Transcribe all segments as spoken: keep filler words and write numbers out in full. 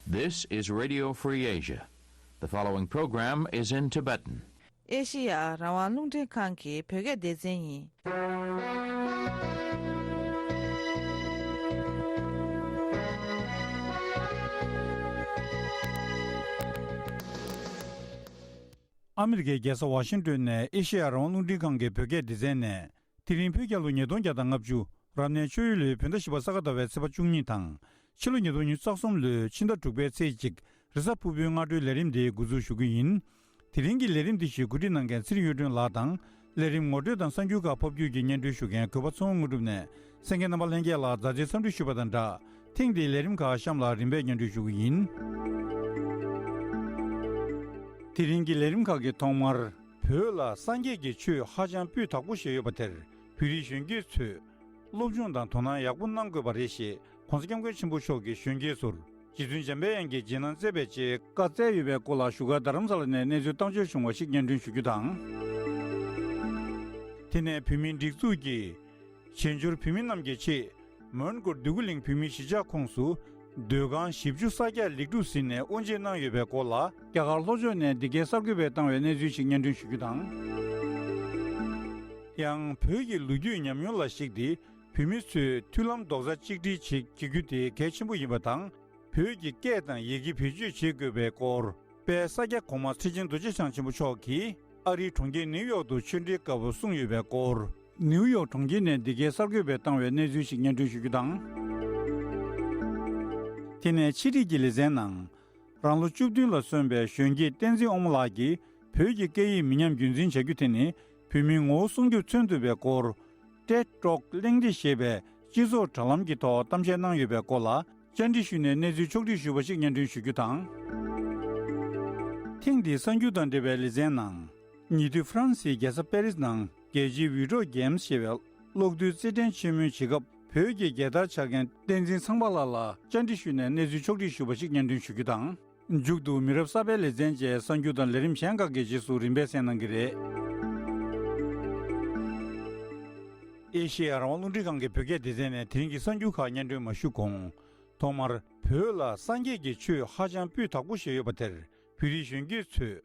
This is Radio Free Asia. The following program is in Tibetan. ཨེ་ཤི་ཡ་རང་དབང་རླུང་འཕྲིན་ཁང་གི་བོད་སྐད་སྡེ་ཚན་ཡིན། ཨ་མི་རི་ཀའི་རྒྱལ་ས་ཝ་ཤིང་ཏོན་ནས་ཨེ་ཤི་ཡ་རང་དབང་རླུང་འཕྲིན་ཁང་གི་བོད་སྐད་སྡེ་ཚན་ནས། དེ་རིང་བོད་རྒྱལ་ལོ་ཉིས་སྟོང་བརྒྱ་དང་ལྔ་བཅུ། རབ་གནས་ཆུ་ཡོས་ལོའི་བོད་ཟླ་བཞི་པ་ས་ག་ཟླ་བའི་ཚེས་པ་བཅུ་གཉིས་དང་། ཕྱི་ལོ་ཉིས་སྟོང་ཉི་ཤུ་རྩ་གསུམ་ལོའི་ཕྱི་ཟླ་དྲུག་པའི་ཚེས་གཅིག་རེས་གཟའ་ཕུར་བུའི་སྔ་དྲོའི་ལས་རིམ་འདི་འགོ་འཛུགས་ཞུ་གི་ཡིན། དེ་རིང་གི་ལས་རིམ་འདི་ཞིག་གོ་སྒྲིག་གནང་མཁན་ཚེ་རིང་གཡུ་སྒྲོན་ལགས་དང་། ལས་རིམ་ངོ་སྤྲོད་དང་གསར་འགྱུར་ཁག་ཕབ་སྒྱུར་གྱི་སྙན་སྒྲོན་ཞུ་མཁན་གུས་པ་ཚེ་དབང་དངོས་གྲུབ་ནས། གསན་མཁན་རྣམ་པ་ལྷན་རྒྱས་ལ་མཛའ་བརྩེའི་འཚམས་འདྲི་ཞུ་བ་དང་སྦྲགས། ཐེངས་འདིའི་ལས་རིམ་ཁག་གཤམ་ལ་རིམ་པས་སྙན་སྒྲོན་ཞུ་གི་ཡིན། དེ་རིང་གི་ལས་རིམ་ཁག་གི་ཐོག་མར། བོད་ལ་སངས་རྒྱས་ཀྱི་ཆོས་ཧ་ཅང་སྤུས་དག་པོ་ཞིག་ཡོད་པ་དེར། བོད་རིགས་གཞོན་སྐྱེས་ཚོས་སློབ་སྦྱོང་དང་དོ་སྣང་ཡག་པོ་གནང་དགོས་པ་རེད་ཞེས་༸གོང་ས་༸སྐྱབས་མགོན་ཆེན་པོ་མཆོག་གིས་གཞོན་སྐྱེས་ཚོར་རྗེ་བཙུན་འཇམ་དཔལ་དབྱངས་ཀྱི་རྗེས་གནང་བསྩལ་བའི་ཆེད་བཀའ་སྩལ་ཡོད་པའི་སྐོར་ལ་བཞུགས་སྒར་རྡ་རམ་ས་ལ་ནས་གནས་ཚུལ་བཏང་འབྱོར་བྱུང་བ་ཞིག་སྙན་སྒྲོན་ཞུ་རྒྱུ་དང་། དེ་ནས་བོད་མིའི་སྒྲིག་འཛུགས་ཀྱིས་བྱེས་འབྱོར་བོད་མི་རྣམས་ཀྱི་ཆེད། མོན་གྷོ་འདོད་རྒུ་གླིང་བོད་མིའི་གཞིས་ཆགས་ཁོངས་སུ་སྡོད་ཁང་བཞི་བཅུ་ས་བརྒྱ་ལེགས་གྲུབ་ཟིན་ནས་དབུ་འབྱེད་གནང་ཡོད་པའི་སྐོར་ལ། རྒྱ་གར་ལྷོ་ཕྱོགས་ནས་འདི་གའི་གསར་འགོད་པས་བཏང་བའི་གནས་ཚུལ་ཞིག་སྙན་སྒྲོན་ཞུ་རྒྱུ་དང་། ཡང་བོད་ཀྱི་ལོ་རྒྱུས་ཉམས་མྱོང་ལ་གཞིགས་ཏེ། བོད་མི་ཚོས་མཐུན་ལམ་རྡོག་རྩ་གཅིག་སྒྲིལ་བྱེད་བྱེད་རྒྱུ་དེ་གལ་ཆེན་པོ་ཡིན་པ་དང་། བོད་ཀྱི་སྐད་དང་ཡི་གེ་བེད་སྤྱོད་བྱེད་དགོས་པའི་སྐོར། དཔལ་ས་སྐྱ་གོང་མ་ཁྲི་ཆེན་རྡོ་རྗེ་འཆང་ཆེན་པོ་མཆོག་གིས་ཨ་རིའི་གྲོང་ཁྱེར་ནིའུ་ཡོག་ཏུ་ཆོས་འབྲེལ་སྐབས་གསུངས་ཡོད་པའི་སྐོར། ནིའུ་ཡོག་གྲོང་ཁྱེར་ནས་འདི་གའི་གསར་འགོད་པས་བཏང་བའི་གནས་ཚུལ་ཞིག་སྙན་སྒྲོན་ཞུ་རྒྱུ་དང་། དེ་ནས་ཕྱི་དྲིལ་གྱི་ལེ་ཚན་ནང་། རང་ལོ་བཅུ་བདུན་ལ་སོན་པའི་གཞོན་སྐྱེས་བསྟན་འཛིན་དབང་མོ་ལགས་ཀྱིས་བོད་ཀྱི་སྐད་ཡིག་མི་ཉམས་རྒྱུན་འཛིན་བྱ་རྒྱུ་དེ་ནི་བོད་མིའི་ངོ་བོ་སྲུང་སྐྱོབ་མཚོན་ཐུབ་པའི་སྐོར། ཊེཌ་ཊོག་གླེང་སྟེགས་ཞེས་པའི་སྤྱི་ཚོགས་དྲ་ལམ་གྱི་ཐོག་གཏམ་བཤད་གནང་ཡོད་པའི་སྐོར་ལ། བཅར་འདྲི་ཞུས་ནས་གནས་ཚུལ་ཕྱོགས་སྒྲིག་ཞུས་པ་ཞིག་སྙན་སྒྲོན་ཞུ་རྒྱུ་དང་། ཐེངས་འདིའི་གསར་འགྱུར་དང་འབྲེལ་བའི་ལེ་ཚན་ནང་། ཉེ་དུས་ཧྥ་རན་སིའི་རྒྱལ་ས་པེ་རིས་ནང་རྒྱལ་སྤྱིའི་ཝི་ཀྲོ་གེམ་ཞེས་པའི་གློག་རྡུལ་རྩེད་འགྲན་ཆེན་མོའི་བྱེད་སྐབས་བོད་ཀྱི་རྒྱལ་དར་འཕྱར་མཁན་བསྟན་འཛིན་ཚངས་པ་ལགས་ལ་བཅར་འདྲི་ཞུས་ནས་གནས་ཚུལ་ཕྱོགས་སྒྲིག་ཞུས་པ་ཞིག་སྙན་སྒྲོན་ཞུ་རྒྱུ་དང་། མཇུག་ཏུ་མི་རབས་གསར་པའི་ལེ་ཚན་བཅས་གསར་འགྱུར་དང་ལས་རིམ་གཞན་ཁག་གི་རྗེས་སུ་རིམ་པས་གསན་གནང་གི་རེད། ཨེ་ཤེ་ཡ་རང་དབང་རླུང་འཕྲིན་ཁང་གི་བོད་སྐད་སྡེ་ཚན་ནས་དེ་རིང་གི་གསར་འགྱུར་ཁག་སྙན་སྒྲོན་མ་ཞུ་གོང་། ཐོག་མར་བོད་ལ་སངས་རྒྱས་ཀྱི་ཆོས་ཧ་ཅང་སྤུས་དག་པོ་ཞིག་ཡོད་པ་དེར་བོད་རིགས་གཞོན་སྐྱེས་ཚོས་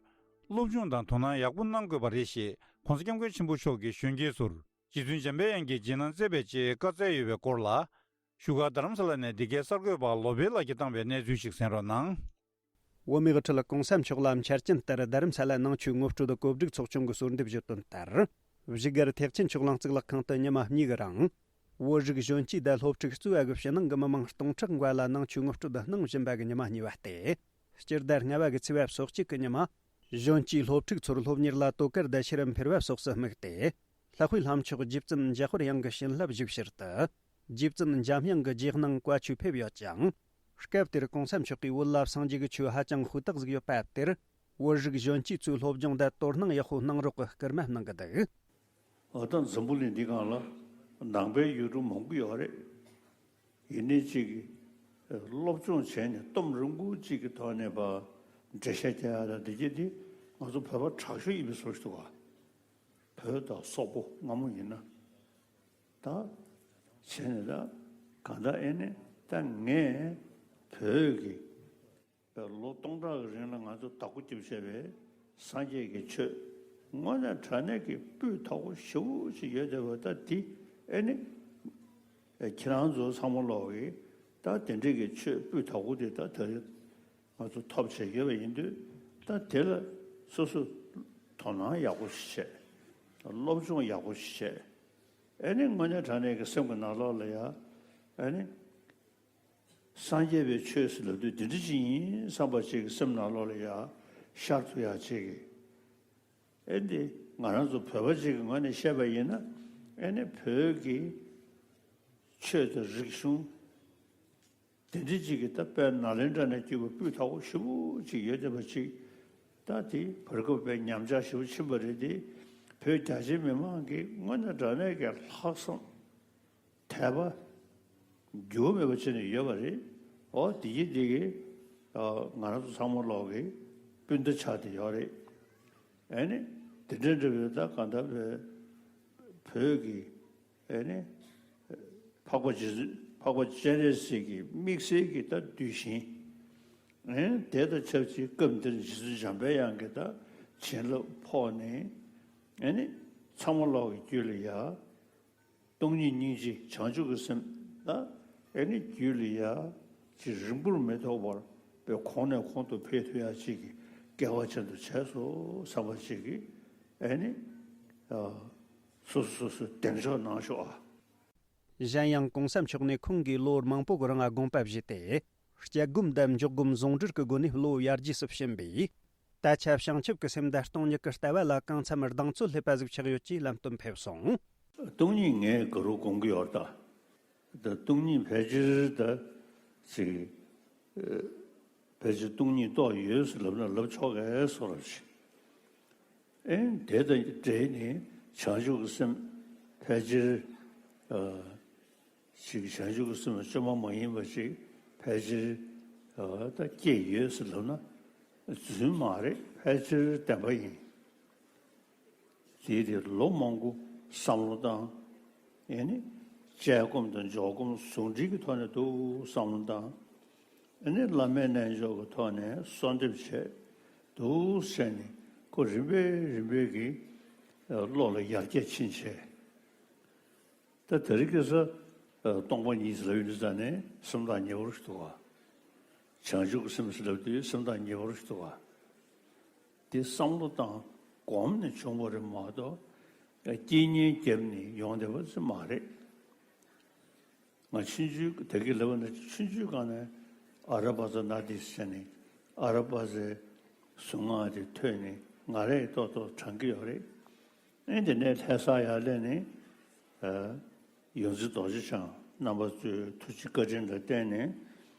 སློབ་སྦྱོང་དང་དོ་སྣང་ཡག་པོ་གནང་དགོས་པ་རེད་ཞེས་༸གོང་ས་༸སྐྱབས་མགོན་ཆེན་པོ་མཆོག་གིས་གཞོན་སྐྱེས་ཚོར་རྗེ་བཙུན་འཇམ་དཔལ་དབྱངས་ཀྱི་རྗེས་གནང་བསྩལ་བའི་ཆེད་བཀའ་སྩལ་ཡོད་པའི་སྐོར་ལ། བཞུགས་སྒར་རྡ་རམ་ས་ལ་ནས་འདི་གའི་གསར་འགོད་པ་བློ་བྷེ་ལགས་ཀྱིས་བཏང་བའི་གནས་ཚུལ་ཞིག་གསན་རོགས་གནང་། བོད་མིའི་དབུ་ཁྲིད་གོང་ས་མཆོག་ལ་འཆར་ཅན་ལྟར་རྡ་རམ་ས་ལ་ནང་ཆོས་ངོ་སྤྲོད་གོ་སྒྲིག་ཚོགས་ཆུང་གིས་གསོལ་འདེབས་ཞུས་དོན་ལྟར། བཞུགས་སྒར་ཐེག་ཆེན་ཕྱོགས་གླིང་གཙུག་ལག་ཁང་དུ་ཉི་མ་གཉིས་ཀྱི་རིང་། བོད་རིགས་གཞོན་སྐྱེས་དང་སློབ་ཕྲུག་གཙོས་ཨ་ཁུ་ཕྱི་ནང་གི་མི་མང་སྟོང་ཕྲག་འགའ་ལ་ནང་ཆོས་ངོ་སྤྲོད་གནང་བཞིན་པ་གི་ཉི་མ་གཉིས་པ་སྟེ། སྤྱི་ཟླ་ལྔ་པ་གི་ཚེས་པ་སོ་གཅིག་གི་ཉི་མ། གཞོན་སྐྱེས་སློབ་ཕྲུག་ཚོར་སློབ་གཉེར་ལ་དོ་ཁུར་དང་ཤེས་རབ་འཕེལ་བ་སོགས་སུ་དམིགས་ཏེ། ལྷག་པའི་ལྷ་མཆོག་རྗེ་བཙུན་འཇམ་དཔལ་དབྱངས་ཀྱི་བྱིན་རླབས་ཞུགས་ཕྱིར་དུ། རྗེ་བཙུན་འཇམ་དབྱངས་ཀྱི་རྗེས་གནང་བཀའ་ཆོས་ཕེབས་ཡོད་ཅིང་། སྐབས་དེར་གོང་ས་མཆོག་གིས་བོད་ལ་སངས་རྒྱས་ཀྱི་ཆོས་ཧ་ཅང་ཧུར་ཐག་ཟིག་ཡོད་པ་དེར། བོད་རིགས་གཞོན་སྐྱེས་ཚོས་སློབ་སྦྱོང་དང་དོ་སྣང་ཡག་པོ་གནང་རོགས་ཀྱི་སྐུལ་མ་གནང་གི་འདུག། འོ་ད་འཛམ་བུ་གླིང་འདི་སྒང་ལ་ནང་པའི་ཡུལ་གྲུ་མང་པོ་ཡོད་རེད། ཡིན་ནའི་གཅིག་གིས་སློབ་སྦྱོང་བྱས་ནས་གཏོང་རིང་པོ་གཅིག་གི་ཐོག་ནས་པ་འགྲེལ་བཤད་རྒྱག་ཡ་ད་འདི་གྱད་འདི་ང་ཚོ་བོད་པ་དྲག་ཤོས་ཡིན་པའི་བཟོ་ཞིག་འདུག་ག། བོད་དང་སོག་པོ་སྔ་མོ་ཡིན་ན། ད་བྱས་ནས་ད་གང་ལྟར་ཨེ་ནས་ད་ངས་བོད་ཀྱི་ལོ་སྟོང་ཕྲག་གི་རིང་ལ་ང་ཚོ་བདག་པོ་རྒྱབ་བྱས་པའི་སངས་རྒྱས་ཀྱི་ཆོས་དངོས་གནས་དྲང་གནས་ཀྱི་སྤུས་དག་པོ་ཞེ་པོ་ཅིག་ཡོད་བསྡད་པ་ད་འདི་ཨེ་ནི་ཁྱེད་རང་ཚོ་ཚང་མ་ལོག་གིས་ད་དེ་འདྲས་ཀྱི་ཆོས་སྤུས་དག་པོ་དེ་ད་ད་རེས་ང་ཚོ་ཐོབ་བྱས་ཡོད་པ་ཡིན་དུས་ད་དེ་ལ་སོ་སོ་དོ་སྣང་ཡག་པོ་ཞིག་བྱས། སློབ་སྦྱོང་ཡག་པོ་ཞིག་བྱས། ཨེ་ནི་དངོས་གནས་དྲང་གནས་ཀྱི་སེམས་ཀྱི་ནང་ལོགས་ལ་ཡ་ཨེ་ནི། སངས་རྒྱས་པའི་ཆོས་ཟེར་ལབ་དུས་འདི་འདྲ་ཅིག་ཡིན་བསམ་པ་ཅིག་གི་སེམས་ནང་ལོགས་ལ་ཡ་ཤར་ཐུབ་ཡ་ཅིག་གི། ཨེ་འདི་ང་རང་ཚོ་བོད་པ་ཅིག་གི་ངོས་ནས་བཤད་པ་ཡིན་ན་ཨེ་ནི་བོད་ཀྱི་ཆོས་དང་རིག་གཞུང་དེ་འདྲ་ཅིག་གི་ད་དཔེ་ནཱ་ལེནྡྲ་ནས་བསྐྱུར་བ་སྤུས་དག་པོ་ཞེ་པོ་ཅིག་ཡོད་བསྡད་པ་ཅིག་ད་དེ་བར་སྐབས་དཔེ་ཉམས་ཆག་ཞེ་པོ་ཕྱིན་པ་རེད་དེ། བོད་རྒྱ་ཆེ་མི་མང་གི་དངོས་གནས་དྲང་གནས་ཀྱི་ལྷག་བསམ། དད་པ་འགྱུར་བ་མེད་པ་བྱས་ནས་ཡོད་པ་རེད། འོ་དེ་གི་དེ་གི་ང་རང་ཚོ་ཚང་མ་ལོག་གི་སྤུན་ཟླ་ཆགས་བསྡད་ཡོད་རེད། ཨེ་ནི་དེ་འདྲའི་འདྲ་བའི་ད་གང་ལྟར་བོད་བོད་ཀྱི་ཨེ་ནི་འཕགས་པ་རྗེ་བཙུན་འཕགས་པ་སྤྱན་རས་གཟིགས་ཀྱི་དམིགས་བསལ་གྱི་ད་གདུལ་ཞིང་ ཨེ་དེ་དང་ཆབས་ཅིག་སྐབས་འདིར་རྗེ་བཙུན་འཇམ་པའི་དབྱངས་ཀྱིས་ད་བྱིན་རླབས་ཕོག་ནས། ཨེ་ནི་ཚང་མ་ལོག་གི་རྒྱུད་ལ་ཡ། སྟོང་ཉིད་སྙིང་རྗེ་བྱང་ཆུབ་ཀྱི་སེམས་ལ། ཨེ་ནི་རྒྱུད་ལ་ཡ་ཅིག་རིང་པོར་མི་ཐོགས་པར་པའི་གོང་ནས་གོང་དུ་འཕེལ་ཐུབ་ཡ་ཅིག་གི་སྐལ་བ་ཅན་དུ་བྱས་སོ་བསམ་པ་ཅིག་གིས། ཨེ་ནི་ཨ་སོ་སོ་སོ་སོས་གདེང་འཇོག་གནང་ཤོག་ཨ། གཞན་ཡང་གོང་ས་མཆོག་ནས་ཁོང་གིས་ལོ་མང་པོ་གི་རིང་དགོངས་པ་བཞེས་ཏེ། སྐྱབས་སྒོམ་དང་འཇོག་སྒོམ་ཟུང་འབྲེལ་གྱི་སྒོ་ནས་བློ་ཡར་རྒྱས་སུ་ཕྱིན་པས། ད་ཆ་བྱང་ཆུབ་ཀྱི་སེམས་དང་སྟོང་ཉིད་ཀྱི་ལྟ་བ་ལ་གང་འཚམ་གདེང་ཚོད་སླེབས་པ་ཟིག་ཆགས་ཡོད་ཅེས་ལམ་སྟོན་ཕེབས་སོང་། སྟོང་ཉིད་ངས་ག་རུ་སྒོམ་གྱི་ཡོད་ད། ད་སྟོང་ཉིད་ཕལ་ཆེར་ད་ཅིག་ཕལ་ཆེར་སྟོང་ཉིད་རྟོགས་ཡོད་ཟེར་ལབ་ན་ལབ་ཆོག་གས་སོ་རབ་ཞིག་ཨེ་དེ་དང་འབྲེལ་ནས་བྱང་ཆུབ་ཀྱི་སེམས་ཕལ་ཆེར་ཨ་ཞིག་བྱང་ཆུབ་ཀྱི་སེམས་བཅོས་མ་མ་ཡིན་པ་ཞིག་ཕལ་ཆེར་ཨ་ད་སྐྱེས་ཡོད་ཟེར་ལབ་ན་རྫུན་མ་རེད། ཕལ་ཆེར་བདེན་པ་ཡིན། དེའི་དེ་ལོ་མང་པོ་བསམ་བློ་བཏང་། ཨེ་ནི་དཔྱད་སྒོམ་དང་འཇོག་སྒོམ་ཟུང་འབྲེལ་གྱི་ཐོག་ནས་འདུག་བསམ་བློ་བཏང་། ཨེ་ནི་བླ་མའི་རྣལ་འབྱོར་གྱི་ཐོག་ནས་གསོལ་འདེབས་བྱས་འདུག་བྱས་ནས་ཁོ་རིམ་པས་རིམ་པས་ཀྱིས་བློ་ལ་ཡར་རྒྱས་ཕྱིན་བྱས། ད་དེ་རིང་ཁ་སང་སྟོང་པ་ཉིད་ཟེར་ལབ་ཡོང་དུས་ཙ་ནས་སེམས་ཐག་ཉེ་བོ་ཞིག་འདུག་ག་བྱང་ཆུབ་ཀྱི་སེམས་ཟེར་ལབ་དུས་སེམས་ཐག་ཉེ་བོ་ཞིག་འདུག་ག་དེ་བསམ་བློ་བཏང་གོམས་ནས་བྱུང་བ་རེད་མ་གཏོགས། རྐྱེན་ངན་བརྒྱབ་ནས་ཡོང་བསྡད་པ་ཙམ་མ་རེད། ང་ཆུང་ཆུང་དེ་གི་ལབ་ན་ཆུང་ཆུང་སྒང་ནས་ཨ་ར་པ་ཙ་ན་དི་ཟེར་ནས་ཨ་ར་པ་ཙའི་གཟུངས་སྔགས་དེ་ཐོས་ནས་ང་རས་ཏོག་ཏོག་དྲན་གྱི་ཡོད་རེད། ཨེ་དེ་ནས་ལྷ་ས་ཡར་སླེབས་ནས་ཨ་ཡོངས་འཛིན་རྡོ་རྗེ་འཆང་རྣམ་པ་ཚོའི་ཐུགས་རྗེ་བཀའ་དྲིན་ལ་བརྟེན་ནས།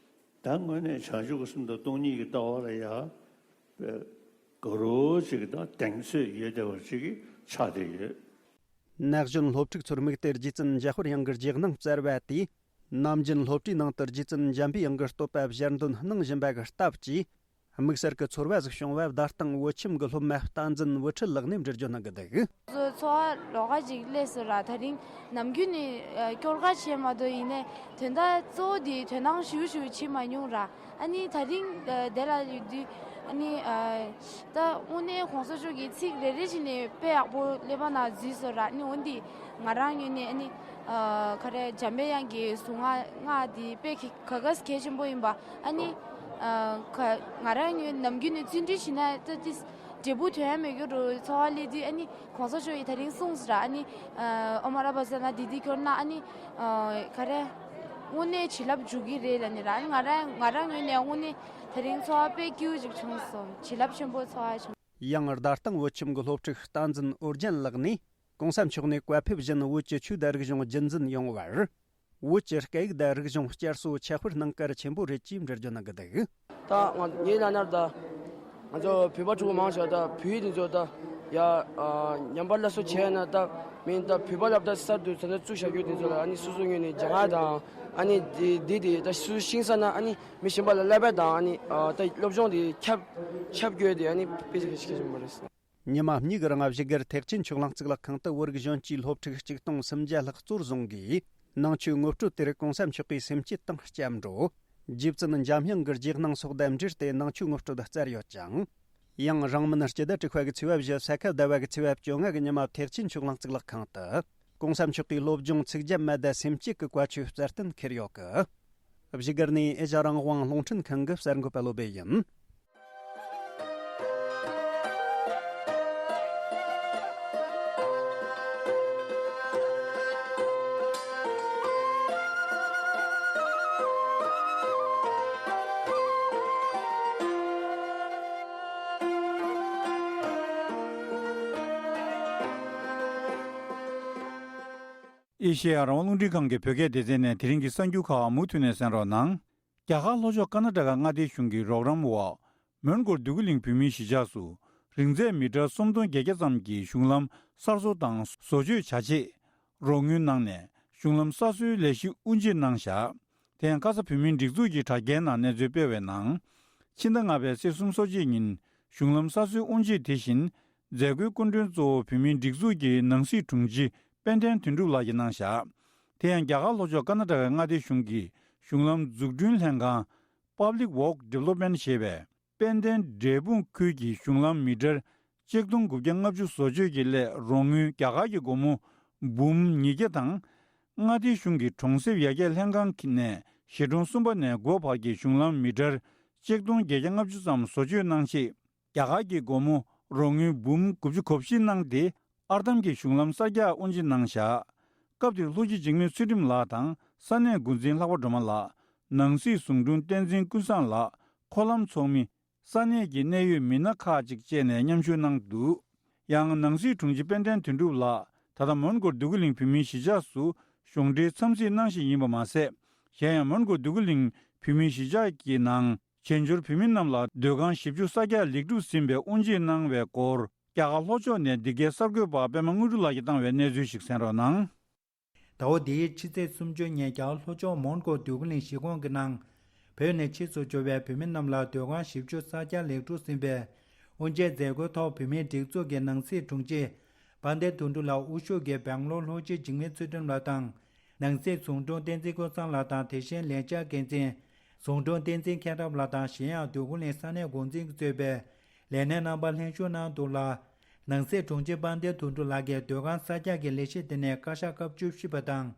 ད་དངོས་གནས་བྱང་ཆུབ་ཀྱི་སེམས་དང་སྟོང་ཉིད་ཀྱི་ལྟ་བ་ལ་ཡ་དགའ་རོགས་ཅིག་དང་གདེང་ཚོད་ཡོད་བསྡད་པ་ཅིག་ཆགས་བསྡད་ཡོད། ན་གཞོན་སློབ་ཕྲུག་ཚོར་དམིགས་ཏེ་རྗེ་བཙུན་འཇམ་དཔལ་དབྱངས་ཀྱི་རྗེས་གནང་སྩལ་བ་དེས། ནམ་རྒྱུན་སློབ་གྲྭའི་ནང་དུ་རྗེ་བཙུན་འཇམ་པའི་དབྱངས་ཀྱི་བསྟོད་པ་ཞལ་འདོན་གནང་བཞིན་པ་གི་སྟབས་ཀྱིས། དམིགས་བསལ་གྱི་ཚོར་བ་ཟིག་བྱུང་བ་བརྡ་སྟེང་བོད་ཁྱིམ་གྱི་སློབ་མ་བསྟན་འཛིན་བུ་ཁྲིད་ལགས་ནས་འབྲེལ་བརྗོད་གནང་གི་འདུག་ཚོར་བ་ལོགས་ཀ་ཅིག་སླེབས་སོང་ར། དེ་རིང་ནམ་རྒྱུན་ནས་ཨ་སྐྱོར་ག་བྱས་མ་གཏོགས་ཡིན་ནའི་དོན་དག་གཙོ་བོ་དེ་དོ་སྣང་ཞུ་ཞུ་བྱེད་མ་མྱོང་ར། ཨ་ནི་དེ་རིང་ཨ་དེ་ལ་ཡོད་དུས་ཨ་ནི་ཨ་ད་དངོས་གནས་གོང་ས་མཆོག་གི་ཚིག་རེ་རེ་བཞིན་ནས་དཔེ་ཡག་པོ་ཀླད་པ་ནང་འཛུལ་སོང་ར། ཨ་ནི་འོན་ཏེ་ང་རང་ངོས་ནས་ཨ་ནི་ཨ་ག་རེ་འཇམ་པའི་དབྱངས་ཀྱི་གཟུངས་སྔགས་སྔགས་དེ་དཔེ་ག་ག་གལ་ཆེན་པོ་ཡིན་པ། ཨ་ནི་ཨ་ག་ང་རང་ངོས་ནམ་རྒྱུན་ནས་བརྩོན་འགྲུས་བྱས་ན་ད་དེ་འབྲས་བུ་ཐོན་ཡ་མེད་རྒྱུ་རུ་ཚོར་བ་སླེབས་དུས། ཨ་ནི་གོང་ས་མཆོག་གིས་དེ་རིང་གསུངས་སོང་ར། ཨ་ནི་ཨ་ཨོཾ་ཨ་ར་པ་ཙ་ན་དྷཱིཿ་སྐྱོར་ན་ཨ་ནི་ཨ་ག་རེ་དངོས་གནས་བྱིན་རླབས་འཇུག་གི་རེད་ལབ་ནི་ར། ཨ་ནི་ང་རང་ང་རང་ངོས་ནས་དངོས་གནས་དེ་རིང་ཚོར་བ་དཔེ་སྐྱིད་པོ་ཅིག་བྱུང་སོང་། བྱིན་རླབས་ཆེན་པོ་ཚོར་བ་བྱུང་། ཡང་བརྡ་སྟེང་བོད་ཁྱིམ་གྱི་སློབ་ཕྲུག་བསྟན་འཛིན་ཨོ་རྒྱན་ལགས་ནས། གོང་ས་མཆོག་ནས་བཀའ་ཕེབས་བཞིན་བོད་ཀྱི་ཆོས་དང་རིག་གཞུང་རྒྱུན་འཛིན་ཡོང་བར། བོད་ཀྱི་སྐད་ཡིག་དང་རིག་གཞུང་བསྐྱར་གསོ་ཁྱབ་སྤེལ་གནང་གལ་ཆེན་པོ་རེད་ཅེས་འགྲེལ་བརྗོད་གནང་གི་འདུག་ད་ང་ངའི་ལ་ནར་ད་ང་ཚོ་བོད་པ་ཕྲུ་གུ་མང་ཆེ་བ་ད་བོད་ཡིག་འདི་ཚོ་ད་ཡ་ཨ་ཉམས་པ་སླར་གསོ་བྱས་ན་ད་མིན་ད་བོད་པ་སློབ་གྲྭ་གསར་དུ་ད་ལྟ་བཙུགས་བཞག་རྒྱུ་འདི་ཚོ་ལ་ཨ་ནི་སོ་སོ་ངོས་ནས་སྦྱང་ཡ་དང་ཨ་ནི་འདི་འདི་འདི་ད་སོ་སོ་ཤེས་ས་ན་ཨ་ནི་མི་གཞན་པ་ལ་བསླབ་པ་དང་ཨ་ནི་ཨ་ད་སློབ་སྦྱོང་འདི་ཁྱབ་ཁྱབ་དགོས་དེ་ཨ་ནི་དཔེ་ཆ་ཁ་ཤས་ཁ་ཤས་མ་རེད། ཉི་མ་གཉིས་ཀྱི་རིང་བཞུགས་སྒར་ཐེག་ཆེན་ཆོས་གླིང་གཙུག་ལག་ཁང་དུ་བོད་རིགས་གཞོན་སྐྱེས་སློབ་ཕྲུག་ཆིག་སྟོང་སུམ་བརྒྱ་ལྷག་གཙོར་བཟུང་གིས་ནང་ཆོས་ངོ་སྤྲོད་དེར་གོང་ས་མཆོག་གིས་སེམས་བསྐྱེད་དང་སྐྱབས་འགྲོ། རྗེ་བཙུན་འཇམ་དབྱངས་ཀྱི་རྗེས་གནང་སོགས་དང་འབྲེལ་ཏེ་ནང་ཆོས་ངོ་སྤྲོད་སྩལ་ཡོད་ཅིང་། ཡང་རིང་མིན་སྤྱི་ཟླ་དྲུག་པ་གི་ཚེས་པ་བཞི་ས་ཁ་ཟླ་བ་གི་ཚེས་པ་བཅོ་ལྔ་གི་ཉི་མ་ཐེག་ཆེན་ཆོས་གླིང་གཙུག་ལག་ཁང་དུ་གོང་ས་མཆོག་གིས་སློབ་སྦྱོང་ཚིག་བརྒྱ་མ་དང་སེམས་བསྐྱེད་ཀྱི་བཀའ་ཆོས་སྩལ་གཏན་འཁེལ་ཡོད་གི། བཞུགས་སྒར་ནས་ཨེ་ཤ་རང་དབང་རླུང་འཕྲིན་ཁང་གི་གསར་འགོད་པ་བློ་བྷེ་ཡིན། ཨེ་ཤེ་ཡ་རང་དབང་རླུང་འཕྲིན་ཁང་གི་བོད་སྐད་སྡེ་ཚན་ནས་དེ་རིང་གི་གསར་འགྱུར་ཁག་མུ་མཐུད་ནས་གསན་རོགས་གནང་། རྒྱ་གར་ལྷོ་ཕྱོགས་ཀར་ན་ཊ་ཀ་མངའ་སྡེའི་གཞུང་གི་རོགས་རམ་འོག་མོན་གྷོར་འདོད་རྒུ་གླིང་བོད་མིའི་གཞིས་ཆགས་སུ་རིང་ཚད་མི་ཊར་སུམ་སྟོང་བརྒྱད་བརྒྱ་ཙམ་གྱི་གཞུང་ལམ་གསར་བཟོ་དང་བཟོ་བཅོས་བྱ་ཆེད་རོགས་དངུལ་གནང་ནས་གཞུང་ལམ་གསར་བཟོའི་ལས་གཞི་དབུ་འབྱེད་གནང་བཞག་དེ་ཡང་ཁ་ས་བོད་མིའི་སྒྲིག་འཛུགས་ཀྱི་དྲ་རྒྱའི་ནང་གནས་ཚུལ་སྤེལ་བའི་ནང་། ཕྱི་ཟླ་ལྔ་པའི་ཚེས་སོ་གཅིག་ཉིན་གཞུང་ལམ་གསར་བཟོའི་དབུ་འབྱེད་དེ་བཞིན་མཛད་སྒོའི་སྐུ་མགྲོན་གཙོ་བོ་བོད་མིའི་སྒྲིག་འཛུགས་ཀྱི་ནང་སྲིད་དྲུང་ཆེ་དཔལ་ལྡན་དོན་གྲུབ་ལགས་ཀྱིས་གནང་བཞག་དེ་ཡང་རྒྱ་གར་ལྷོ་ཕྱོགས་ཀར་ན་ཊ་ཀ་མངའ་སྡེའི་གཞུང་གི་གཞུང་ལམ་འཛུགས་སྐྲུན་ལྷན་ཁང་། Public Work Development ཞེས་པས། དཔལ་ལྡན་འབྲས་སྤུངས་ཁུལ་གྱི་གཞུང་ལམ་མི་ཊར་གཅིག་སྟོང་དགུ་བརྒྱ་ལྔ་བཅུ་བཟོ་བཅོས་ཀྱི་སླད་རོགས་དངུལ་རྒྱ་གར་གྱི་སྒོར་མོ་འབུམ་ཉིས་བརྒྱ་དང་། མངའ་སྡེ་གཞུང་གི་གྲོང་གསེབ་ཡར་རྒྱས་ལྷན་ཁང་ནས་གཞིས་གྲོང་གསུམ་པ་ནས་དགུ་པ་བར་གྱི་གཞུང་ལམ་མི་ཊར་གཅིག་སྟོང་བརྒྱད་བརྒྱ་ལྔ་བཅུ་ཙམ་བཟོ་བཅོས་གནང་ཆེད། རྒྱ་གར་གྱི་སྒོར་མོ་རོགས་དངུལ་འབུམ་དགུ་བཅུ་གོ་བཞི་གནང་སྟེ། ཨར་འདམ་གྱི་གཞུང་ལམ་གསར་རྒྱག་དབུ་འབྱེད་གནང་བཞག་སྐབས་དེར་ལྷོ་སྤྱི་འཇིགས་མེད་ཚུལ་ཁྲིམས་ལགས་དང་ས་གནས་འགོ་འཛིན་ལྷག་པ་སྒྲོལ་མ་ལགས། ནང་སྲིད་ཟུང་དྲུང་བསྟན་འཛིན་ཀུན་བཟང་ལགས། མཁོ་ལམ་ཚོགས་མི། ས་གནས་ཀྱི་གནད་ཡོད་མི་སྣ་ཁག་ཅིག་བཅས་ནས་མཉམ་ཞུགས་གནང་འདུག་ཡང་ནང་སྲིད་དྲུང་ཆེ་དཔལ་ལྡན་དོན་གྲུབ་ལགས། ད་ལྟ་མོན་གྷོ་འདོད་རྒུ་གླིང་བོད་མིའི་གཞིས་ཆགས་སུ་གཞུང་འབྲེལ་འཚམས་གཟིགས་གནང་བཞིན་ཡིན་པ་མ་ཟད། གཞན་ཡང་མོན་གྷོ་འདོད་རྒུ་གླིང་བོད་མིའི་གཞིས་ཆགས་ཀྱི་ནང་། བྱེས་འབྱོར་བོད་མི་རྣམས་ལ་སྡོད་ཁང་བཞི་བཅུ་གསར་རྒྱག་ལེགས་གྲུབ་ཟིན་པའི་དབུ་འབྱེད་གནང་བའི་སྐོར། རྒྱ་གར་ལྷོ་ཕྱོགས་ནས་འདི་གའི་གསར་འགོད་པ་པད་མ་དངོས་གྲུབ་ལགས་ཀྱིས་བཏང་བའི་གནས་ཚུལ་ཞིག་གསན་རོགས་གནང་། ཟླ་བ་འདིའི་ཕྱི་ཚེས་སུམ་ཅུ་ཉིན་རྒྱ་གར་ལྷོ་ཕྱོགས་མོན་གྷོ་འདོད་རྒུ་གླིང་གཞིས་ཁོངས་ཀྱི་ནང་། བོད་ནས་ཕྱིར་ཚུར་འབྱོར་བའི་བོད་མི་རྣམས་ལ་སྡོད་ཁང་བཞི་བཅུ་གསར་རྒྱག་ལེགས་གྲུབ་ཟིན་པའི་དབུ་འབྱེད་མཛད་སྒོའི་ཐོག་བོད་མིའི་སྒྲིག་འཛུགས་ཀྱི་ནང་སྲིད་དྲུང་ཆེ་དཔལ་ལྡན་དོན་གྲུབ་ལགས་དབུ་བཞུགས་ཀྱིས་སྦེང་ལོར་ལྷོ་སྤྱི་འཇིགས་མེད་ཚུལ་ཁྲིམས་ལགས་དང་། ནང་སྲིད་ཟུང་དྲུང་བསྟན་འཛིན་ཀུན་བཟང་ལགས་དང་། དེ་བཞིན་ལས་འཆར་འགན་འཛིན་ཟུང་དྲུང་བསྟན་འཛིན་མཁྱེན་རབ་ལགས་དང་། གཞན་ཡང་འདོད་རྒུ་གླིང་ས་གནས་འགོ་འཛིན་གྱིས་གཙོས་པའི་ལས་སྣེ་རྣམ་པ་ལྷན་ཞུགས་གནང་འདུག་ལ། ནང་སྲིད་དྲུང་ཆེ་དཔལ་ལྡན་དོན་གྲུབ་ལགས་ཀྱིས་སྡོད་ཁང་གསར་རྒྱག་གི་ལས་གཞི་དེ་ནས་བཀའ་ཤག་སྐབས་བཅུ་བཞི་པ་དང་།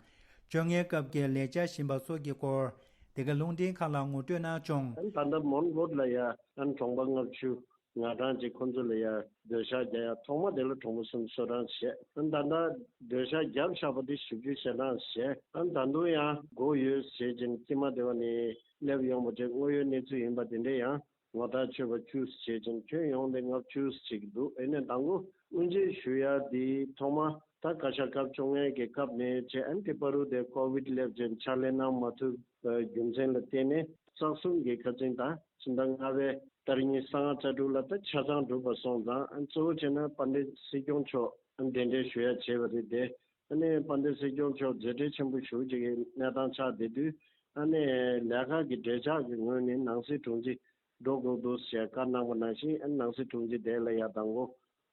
བཅོ་ལྔའི་སྐབས་ཀྱི་ལས་འཆར་བཞིན་པ་སོགས་ཀྱི་སྐོར། འདི་ག་རླུང་འཕྲིན་ཁང་ལ་ངོ་སྤྲོད་གནང་བྱུང་། ད་ལྟ་མོན་གྷོ་ལ་ཡ་ཨན་གྲོང་པ་ལྔ་བཅུ་ང་གྲངས་ཀྱིས་ཁོ་ཚོ་ལ་ཡ་སྡོད་ཤག་རྒྱག་ཡ། ཐོག་མ་དེ་ལ་གྲོང་པ་སུམ་ཅུ་སོ་གྲངས་བྱས། ཨན་ད་ལྟ་སྡོད་ཤག་བརྒྱབ་བཞག་པ་དེ་བཞི་བཅུ་ཞེ་གྲངས་བྱས། ཨན་ད་དུང་ཡང་སྒོ་ཡོད་ཟེར་བྱས་ཀྱི་མ་དེ་བ་ནས་སླེབས་ཡོང་བ་དེ་དངོས་ཡོད་གནས་ཚུལ་ཡིན་པ་དེ་འདྲ་ཡང་ངོ་ཐག་ཆོད་པ་བཅུ་བྱས་ཀྱི་ཁྱོན་ཡོངས་དེ་ལྔ་བཅུ་ཞིག་འདུག་ཨ་ནས་དང་པོ་དབུ་འབྱེད་ཞུ་ཡ་དེ་ཐོག་མ་ད་བཀའ་ཤག་སྐབས་བཅོ་ལྔའི་གི་སྐབས་ནས་བྱས། ཨན་དེ་བར་དུ་དེ་ཀོ་ཝིད་སླེབས་བྱས་ཕྱག་ལས་གནང་མ་ཐུབ་པའི་རྒྱུ་མཚན་ལ་བརྟེན་ནས་བཙག་འཛུགས་ཀྱི་ཁ་སང་ད་ཕྱི་ཟླ་ལྔ་པའི་ཏ་རིག་ཉི་ཤུ་རྩ་ལྔ་རྩ་དྲུག་ལ་ད་ཆ་ཚང་གྲུབ་པ་སོང་ཙང་། ཨ་གཙོ་བོ་བྱས་ན་དཔལ་ལྡན་སྲིད་སྐྱོང་མཆོག་ཨ་གདན་འདྲེན་ཞུ་ཡ་བྱས་པ་རེད་དེ། ཨ་ནི་དཔལ་ལྡན་སྲིད་སྐྱོང་མཆོག་མཛད་བྲེལ་ཆེན་པོ་ཞེ་པོ་ཅིག་གི་གནས་སྟངས་ཆགས་བསྡད་དུས། ཨ་ནི་ལས་ཁང་གི་འབྲེལ་ཆགས་ཀྱི་ངོས་ནས་ནང་སྲིད་དྲུང་ཆེ་འགྲོ་དགོས་འདུག་ཞེས་བཀའ་གནང་བ་ནང་བཞིན། ཨ་ནི་ནང་སྲིད་དྲུང་ཆེ་དེ་ལ་ཡ་དང་པོ་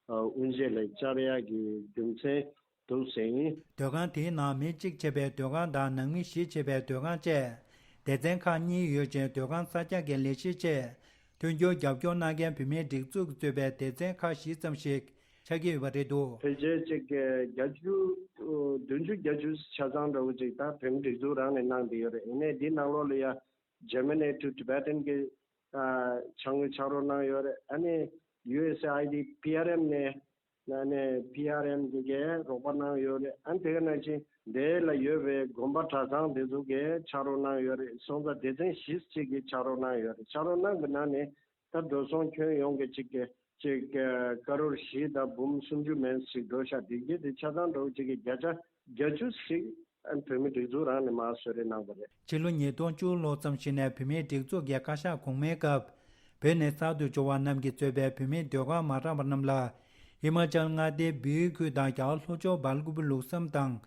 དབུ་འབྱེད་ལ་བཅར་ཡ་གི་རྒྱུ་མཚན་འདུག་ཟེར་ཡིན། སྡོད་ཁང་དེའི་ནང་མི་གཅིག་བྱས་པའི་སྡོད་ཁང་དང་ནང་མི་བཞི་བྱས་པའི་སྡོད་ཁང་བཅས་སྡེ་ཚན་ཁག་གཉིས་ཡོད་ཅིང་། སྡོད་ཁང་གསར་རྒྱག་གི་ལས་གཞི་བཅས་མཐུན་འགྱུར་རྒྱབ་སྐྱོར་གནང་མཁན་བོད་མིའི་སྒྲིག་འཛུགས་ཀྱིས་གཙོས་པའི་སྡེ་ཚན་ཁག་བཞི་ཙམ་ཞིག་ཆགས་ཀྱི་ཡོད་པ་རེད་འདུག་ཕལ་ཆེར་གཅིག་བརྒྱད་ཅུ་བདུན་ཅུ་བརྒྱད་ཅུ་ཆ་ཚང་འདྲ་བོ་ཅིག་ད་བོད་མིའི་སྒྲིག་འཛུགས་རང་ནས་གནང་བསྡད་ཡོད་རེད། ཡིན་ནའི་འདི་ནང་ལོགས་ལ་ཡ་Germany to Tibetan གི་ཕྱག་དངུལ་ཕྱག་རོགས་གནང་ཡོད་རེད། ཨ་ནི་ཡུ་ཨེས་ཨེ་ཨའི་ཌི་པི་ཨར་ཨེམ་ནས། ཨ་ནི་པི་ཨར་ཨེམ་གི་གིས་རོགས་པ་གནང་ཡོད་རེད། ཨ་ནི་དེ་ག་ནང་བཞིན་དེ་ལ་ཡོད་པའི་དགོན་པ་གྲྭ་ཚང་དེ་ཚོ་གིས་ཕྱག་རོགས་གནང་ཡོད་རེད། སོང་ཙང་སྡེ་ཚན་བཞི་ཅིག་གིས་ཕྱག་རོགས་གནང་ཡོད་རེད། ཕྱག་རོགས་གནང་གི་ནང་ནས་ད་འགྲོ་སོང་ཁྱོན་ཡོངས་ཀྱི་གཅིག་གི་གཅིག་ཀ་རོར་བཞི་དང་འབུམ་སུམ་ཅུ་མན་ཞིག་འགྲོ་ཤག་དེ་གི་དེ་ཆ་ཚང་འགྲོ་གཅིག་གི་བརྒྱ་ཆ་བརྒྱད་ཅུ་ཞིག་ཨ་བོད་མིའི་སྒྲིག་འཛུགས་རང་ནས་མར་གསོལ་རས་གནང་བ་རེད། ཕྱི་ལོ་ཉིས་སྟོང་བཅུ་ལོ་ཙམ་ཞིག་ནས་བོད་མིའི་སྒྲིག་འཛུགས་ཀྱི་བཀའ་ཤག་གོང་མའི་སྐབས་བོད་ནས་གསར་དུ་འབྱོར་བ་རྣམས་ཀྱིས་གཙོས་པའི་བོད་མིའི་སྡོད་ཁང་མ་དྲངས་པ་རྣམས་ལ་ཧི་མ་ཅལ་མངའ་སྡེའི་བིའུ་ཁུལ་དང་རྒྱ་གར་ལྷོ་ཕྱོགས་སྦེལ་ཀོབ་ལུག་སམ་དང་།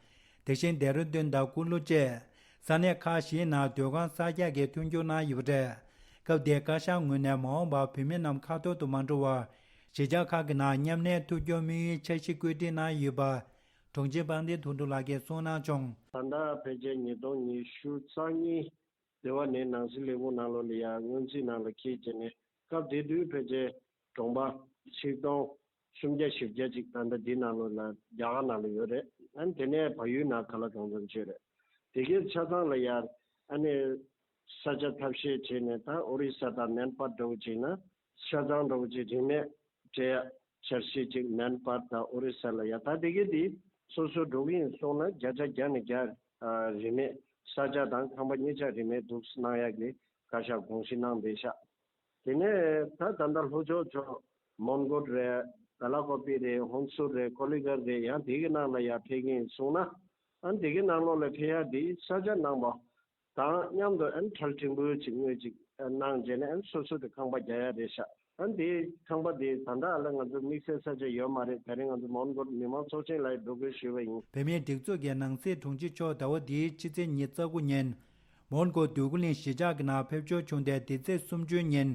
དེ་བཞིན་ལྡེ་ར་ལྡུན་དང་ཀུ་ལུ་བཅས་ས་གནས་ཁག་བཞིའི་ནང་སྡོད་ཁང་གསར་རྒྱག་གི་མཐུན་འགྱུར་གནང་ཡོད་པ་རེད། སྐབས་དེའི་བཀའ་ཤག་ངོས་ནས་མ་འོངས་པར་བོད་མི་རྣམས་ཁ་ཐོར་དུ་མ་འགྲོ་བར་གཞིས་ཆགས་ཁག་གི་ནང་མཉམ་གནས་ཐུབ་རྒྱུར་དམིགས་ཡུལ་འཆར་གཞི་བཀོད་སྒྲིག་གནང་ཡོད་པ་དྲུང་ཆེ་དཔལ་ལྡན་དོན་གྲུབ་ལགས་ཀྱིས་གསུངས་གནང་བྱུང་། ད་ལྟ་ཕལ་ཆེར་ཉིས་སྟོང་ཉི་ཤུ་རྩ་གཉིས་དེ་བ་ནས་ནང་སྲིད་ལས་ཁུངས་ནང་ལོགས་ལ་ཡ་སྔོན་རྩིས་ནང་ལ་འཁྱེར་བྱས་ནས། སྐབས་དེ་དུས་ཕལ་ཆེར་གྲོང་པ་ཆིག་སྟོང་སུམ་བརྒྱ་བཞི་བརྒྱ་ཅིག་ད་ལྟ་འདི་ནང་ལོགས་ལ་རྒྱ་གར་ནང་ལ་ཡོད་རེད། ཨ་ནི་དེ་ནས་བལ་ཡུལ་ནང་ག་ལ་གང་འཚམ་ཅིག་རེད། དེ་གའི་ཆ་ཚང་ལ་ཡར་ཨ་ནི་ས་ཆ་ཐབས་ཤེས་བྱས་ནས། ད་ཨོ་རི་ས་དང་མན་པར་འདྲ་བོ་ཅིག་ན་ཆ་ཚང་འདྲ་བོ་ཅིག་རིན་མེད་སྤྲད་ཡ་འཆར་གཞི་ཅིག་མན་པར་དང་ཨོ་རི་ས་ལ་ཡ། ད་དེ་གའི་དེ་སོ་སོ་འགྲོ་གི་ཡིན་སོང་ན་བརྒྱ་ཆ་བརྒྱ་ནས་བརྒྱ་རིན་མེད་ས་ཆ་དང་ཁང་པ་གཉིས་ཆ་རིན་མེད་འདུག་གནང་ཡ་གི་བཀའ་ཤག་དགོངས་གཞི་གནང་བསྡད་ཤག་དེ་ནས་ད་ད་ལྟ་ལྷོ་ཕྱོགས་ཕྱོགས་མོན་གྷོ་རེད། ག་ལ་ཀོ་པི་རེད། ཧོན་སུར་རེད། ཀོ་ལི་གྷལ་རེད། ཡང་དེ་གི་ནང་ལ་ཡར་ཕེབས་ཀྱི་ཡིན་གསུངས་ན། ཨ་ནི་དེ་གི་ནང་ལོགས་ལ་ཕེབས་ཡ་དེ་ས་ཆ་གནང་པ་དང་མཉམ་དུ་ཨ་ནི་ཁྲལ་ཕྲན་བུ་ཅིག་དངུལ་ཅིག་གནང་བྱས་ནས། ཨ་ནི་སོ་སོ་དེ་ཁང་པ་རྒྱག་ཡ་རེད་ཤག་ཨ་ནི་དེ་ཁང་པ་དེ་ད་ལྟ་ཨ་ལ་ང་ཚོ་དམིགས་བསལ་ས་ཆ་ཡོད་མ་རེད། ད་རིང་ང་ཚོ་མོན་གྷོ་མི་མང་ཚོགས་ཆེན་ལ་འགྲོ་དགོས་ཞུས་པ་ཡིན། བོད་མིའི་སྒྲིག་འཛུགས་ཀྱི་ནང་སྲིད་དྲུང་ཆེ་མཆོག་ཟླ་བ་འདིའི་ཕྱི་ཚེས་ཉི་ཤུ་རྩ་དགུ་ཉིན། མོན་གྷོ་འདོད་རྒུ་གླིང་གཞིས་ཆགས་ཀྱི་ནང་ཕེབས་འབྱོར་བྱུང་སྟེ། འདི་ཚེས་སུམ་ཅུའི་ཉིན་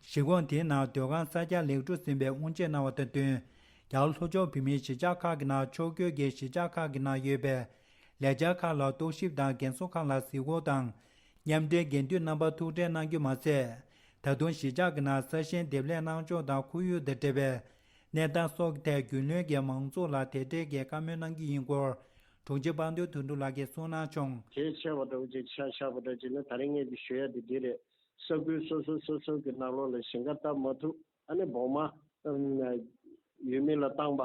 གཞིས་ཁོངས་དེའི་ནང་སྡོད་ཁང་གསར་རྒྱག་ལེགས་གྲུབ་ཟིན་པའི་དབུ་འབྱེད་གནང་བ་དང་བསྟུན། རྒྱ་གར་ལྷོ་ཕྱོགས་བོད་མིའི་གཞིས་ཆགས་ཁག་གི་ནང་ཕྱོགས་བསྐྱོད་ཀྱིས་གཞིས་ཆགས་ཁག་གི་ནང་ཡོད་པའི་ལས་འཆར་ཁག་ལ་རྟོག་ཞིབ་དང་། རྒན་གསོ་ཁག་ལ་གཟིགས་སྐོར་དང་ མཉམ་འབྲེལ་འགན་འདུས་རྣམ་པ་ཐུག་འཕྲད་གནང་རྒྱུ་མ་ཟད། ད་དུང་གཞིས་ཆགས་ཀྱི་ནང་ས་ཞིང་འདེབས་ལས་གནང་ཕྱོགས་དང་ཁོར་ཡུག་དང་འབྲེལ་བའི་གནས་སྟངས་སོགས་ཀྱི་ཐད་རྒྱུས་ལོན་གྱིས་མང་ཚོགས་ལ་དེ་འབྲེལ་གྱི་བཀའ་མོལ་གནང་རྒྱུ་ཡིན་སྐོར། དྲུང་ཆེ་དཔལ་ལྡན་དོན་གྲུབ་ལགས་ཀྱིས་གསུངས་གནང་བྱུང་། གལ་ཆེ་བ་འདྲ་བོ་ཅིག་ཆ་བཞག་པ་འདྲ་བྱས་ན། ད་རིང་ངས་འདི་ཞུ་ཡ་འདི་འདི་རེད། ས་ཁུལ་སོ་སོ་སོ་སོ་གི་ནང་ལོགས་ལ་ཞིང་ཁ་བཏབ་མ་ཐུབ། ཨ་ནི་སྦོང་མ་ཨམ་ཡུལ་མི་ལ་བཏང་པ།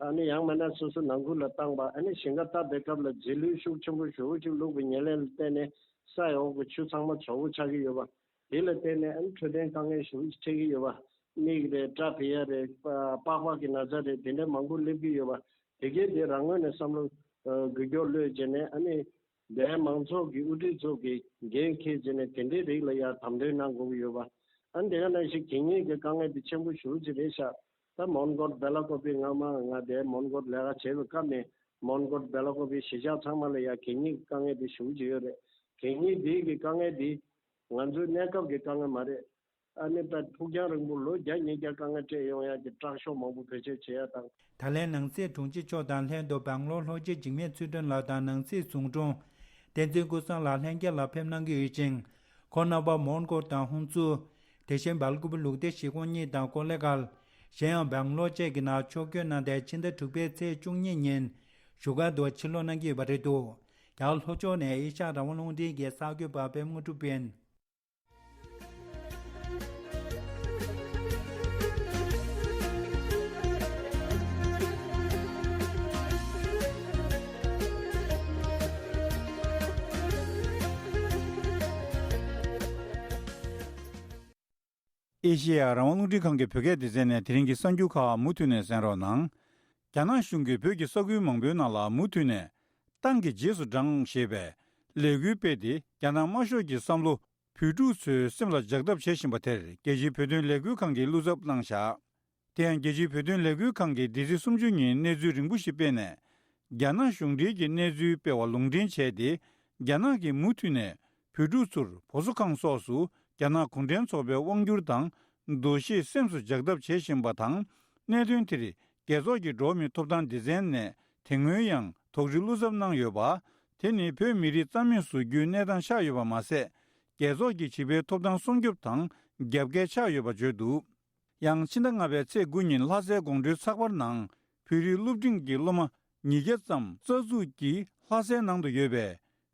ཨ་ནི་ཡང་མིན་ན་སོ་སོ་ནང་ཁུལ་ལ་བཏང་པ། ཨ་ནི་ཞིང་ཁ་བཏབ་པའི་སྐབས་ལ་རྫས་ལུད་ཤུགས་ཆེན་པོ་ཞེ་པོ་ཅིག་བླུགས་པའི་ཉེར་ལེན་ལ་བརྟེན་ནས་ས་ཡི་འོག་གི་ཆུ་ཚང་མ་བཙོག་པོ་ཆགས་ཀྱི་ཡོད་པ། དེ་ལ་བརྟེན་ནས་ཨ་ནི་འཕྲོད་བསྟེན་དཀའ་ངལ་ཞེ་པོ་ཅིག་འཕྲད་ཀྱི་ཡོད་པ། མིག་རེད། སྐྲ་འཕེལ་ཡ་རེད། པགས་པ་གི་ན་ཚ་རེད། དེ་འདྲ་མང་པོ་སླེབས་ཀྱི་ཡོད་པ། དེ་གས་དེ་རང་ངོས་ནས་བསམ་བློ་འགུལ་སྐྱོད་བློས་བྱས་ནས། ཨ་ནི་འདས་མང་ཚོགས་ཀྱི་དབུ་ཁྲིད་ཚོ་གིས་འགན་འཁྱེར་བྱས་ནས་དེ་འདྲའི་རིགས་ལ་ཡར་དམ་དོན་གནང་དགོས་ཀྱི་ཡོད་པ། ཨ་ནི་དེ་ག་ནང་བཞིན་གད་སྙིགས་ཀྱི་དཀའ་ངལ་དེ་ཆེན་པོ་ཞེ་པོ་ཅིག་རེད་ཤག་ད་མོན་གྷོར་སྦེ་ལ་ཀོ་པི་སྔ་མ་ང་དེ་མོན་གྷོར་ལས་ཀ་བྱེད་པའི་སྐབས་ནས། མོན་གྷོར་སྦེ་ལ་ཀོ་པི་གཞིས་ཆགས་ཚང་མ་ལ་ཡ་གད་སྙིགས་ཀྱི་དཀའ་ངལ་དེ་ཞེ་པོ་ཅིག་ཡོད་རེད། གད་སྙིགས་དེ་གི་དཀའ་ངལ་དེ་ང་ཚོའི་གནས་སྐབས་ཀྱི་དཀའ་ངལ་མ་རེད། ཨ་ནི་ད་ཕུགས་རྒྱང་རིང་པོ་ལོ་བརྒྱ་ཉིས་བརྒྱ་དཀའ་ངལ་འཕྲད་ཡོང་ཡག་གི་སྐྲག་ཤོས་མང་པོ་བེད་སྤྱོད་བྱེད་ཡ་དང་། ད་ལན་ནང་སྲིད་དྲུང་ཆེ་མཆོག་དང་ལྷན་དུ་སྦང་ལོར་ལྷོ་སྤྱི་འཇིགས་མེད་ཚུལ་ཁྲིམས་ལགས་དང་ནང་སྲིད་ཟུང་དྲུང་བསྟན་འཛིན་ཀུན་བཟང་ལགས་ལྷན་རྒྱས་ལ་ཕེབས་གནང་གི་ཡོད་ཅིང་། ཁོང་རྣམ་པ་མོན་གྷོ་དང་ཧུན་སུར། དེ་བཞིན་སྦེལ་ཀོབ་ལུགས་བདེ་གཞིས་ཁོངས་གཉིས་དང་ཀོ་ལེ་གྷལ། གཞན་ཡང་སྦང་ལོར་བཅས་ཀྱི་ནང་ཕྱོགས་བསྐྱོད་གནང་སྟེ་ཕྱི་ཟླ་དྲུག་པའི་ཚེས་བཅུ་གཉིས་ཉིན་བཞུགས་སྒར་དུ་ཕྱིར་ལོག་གནང་གི་ཡོད་པ་རེད་འདུག་རྒྱ་གར་ལྷོ་ཕྱོགས་ནས་ཨེ་ཤ་ཡ་རང་དབང་རླུང་འཕྲིན་གྱི་གསར་འགོད་པ་པད་མ་དངོས་གྲུབ་ཡིན། ཨེ་ཤེ་ཡ་རང་དབང་རླུང་འཕྲིན་ཁང་གི་བོད་སྐད་སྡེ་ཚན་ནས་དེ་རིང་གི་གསར་འགྱུར་ཁག་མུ་མཐུད་ནས་གསན་རོགས་གནང་། རྒྱ་ནག་གཞུང་གིས་བོད་ཀྱི་ས་ཁུལ་མང་པོའི་ནང་ལ་མུ་མཐུད་ནས་ཏང་གི་རྗེས་སུ་འབྲང་ཞེས་པའི་ལས་འགུལ་སྤེལ་ཏེ། རྒྱ་ནག་དམར་ཤོག་གི་བསམ་བློ་བོད་ཕྲུག་ཚོའི་སེམས་ལ་འཇགས་ཐབས་བྱེད་བཞིན་པ་དེར་རྒྱལ་སྤྱིའི་བོད་དོན་ལས་འགུལ་ཁང་གིས་བློ་འཚབ་གནང་བཞག་དེ་ཡང་རྒྱལ་སྤྱིའི་བོད་དོན་ལས་འགུལ་ཁང་གིས་འདི་ཚེས་སུམ་ཅུ་ཉིན་གནས་ཚུལ་རིང་པོ་ཞིག་སྤེལ་ནས། རྒྱ་ནག་གཞུང་འབྲེལ་གྱི་གནས་ཚུལ་སྤེལ་བ་ལུང་འདྲེན་བྱས་ཏེ། རྒྱ་ནག་གིས་མུ་མཐུད་ནས་བོད་ཕྲུག་ཚོར་བོད་བཟོ་ཁང་སོགས་སུ་རྒྱ་ནག་གུང་ཁྲན་ཚོགས་པའི་དབང་སྒྱུར་དང་འདུ་ཤེས་སེམས་སུ་འཇགས་ཐབས་བྱེད་བཞིན་པ་དང་། གནད་དོན་དེར་རྒྱལ་ཚོགས་ཀྱི་འགྲོ་བ་མིའི་ཐོབ་ཐང་སྡེ་ཚན་ནས་དེ་སྔོན་ཡང་དོགས་འདྲི་བློ་འཚབ་གནང་ཡོད་པ། དེ་ནི་བོད་མི་རིགས་རྩ་མེད་བཟོ་རྒྱུའི་གནས་སྟངས་ཆགས་ཡོད་པ་མ་ཟད། རྒྱལ་ཚོགས་ཀྱི་བྱིས་པའི་ཐོབ་ཐང་སྲུང་སྐྱོབ་དང་རྒྱབ་འགལ་ཆགས་ཡོད་པ་བརྗོད་འདུག་ཡང་ཕྱི་ཟླ་ལྔ་པའི་ཚེས་དགུ་ཉིན་ལྷ་སའི་དགོང་དྲོའི་ཚགས་པར་ནང་བོད་རིགས་སློབ་འབྲིང་གི་སློབ་མ་ཉིས་བརྒྱ་ཙམ་རྩ་འཛུགས་ཀྱིས་ལྷ་སའི་ནང་དུ་ཡོད་པའི་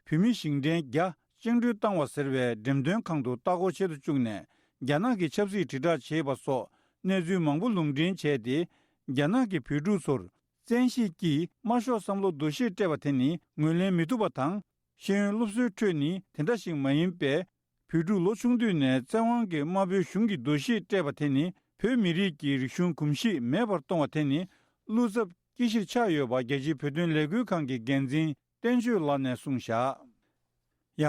བོད་མི་ཞིང་བྲན་བརྒྱ་བཅིངས་འགྲོལ་བཏང་བ་ཟེར་བའི་འགྲེམས་སྟོན་ཁང་དུ་ལྟ་སྐོར་བྱེད་དུ་བཅུག་ནས། རྒྱ་ནག་གི་ཆབ་སྲིད་དྲིལ་བསྒྲགས་བྱས་པ་སོགས་གནས་ཚུལ་མང་པོ་ལུང་འདྲེན་བྱས་ཏེ། རྒྱ་ནག་གི་བོད་ཕྲུག་ཚོར་བཙན་ཤེད་ཀྱིས་དམར་ཤོག་བསམ་བློ་འདུ་ཤེས་སྤྲད་པ་དེ་ནི་ངོས་ལེན་མི་ཐུབ་པ་དང་། ཤེས་ཡོན་སློབ་གསོའི་ཁྲོད་ནི་དེ་འདྲ་ཞིག་མ་ཡིན་པས། བོད་ཕྲུག་ལོ་ཆུང་དུས་ནས་བཙན་དབང་གིས་དམར་པོའི་གཞུང་གི་འདུ་ཤེས་སྤྲད་པ་དེ་ནི་བོད་མི་རིགས་ཀྱི་རིག་གཞུང་གོམས་གཤིས་མེད་པར་གཏོང་བ་དེ་ནི་བློ་འཚབ་སྐྱེ་གཞིར་ཆགས་ཡོད་པ་རྒྱལ་སྤྱིའི་བོད་དོན་ལས་འགུལ་ཁང་གི་འགན་འཛིན་བསྟན་ཆོས་ལགས་ནས་གསུངས་བཞག་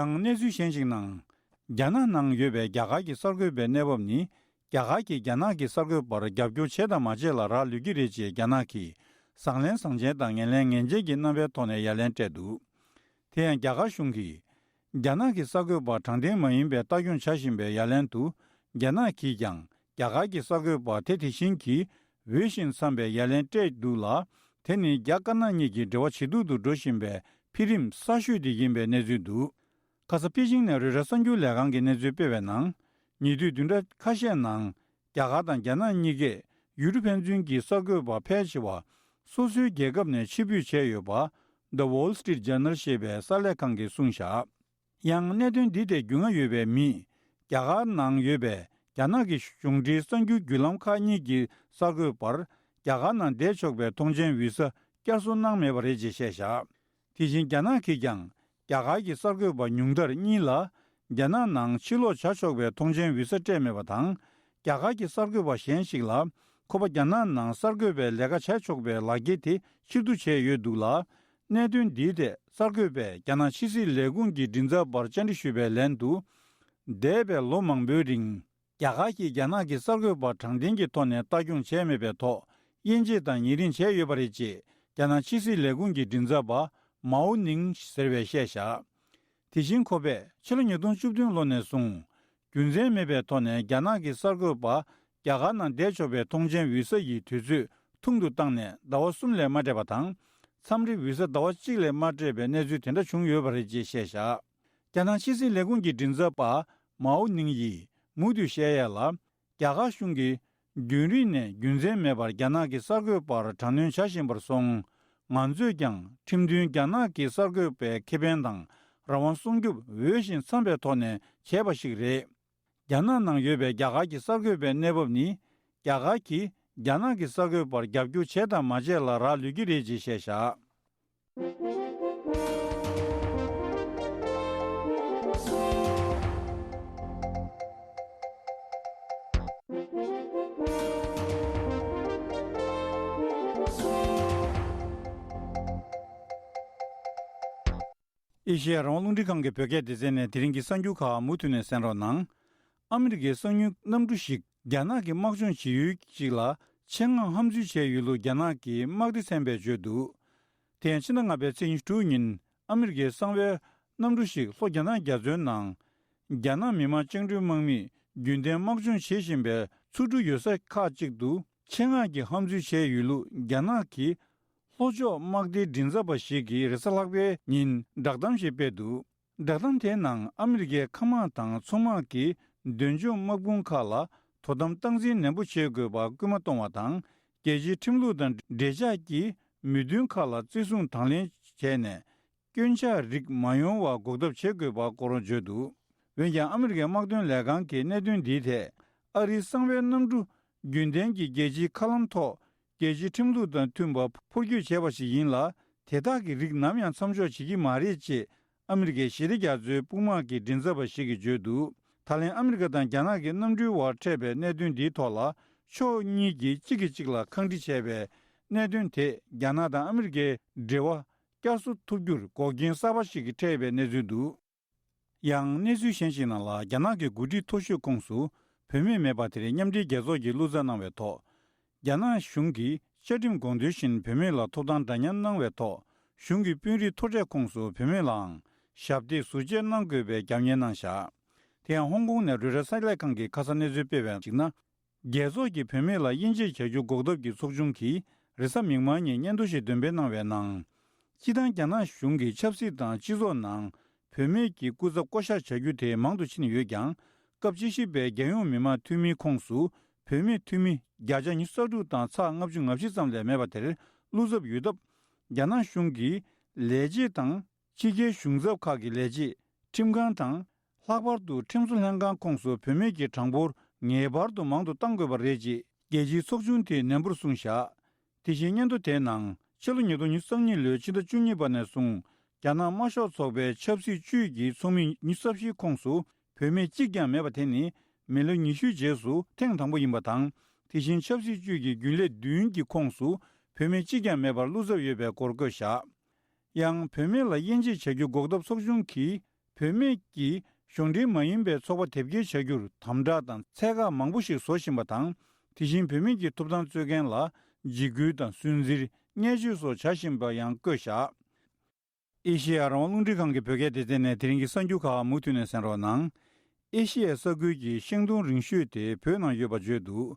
ཡང་གནས་ཚུལ་གཞན་ཞིག་ནང་། རྒྱ་ནག་ནང་ཡོད་པའི་རྒྱ་གར་གྱི་གསར་འགོད་པའི་གནས་བབ་ནི། རྒྱ་གར་གྱིས་རྒྱ་ནག་གི་གསར་འགོད་པར་རྒྱབ་སྐྱོར་བྱས་དང་མ་བྱས་ལ་རག་ལུས་ཀྱི་རེད་ཅེས་རྒྱ་ནག་གིས་བཟང་ལན་བཟང་ཅན་དང་ངན་ལན་ངན་ཅན་གྱི་རྣམ་པའི་ཐོག་ནས་ཡ་ལན་སྤྲད་འདུག་དེ་ཡང་རྒྱ་གར་གཞུང་གིས། རྒྱ་ནག་གི་གསར་འགོད་པ་དྲང་བདེན་མ་ཡིན་པའི་ལྟ་སྐྱོང་བྱ་བཞིན་པའི་ཡ་ལན་དུ། རྒྱ་ནག་གིས་ཀྱང་རྒྱ་གར་གྱི་གསར་འགོད་པ་དེ་དེ་བཞིན་གྱིས་འོས་ཤིང་འཚམ་པའི་ཡ་ལན་སྤྲད་འདུག་ལ། དེ་ནི་རྒྱ་དཀར་ནག་གཉིས་ཀྱི་འབྲེལ་བ་ཇེ་སྡུག་ཏུ་འགྲོ་བཞིན་པའི་འཕེལ་རིམ་གསར་ཤོས་དེ་ཡིན་པའི་གནས་ཚུལ་འདུག་ཁ་ས་པེ་ཅིང་ནས་རོའི་ཊར་གསར་འགྱུར་ལས་ཁང་གིས་གནས་ཚུལ་སྤེལ་བའི་ནང་། ཉེ་དུས་བདུན་ཕྲག་ཁ་ཤས་ནང་། རྒྱ་གར་དང་རྒྱ་ནག་གཉིས་ཀས་ཡུལ་གྲུ་ཕན་ཚུན་གྱི་གསར་འགོད་པ་ཕལ་ཆེ་བ་སོ་སོའི་རྒྱལ་ཁབ་ནས་ཕྱིར་འབུད་བྱས་ཡོད་པ། The Wall Street Journal ཞེས་པའི་གསར་ལས་ཁང་གིས་གསུངས་བཞག་ཡང་གནད་དོན་འདི་དེ་རྒྱུས་མངའ་ཡོད་པའི་མིས། རྒྱ་གར་ནང་ཡོད་པའི་རྒྱ་ནག་གི་གཞུང་འབྲེལ་གསར་འགྱུར་བརྒྱུད་ལམ་ཁག་གཉིས་ཀྱི་གསར་འགོད་པར། རྒྱ་གར་ནང་བསྡད་ཆོག་པའི་ཐོངས་མཆན་བི་ས་བསྐྱར་གསོ་གནང་མེད་པ་རེད་ཅེས་བཤད་བཞག་དེ་བཞིན་རྒྱ་ནག་གིས་ཀྱང་། རྒྱ་གར་གྱི་གསར་འགོད་པ་ཉུང་མཐར་གཉིས་ལ། རྒྱ་ནག་ནང་ཕྱིར་ལོག་བྱ་ཆོག་པའི་ཐོངས་མཆན་བི་ས་སྤྲད་མེད་པ་དང་། རྒྱ་གར་གྱི་གསར་འགོད་པ་གཞན་ཞིག་ལ། ཁོ་པ་རྒྱ་ནག་ནང་གསར་འགོད་པའི་ལས་ཀ་བྱ་ཆོག་པའི་ལག་འཁྱེར་དེ་ཕྱིར་བསྡུ་བྱས་ཡོད་འདུག་ལ། གནད་དོན་འདིའི་ཐད་གསར་འགོད་པས་རྒྱ་ནག་ཕྱི་སྲིད་ལས་ཁུངས་ཀྱི་མགྲིན་ཚབ་པར་བཅར་འདྲི་ཞུས་པའི་ལན་དུ། འདས་པའི་ལོ་མང་པོའི་རིང་། རྒྱ་གར་གྱིས་རྒྱ་ནག་གི་གསར་འགོད་པ་དྲང་བདེན་གྱི་ཐོག་ནས་ལྟ་སྐྱོང་བྱས་མེད་པའི་ཐོག་དབྱེ་འབྱེད་དང་ཉེས་རིང་བྱས་ཡོད་པ་རེད་ཅེས་རྒྱ་ནག་ཕྱི་སྲིད་ལས་ཁུངས་ཀྱི་མགྲིན་ཚབ་པ་མའོ་ནིང་ཟེར་བས་བཤད་བཞག་དེ་བཞིན་ཁོ་པས་ཕྱི་ལོ་ཉིས་སྟོང་བཅུ་བདུན་ལོ་ནས་བཟུང་། རྒྱུ་མཚན་མེད་པའི་ཐོག་ནས་རྒྱ་ནག་གི་གསར་འགོད་པ་རྒྱ་གར་ནང་བསྡད་ཆོག་པའི་ཐོངས་མཆན་བི་ས་ཡི་དུས་ཚོད་ཐུང་དུ་བཏང་ནས་ཟླ་བ་གསུམ་ལས་མ་སྤྲད་པ་དང་། མཚམས་རེ་བི་ས་ཟླ་བ་གཅིག་ལས་མ་སྤྲད་པའི་གནས་ཚུལ་དེ་འདྲ་བྱུང་ཡོད་པ་རེད་ཅེས་བཤད་བཞག་རྒྱ་ནག་ཕྱི་སྲིད་ལས་ཁུངས་ཀྱི་མགྲིན་ཚབ་པ་མའོ་ནིང་ཡིས་མུ་མཐུད་བཤད་ཡས་ལ། རྒྱ་གར་གཞུང་གིས་རྒྱུན་རིང་ནས་རྒྱུ་མཚན་མེད་པར་རྒྱ་ནག་གི་གསར་འགོད་པར་དྲག་གནོན་བྱ་བཞིན་པར་སོང་། ང་ཚོས་ཀྱང་ཁྲིམས་མཐུན་རྒྱ་ནག་གི་གསར་འགོད་པའི་ཁེ་ཕན་དང་རང་དབང་སྲུང་སྐྱོབ་འོས་ཤིང་འཚམ་པའི་ཐོག་ནས་བྱས་པ་ཞིག་རེད། རྒྱ་ནག་ནང་ཡོད་པའི་རྒྱ་གར་གྱི་གསར་འགོད་པའི་གནས་བབ་ནི། རྒྱ་གར་གྱིས་རྒྱ་ནག་གི་གསར་འགོད་པར་རྒྱབ་སྐྱོར་བྱས་དང་མ་བྱས་ལ་རག་ལུས་ཀྱི་རེད་ཅེས་བཤད་བཞག། ཨེ་ཤེ་ཡ་རང་དབང་རླུང་འཕྲིན་ཁང་གི་བོད་སྐད་སྡེ་ཚན་ནས་དེ་རིང་གི་གསར་འགྱུར་ཁག་མུ་མཐུད་ནས་གསན་རོགས་གནང་། ཨ་མི་རི་ཀའི་གསང་མྱུལ་གནམ་གྲུ་ཞིག་རྒྱ་ནག་གིས་དམག་སྦྱོང་བྱེད་ཡུལ་ཅིག་ལ་ཆེད་མངགས་ཧམ་འཛུལ་བྱས་ཡོད་ལུགས་རྒྱ་ནག་གི་དམག་སྡེ་ཚན་པས་བརྗོད་འདུག། དེ་ཡང་ཕྱི་ཟླ་ལྔ་པའི་ཚེས་ཉི་ཤུ་དྲུག་ཉིན་ཨ་མི་རི་ཀའི་གསང་བའི་གནམ་གྲུ་ཞིག་ལྷོ་རྒྱ་ནག་རྒྱ་མཚོའི་ནང་རྒྱ་ནག་མི་དམངས་བཅིངས་འགྲོལ་དམག་མིས་རྒྱུན་ལྡན་དམག་སྦྱོང་བྱེད་བཞིན་པའི་མཚོ་གྲུ་ཡོད་ས་ཁག་ཅིག་ཏུ་ཆེད་མངགས་ཀྱིས་ཧམ་འཛུལ་བྱས་ཡོད་ལུགས་རྒྱ་ནག་གི་ལྷོ་ཕྱོགས་དམག་སྡེའི་མགྲིན་ཚབ་པ་ཞིག་གིས་རེས་གཟའ་ལྷག་པའི་ཉིན་བསྒྲགས་གཏམ་ཞིག་སྤེལ་འདུག། བསྒྲགས་གཏམ་དེའི་ནང་ཨ་མི་རི་ཀའི་མཁའ་དམག་དང་མཚོ་དམག་གིས་འདོན་སྦྱོང་དམག་དཔུང་ཁག་ལ་དོ་དམ་སྟངས་འཛིན་ནན་པོ་བྱེད་དགོས་པར་སྐུལ་མ་གཏོང་བ་དང་། རྒྱལ་སྤྱིའི་ཁྲིམས་ལུགས་དང་འབྲེལ་ཆགས་ཀྱི་མོས་མཐུན་ཁག་ལ་བརྩི་སྲུང་དང་ལེན་བྱས་ནས། སྐྱོན་ཆ་རིགས་མ་ཡོང་བ་འགོག་ཐབས་བྱེད་དགོས་པ་སྐོར་བརྗོད་འདུག། འོན་ཀྱང་ཨ་མི་རི་ཀའི་དམག་དོན་ལས་ཁང་གིས་གནད་དོན་འདིའི་ཐད་ཨ་རིའི་གསང་བའི་གནམ་གྲུ་རྒྱུན་ལྡན་གྱི་རྒྱལ་སྤྱིའི་མཁའ་ལམ་ཐོག་རྒྱལ་སྤྱིའི་ཁྲིམས་ལུགས་དང་མཐུན་པ་འཕུར་སྐྱོད་བྱས་པ་ཞིག་ཡིན་ལ། དེ་དག་གི་རིགས་ནམ་ཡང་མཚམས་འཇོག་བྱེད་ཀྱི་མ་རེད་ཅེས་ཨ་མི་རི་ཀའི་ཞི་བདེ་རྒྱ་མཚོའི་དཔུང་དམག་གི་མགྲིན་ཚབ་པ་ཞིག་གིས་བརྗོད་འདུག། ད་ལན་ཨ་མི་རི་ཀ་དང་རྒྱ་ནག་གི་གནམ་གྲུའི་བར་འཕྲད་པའི་གནད་དོན་འདིའི་ཐོག་ལ་ཕྱོགས་གཉིས་ཀྱིས་གཅིག་གིས་གཅིག་ལ་ཁག་དཀྲི་བྱས་པའི་གནད་དོན་དེས་རྒྱ་ནག་དང་ཨ་མི་རི་ཀའི་འབྲེལ་བ་བསྐྱར་གསོ་ཐུབ་རྒྱུར་འགོག་རྐྱེན་གསར་པ་ཞིག་གིས་འཕྲད་པའི་གནས་ཚུལ་འདུག། ཡང་གནས་ཚུལ་གཞན་ཞིག་ནང་ལ། རྒྱ་ནག་གི་འགོ་ཁྲིད་མཐོ་ཤོས་ཁོངས་སུ་བུད་མེད་མེད་པ་དེར་མཉམ་འབྲེལ་རྒྱལ་ཚོགས་ཀྱིས་བློ་འཚབ་གནང་བའི་ཐོག། རྒྱ་ནག་གཞུང་གིས་བཅའ་ཁྲིམས་དགོངས་དོན་བཞིན་བུད་མེད་ལ་ཐོབ་ཐང་འདྲ་མཉམ་གནང་བའི་ཐོག། གཞུང་གི་དཔོན་རིགས་མཐོ་གྲས་ཁོངས་སུ་བུད་མེད་ལའང་ཞབས་སྟེགས་ཟུར་བཅད་གནང་དགོས་པའི་རྒྱབ་གཉེར་གནང་བཞག། དེ་ཡང་ཧོང་ཀོང་ནས་རོའི་ཊར་གསར་ལས་ཁང་གིས་ཁ་སང་གནས་ཚུལ་སྤེལ་བར་གཞིགས་ན། རྒྱལ་ཚོགས་ཀྱི་བུད་མེད་ལ་དབྱེ་འབྱེད་བྱ་རྒྱུ་འགོག་ཐབས་ཀྱི་ཚོགས་ཆུང་གིས་རེས་གཟའ་མིག་དམར་ཉིན་སྙན་ཐོ་ཞིག་འདོན་སྤེལ་གནང་བའི་ནང་། སྤྱིར་བཏང་རྒྱ་ནག་གཞུང་གིས་ཆབ་སྲིད་དང་སྤྱི་ཚོགས་ནང་བུད་མེད་ཀྱི་སྐུ་ཚབ་བསྐོ་གཞག་བྱ་རྒྱུ་དེ་མང་དུ་ཕྱིན་ཡོད་ཀྱང་། སྐབས་བཅུ་བཞི་པའི་རྒྱལ་ཡོངས་མི་དམངས་འཐུས་མིའི་ཁོངས་སུ་བུད་མེད་འཐུས་མི་བརྒྱ་ཆ་ཉི་ཤུ་རྩ་དྲུག་དང་ཚེག་ལྔ་བཅུ་ང་བཞི་ཙམ་ལས་མེད་པ་དེར་བློ་འཚབ་ཡོད་སྟབས། རྒྱ་ནག་གཞུང་གིས་ལས་བྱེད་དང་། ཕྱི་རྒྱལ་གཞུང་ཚབ་ཁག་གི་ལས་བྱེད། ཁྲིམས་ཁང་དང་། ལྷག་པར་དུ་ཁྲིམས་བཟོ་ལྷན་ཁང་ཁོངས་སུ་བུད་མེད་ཀྱི་གྲངས་འབོར་ངེས་པར་དུ་མང་དུ་གཏང་དགོས་པ་རེད་ཅེས་རྒྱལ་སྤྱིའི་ཚོགས་ཆུང་དེས་ནན་པོར་གསུངས་བཞག། དེ་བཞིན་སྙན་ཐོ་དེའི་ནང་ཕྱི་ལོ་ཉིས་སྟོང་ཉི་ཤུ་རྩ་གཉིས་ལོའི་ཕྱི་ཟླ་བཅུ་གཉིས་པ་ནས་བཟུང་རྒྱ་ནག་དམར་ཤོག་ཚོགས་པའི་ཆབ་སྲིད་ཅུས་ཀྱི་ཚོགས་མི་ཉི་ཤུ་རྩ་བཞིའི་ཁོངས་སུ་བུད་མེད་གཅིག་ཀྱང་མེད་པ་དེ་ནི་མི་ལོ་ཉི་ཤུའི་རྗེས་སུ་ཐེངས་དང་པོ་ཡིན་པ་དང་། དེ་བཞིན་ཆབ་སྲིད་ཅུས་ཀྱི་རྒྱུན་ལས་བདུན་གྱི་ཁོངས་སུ་བུད་མེད་གཅིག་ཀྱང་མེད་པར་བློ་འཚབ་ཡོད་པའི་སྐོར་བཀོད་བཞག། ཡང་བུད་མེད་ལ་དབྱེ་འབྱེད་བྱ་རྒྱུ་འགོག་ཐབས་ཚོགས་ཆུང་གིས་བུད་མེད་ཀྱིས་གཞུང་འབྲེལ་མ་ཡིན་པའི་ཚོགས་པ་དེབ་སྐྱེལ་བྱ་རྒྱུར་དམ་དྲག་དང་ཚད་བཀག་མང་པོ་ཞིག་བཟོ་བཞིན་པ་དང་། དེ་བཞིན་བུད་མེད་ཀྱི་ཐོབ་ཐང་རྩོད་མཁན་ལ་འཇིགས་སྐུལ་དང་སུན་གཙེར། བརྙས་བཅོས་སོགས་བྱ་བཞིན་པ་ཡང་བཀོད་བཞག། ཨེ་ཤེ་ཡ་རང་དབང་རླུང་འཕྲིན་ཁང་གི་བོད་སྐད་སྡེ་ཚན་ནས་དེ་རིང་གི་གསར་འགྱུར་ཁག་མུ་མཐུད་ནས་གསན་རོགས་གནང་། ཨེ་ཤེ་ཡའི་ས་ཁུལ་གྱི་ཤིང་སྡོང་རིང་ཤོས་དེ་བོད་ནང་ཡོད་པ་བརྗོད་འདུག།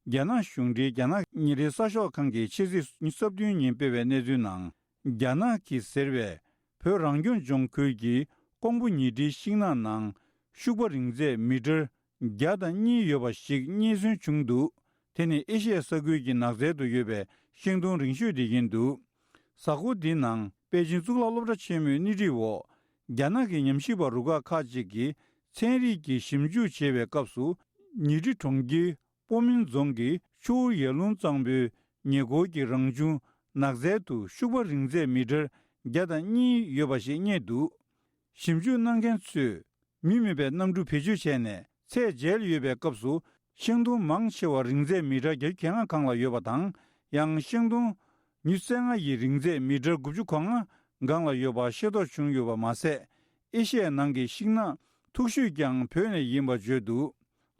རྒྱ་ནག་གཞུང་འབྲེལ་རྒྱ་ནག་ཉིན་རེའི་གསར་ཤོག་ཁང་གིས་ཕྱི་ཚེས་ཉི་ཤུ་རྩ་བདུན་ཉིན་སྤེལ་བའི་གནས་ཚུལ་ནང་། རྒྱ་ནག་གིས་ཟེར་བས་བོད་རང་སྐྱོང་ལྗོངས་ཁུལ་གྱི་ཀོང་པོ་ཉི་ཁྲིའི་ཤིང་ནགས་ནང་ཤུག་པ་རིང་ཚད་མི་ཊར་བརྒྱ་དང་གཉིས་ཡོད་པ་ཞིག་རྙེད་སོན་བྱུང་འདུག། དེ་ནི་ཨེ་ཤེ་ཡ་ས་ཁུལ་གྱི་ནགས་ཚལ་དུ་ཡོད་པའི་ཤིང་སྡོང་རིང་ཤོས་དེ་ཡིན་འདུག། གཟའ་འཁོར་འདིའི་ནང་པེ་ཅིང་གཙུག་ལག་སློབ་གྲྭ་ཆེན་མོའི་སྣེ་ཁྲིད་འོག་རྒྱ་ནག་གི་ཉམས་ཞིབ་པ་རུ་ཁག་ཁག་ཅིག་གིས་ཚན་རིག་གི་ཞིབ་འཇུག་བྱེད་པའི་སྐབས་སུ། ཉི་ཁྲི་གྲོང་ཁྱེར་པོ་མིན་རྫོང་གི་ཆུ་བོ་ཡར་ཀླུང་གཙང་པོའི་ཉེ་འཁོར་གྱི་རང་བྱུང་ནགས་ཚལ་དུ་ཤུག་པ་རིང་ཚད་མི་ཊར་བརྒྱ་དང་གཉིས་ཡོད་པ་ཞིག་རྙེད་འདུག། ཞིབ་འཇུག་གནང་མཁན་ཚོས་མི་མེད་པའི་གནམ་གྲུ་བེད་སྤྱོད་བྱས་ནས་ཚད་འཇལ་ཡོད་པའི་སྐབས་སུ། ཤིང་སྡོང་མང་ཆེ་བ་རིང་ཚད་མི་ཊར་བརྒྱད་ཅུ་གྱ་ལྔ་སྒང་ལ་ཡོད་པ་དང་། ཡང་ཤིང་སྡོང་ཉི་ཤུ་རྩ་ལྔ་ཡི་རིང་ཚད་མི་ཊར་དགུ་བཅུ་གོ་ལྔ་སྒང་ལ་ཡོད་པ་ཤེས་རྟོགས་བྱུང་ཡོད་པ་མ་ཟད། ཨེ་ཤི་ཡའི་ནང་གི་ཤིང་ནགས་མཐུག་ཤོས་ཀྱང་བོད་ནས་ཡིན་པ་བརྗོད་འདུག།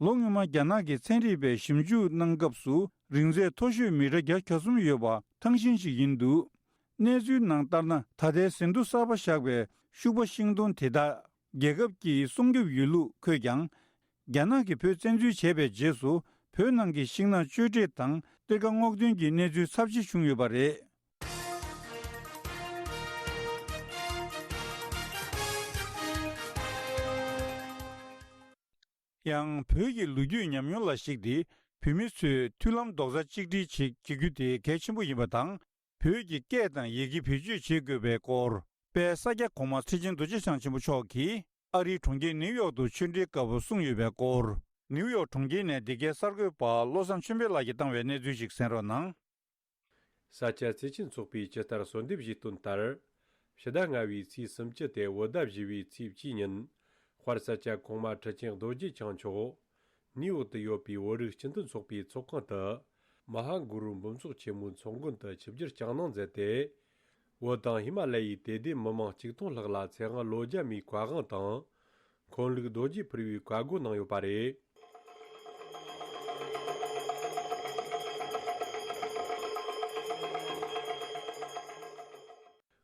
ལོ་སྔོན་མ་རྒྱ་ནག་གི་ཚན་རིག་པས་ཞིབ་འཇུག་གནང་སྐབས་སུ། རིང་ཚད་མཐོ་ཤོས་མི་ཊར་བརྒྱ་གྱ་གསུམ་ཡོད་པ་ཐང་ཤིང་ཞིག་ཡིན་འདུག། གནས་ཚུལ་ནང་ལྟར་ན། ད་ལྟའི་ཟིན་ཐོ་གསར་པ་བཞག་པའི་ཤུག་པ་ཤིང་སྡོང་དེ་དག་རྒྱལ་ཁབ་ཀྱིས་སྲུང་སྐྱོབ་ཡོད་ལུགས་འཁོད་ཀྱང་། རྒྱ་ནག་གིས་བོད་བཙན་འཛུལ་བྱས་པའི་རྗེས་སུ། བོད་ནང་གི་ཤིང་ནགས་གཅོད་འབྲེག་དང་གཏེར་ཁ་སྔོག་འདོན་གྱི་གནས་ཚུལ་ཚབས་ཆེ་བྱུང་ཡོད་པ་རེད། ཡང་བོད་ཀྱི་ལོ་རྒྱུས་ཉམས་མྱོང་ལ་གཞིགས་ཏེ། བོད་མི་ཚོས་མཐུན་ལམ་རྡོག་རྩ་གཅིག་སྒྲིལ་ཅིག་བྱེད་རྒྱུ་དེ་གལ་ཆེན་པོ་ཡིན་པ་དང་། བོད་ཀྱི་སྐད་དང་ཡི་གེ་བེད་སྤྱོད་བྱེད་དགོས་པའི་སྐོར། དཔལ་ས་སྐྱ་གོང་མ་ཁྲི་ཆེན་རྡོ་རྗེ་འཆང་ཆེན་པོ་མཆོག་གིས་ཨ་རིའི་གྲོང་ཁྱེར་ནིའུ་ཡོག་ཏུ་ཆོས་འབྲེལ་སྐབས་གསུངས་ཡོད་པའི་སྐོར། ནིའུ་ཡོག་གྲོང་ཁྱེར་ནས་འདི་གའི་གསར་འགོད་པ་བློ་བཟང་ཆོས་འཕེལ་ལགས་ཀྱིས་བཏང་བའི་གནས་ཚུལ་ཞིག་གསན་རོགས་གནང་། ས་སྐྱ་བརྩེ་ཆེན་ཚོགས་པའི་སྤྱི་ལྟར་གསོལ་འདེབས་ཞུས་དོན་ལྟར། ཕྱི་ཟླ་ལྔ་བའི་ཚེས་སུམ་ཅུ་སྟེ་བོད་ཟླ་བཞི་བའི་ཚེས་བཅུའི་ཉིན། དཔལ་ས་སྐྱ་གོང་མ་ཁྲི་ཆེན་རྡོ་རྗེ་འཆང་མཆོག་ནིའུ་ཡོག་ཏུ་ཡོད་པའི་བོད་རིགས་སྤྱི་མཐུན་ཚོགས་པའི་ཚོགས་ཁང་དུ། མ་ཧཱ་གུ་རུ་འབུམ་ཚོགས་ཆེན་མོའི་ཚོགས་མགོན་དུ་ཆིབས་བསྒྱུར་བསྐྱངས་གནང་མཛད་དེ། བོད་དང་ཧི་མ་ལ་ཡའི་དད་ལྡན་མི་མང་གཅིག་སྟོང་ལྷག་ལ་ཚེ་དབང་ལོ་བརྒྱ་མའི་བཀའ་དབང་དང་། འཁོན་ལུགས་རྡོ་རྗེ་ཕུར་བུའི་བཀའ་བསྒོ་གནང་ཡོད་པ་རེད།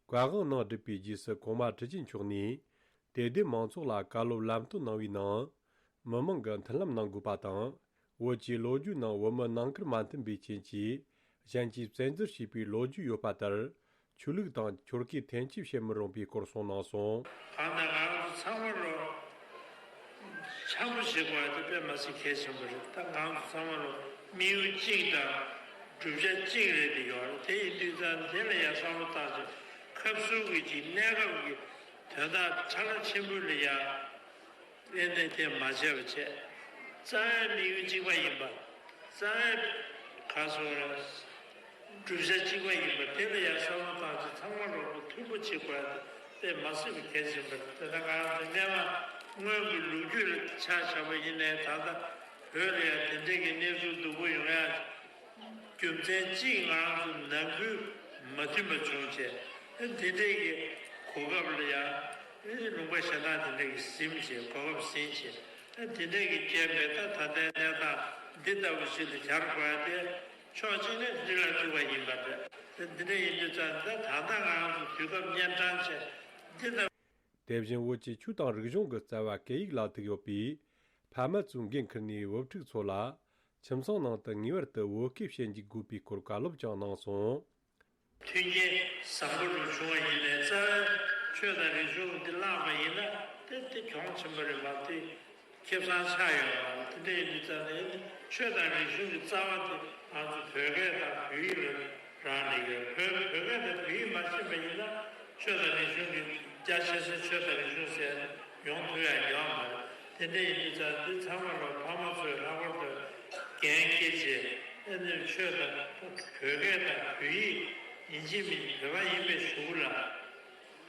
བཀའ་དབང་ནང་བསྒྲུབས་པའི་རྗེས་སུ་གོང་མ་ཁྲི་ཆེན་མཆོག་ནས་དད་ལྡན་མང་ཚོགས་ལ་བཀའ་སློབ་ལམ་སྟོན་གནང་བའི་ནང་། མི་མང་གིས་མཐུན་ལམ་གནང་དགོས་པ་དང་། བོད་ཀྱི་ལོ་རྒྱུས་ནང་བོད་མི་ནང་ཁུལ་མ་མཐུན་པའི་རྐྱེན་གྱིས་གཞན་གྱིས་བཙན་འཛུལ་བྱས་པའི་ལོ་རྒྱུས་ཡོད་པ་ལྟར། ཆོས་ལུགས་དང་ཆོལ་ཁའི་འཐེན་འཁྱེར་བྱེད་མི་རུང་པའི་སྐོར་གསུངས་གནང་སོང་། གང་ལྟར་ང་རང་ཚོ་ཚང་མ་ལོ། འཆམ་པོ་བྱེད་དགོས་པ་དེ་དཔེ་མ་སྲིད་གལ་ཆེན་པོ་རེད། ད་ང་ཚོ་ཚང་མ་ལོ་དམིགས་ཡུལ་གཅིག་དང་བསྒྲུབ་བྱ་གཅིག་རེད་དེ་ཡོད་རེད། དེ་ཡིན་དུས་ཙང་དེ་ལ་ཡང་བསམ་བློ་བཏང་ཚེ་ཁབ་སུ་གི་ཅིག་གནས་སྐབས་ཀྱི་དོན་དག་ཕྲ་རགས་ཆེན་པོ་ལ་ཡང་། ཨེ་ནས་དེ་མ་བྱས་པ་བྱས། རྩ་བའི་དམིགས་ཡུལ་གཅིག་པ་ཡིན་པ། རྩ་བའི་ག་སོ་ར། བསྒྲུབ་བྱ་གཅིག་པ་ཡིན་པ་དེ་ལ་ཡང་བསམ་བློ་བཏང་ཚེ་ཚང་མ་རོགས་པ་མཐུན་པོ་བྱེད་དགོས་ཡ་དེ་དཔེ་མ་སྲིད་པའི་གལ་ཆེན་པོ་རེད། དེ་ལྟར་ང་རང་ཚོ་སྔོན་མ་སྔོན་གྱི་ལོ་རྒྱུས་ལ་ཆ་བཞག་པ་ཡིན་ནའི་ད་ལྟ་བོད་ལ་ཡང་དེ་འདྲའི་གི་གནས་ཚུལ་སྡུག་པོ་ཡོང་ཡ། རྒྱུ་མཚན་གཅིག་ང་རང་ཚོ་ནང་ཁུལ་མ་མཐུན་པ་བྱུང་བྱས། དེ་འདྲའི་གི་གོ་སྐབས་ལ་ཡང་ལུང་པ་གཞན་དག་དེ་འདྲའི་གི་ཟིན་བྱས་གོ་སྐབས་ཟིན་བྱས། དེ་འདྲའི་གི་རྐྱེན་པས་ད་ད་ལྟའི་གནས་སྟངས་འདི་ལྟ་བུ་ཞིག་ལ་གྱར་དགོས་ཡ་དེ་ཕྱོགས་གཅིག་ནས་འདི་ལ་ཐུག་པ་ཡིན་པ་རེད། དེ་འདི་འདྲ་ཡིན་དུས་ཙང་ད་ད་ལྟ་ང་རང་ཚོ་དུས་སྐབས་གཉན་འཕྲང་བྱས་འདི་ལྟ། དེ་བཞིན་བོད་ཀྱི་ཆོས་དང་རིག་གཞུང་གི་རྩ་བ་སྐད་ཡིག་ལ་ཐུག་ཡོད་པས། ཕ་མ་ཚོས་འགན་འཁུར་ནས་བུ་ཕྲུག་ཚོ་ལ་ཁྱིམ་ཚང་ནང་དུ་ངེས་པར་དུ་བོད་སྐད་བཤད་འཇུག་དགོས་པའི་སྐོར་བཀའ་སློབ་ཀྱང་གནང་སོང་། མཐུན་རྐྱེན་བཟང་པོ་རུ་བྱུང་བ་ཡིན་ནའི་རྩ་བའི་ཆོས་དང་རིག་གཞུང་འདི་བརླག་པ་ཡིན་ན་དེ་དེ་གྱོང་ཆེན་པོ་རེད་མ་གཏོགས་ཁེ་བཟང་ཆགས་ཡོད་མ་རེད། དེ་འདྲ་ཡིན་དུས་ཙང་ནས་ཆོས་དང་རིག་གཞུང་གི་རྩ་བ་དེ་ང་ཚོ་བོད་སྐད་དང་བོད་ཡིག་ལ་རག་ལས་ཡོད། བོད་བོད་སྐད་དང་བོད་ཡིག་མ་ཤེས་པ་ཡིན་ན་ཆོས་དང་རིག་གཞུང་གི་རྒྱ་ཆེ་སའི་ཆོས་དང་རིག་གཞུང་ཟེར་ཡོང་ཐུབ་ཡ་ཡོད་མ་རེད། དེ་འདྲ་ཡིན་དུས་ཙང་འདི་ཚང་མ་ལ་ཕ་མ་ཚོས་ལྷག་པར་དུ་འགན་འཁྱེར་བྱས་ཨ་ནི་ཆོས་དང་བོད་སྐད་དང་བོད་ཡིག་ཡིན་གཅིག་མིན་གཅིག་བོད་པ་ཡིན་པའི་གཞུག་ལ།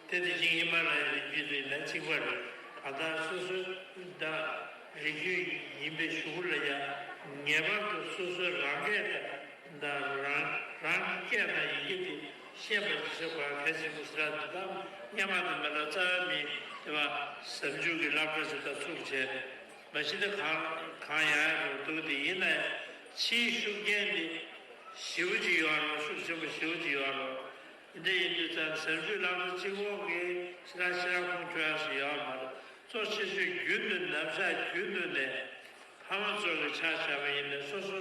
དེ་དེ་བཞིན་ཧི་མ་ལ་ཡའི་རི་རྒྱུད་དེ་ལ་གཅིག་པ་རེད། གང་ལྟར་སོ་སོའི་ད་རིགས་རྒྱུད་ཡིན་པའི་གཞུག་ལ་ཡང་ངེས་པར་དུ་སོ་སོའི་རང་སྐད་དང་ད་རང་རང་གི་སྐད་དང་ཡི་གེ་དེ་ཤེས་པར་བྱེད་དགོས་གལ་ཆེན་པོ་ཟེར་བ་དེ་དག་སྔོན་མ་དང་མི་འདྲ་རྩ་བའི་མི་དེ་བ་ཟབ་འཇུག་གི་བསླབ་གྲྭ་ཞིག་དང་ཚུགས་བྱས་མ་གཞི་དེ་གང་གང་ཡང་ཡང་འགྲོ་འདུག་དེ་ཡིན་ན་ཕྱིའི་ཤུགས་རྐྱེན་དེ་ཞེ་པོ་ཅིག་ཡོད་རེད། ཤུགས་ཆེན་པོ་ཞེ་པོ་ཅིག་ཡོད་རེད། དེ་འདྲ་ཡིན་དུས་ཙང་ཟབ་འཇུག་བསླབ་གྲྭ་གཅིག་པོ་གིས་ཕྱི་ལ་ཕྱི་ལ་ཁུངས་འཁྱོལ་ཡག་ཞིག་ཡོད་མ་རེད། གཙོ་ཆེ་ཤོས་རྒྱུན་དུ་ནམ་ཞག་རྒྱུན་དུ་ནས་ཕ་མ་ཚོ་གི་ཆ་བཞག་པ་ཡིན་ནའི་སོ་སོ་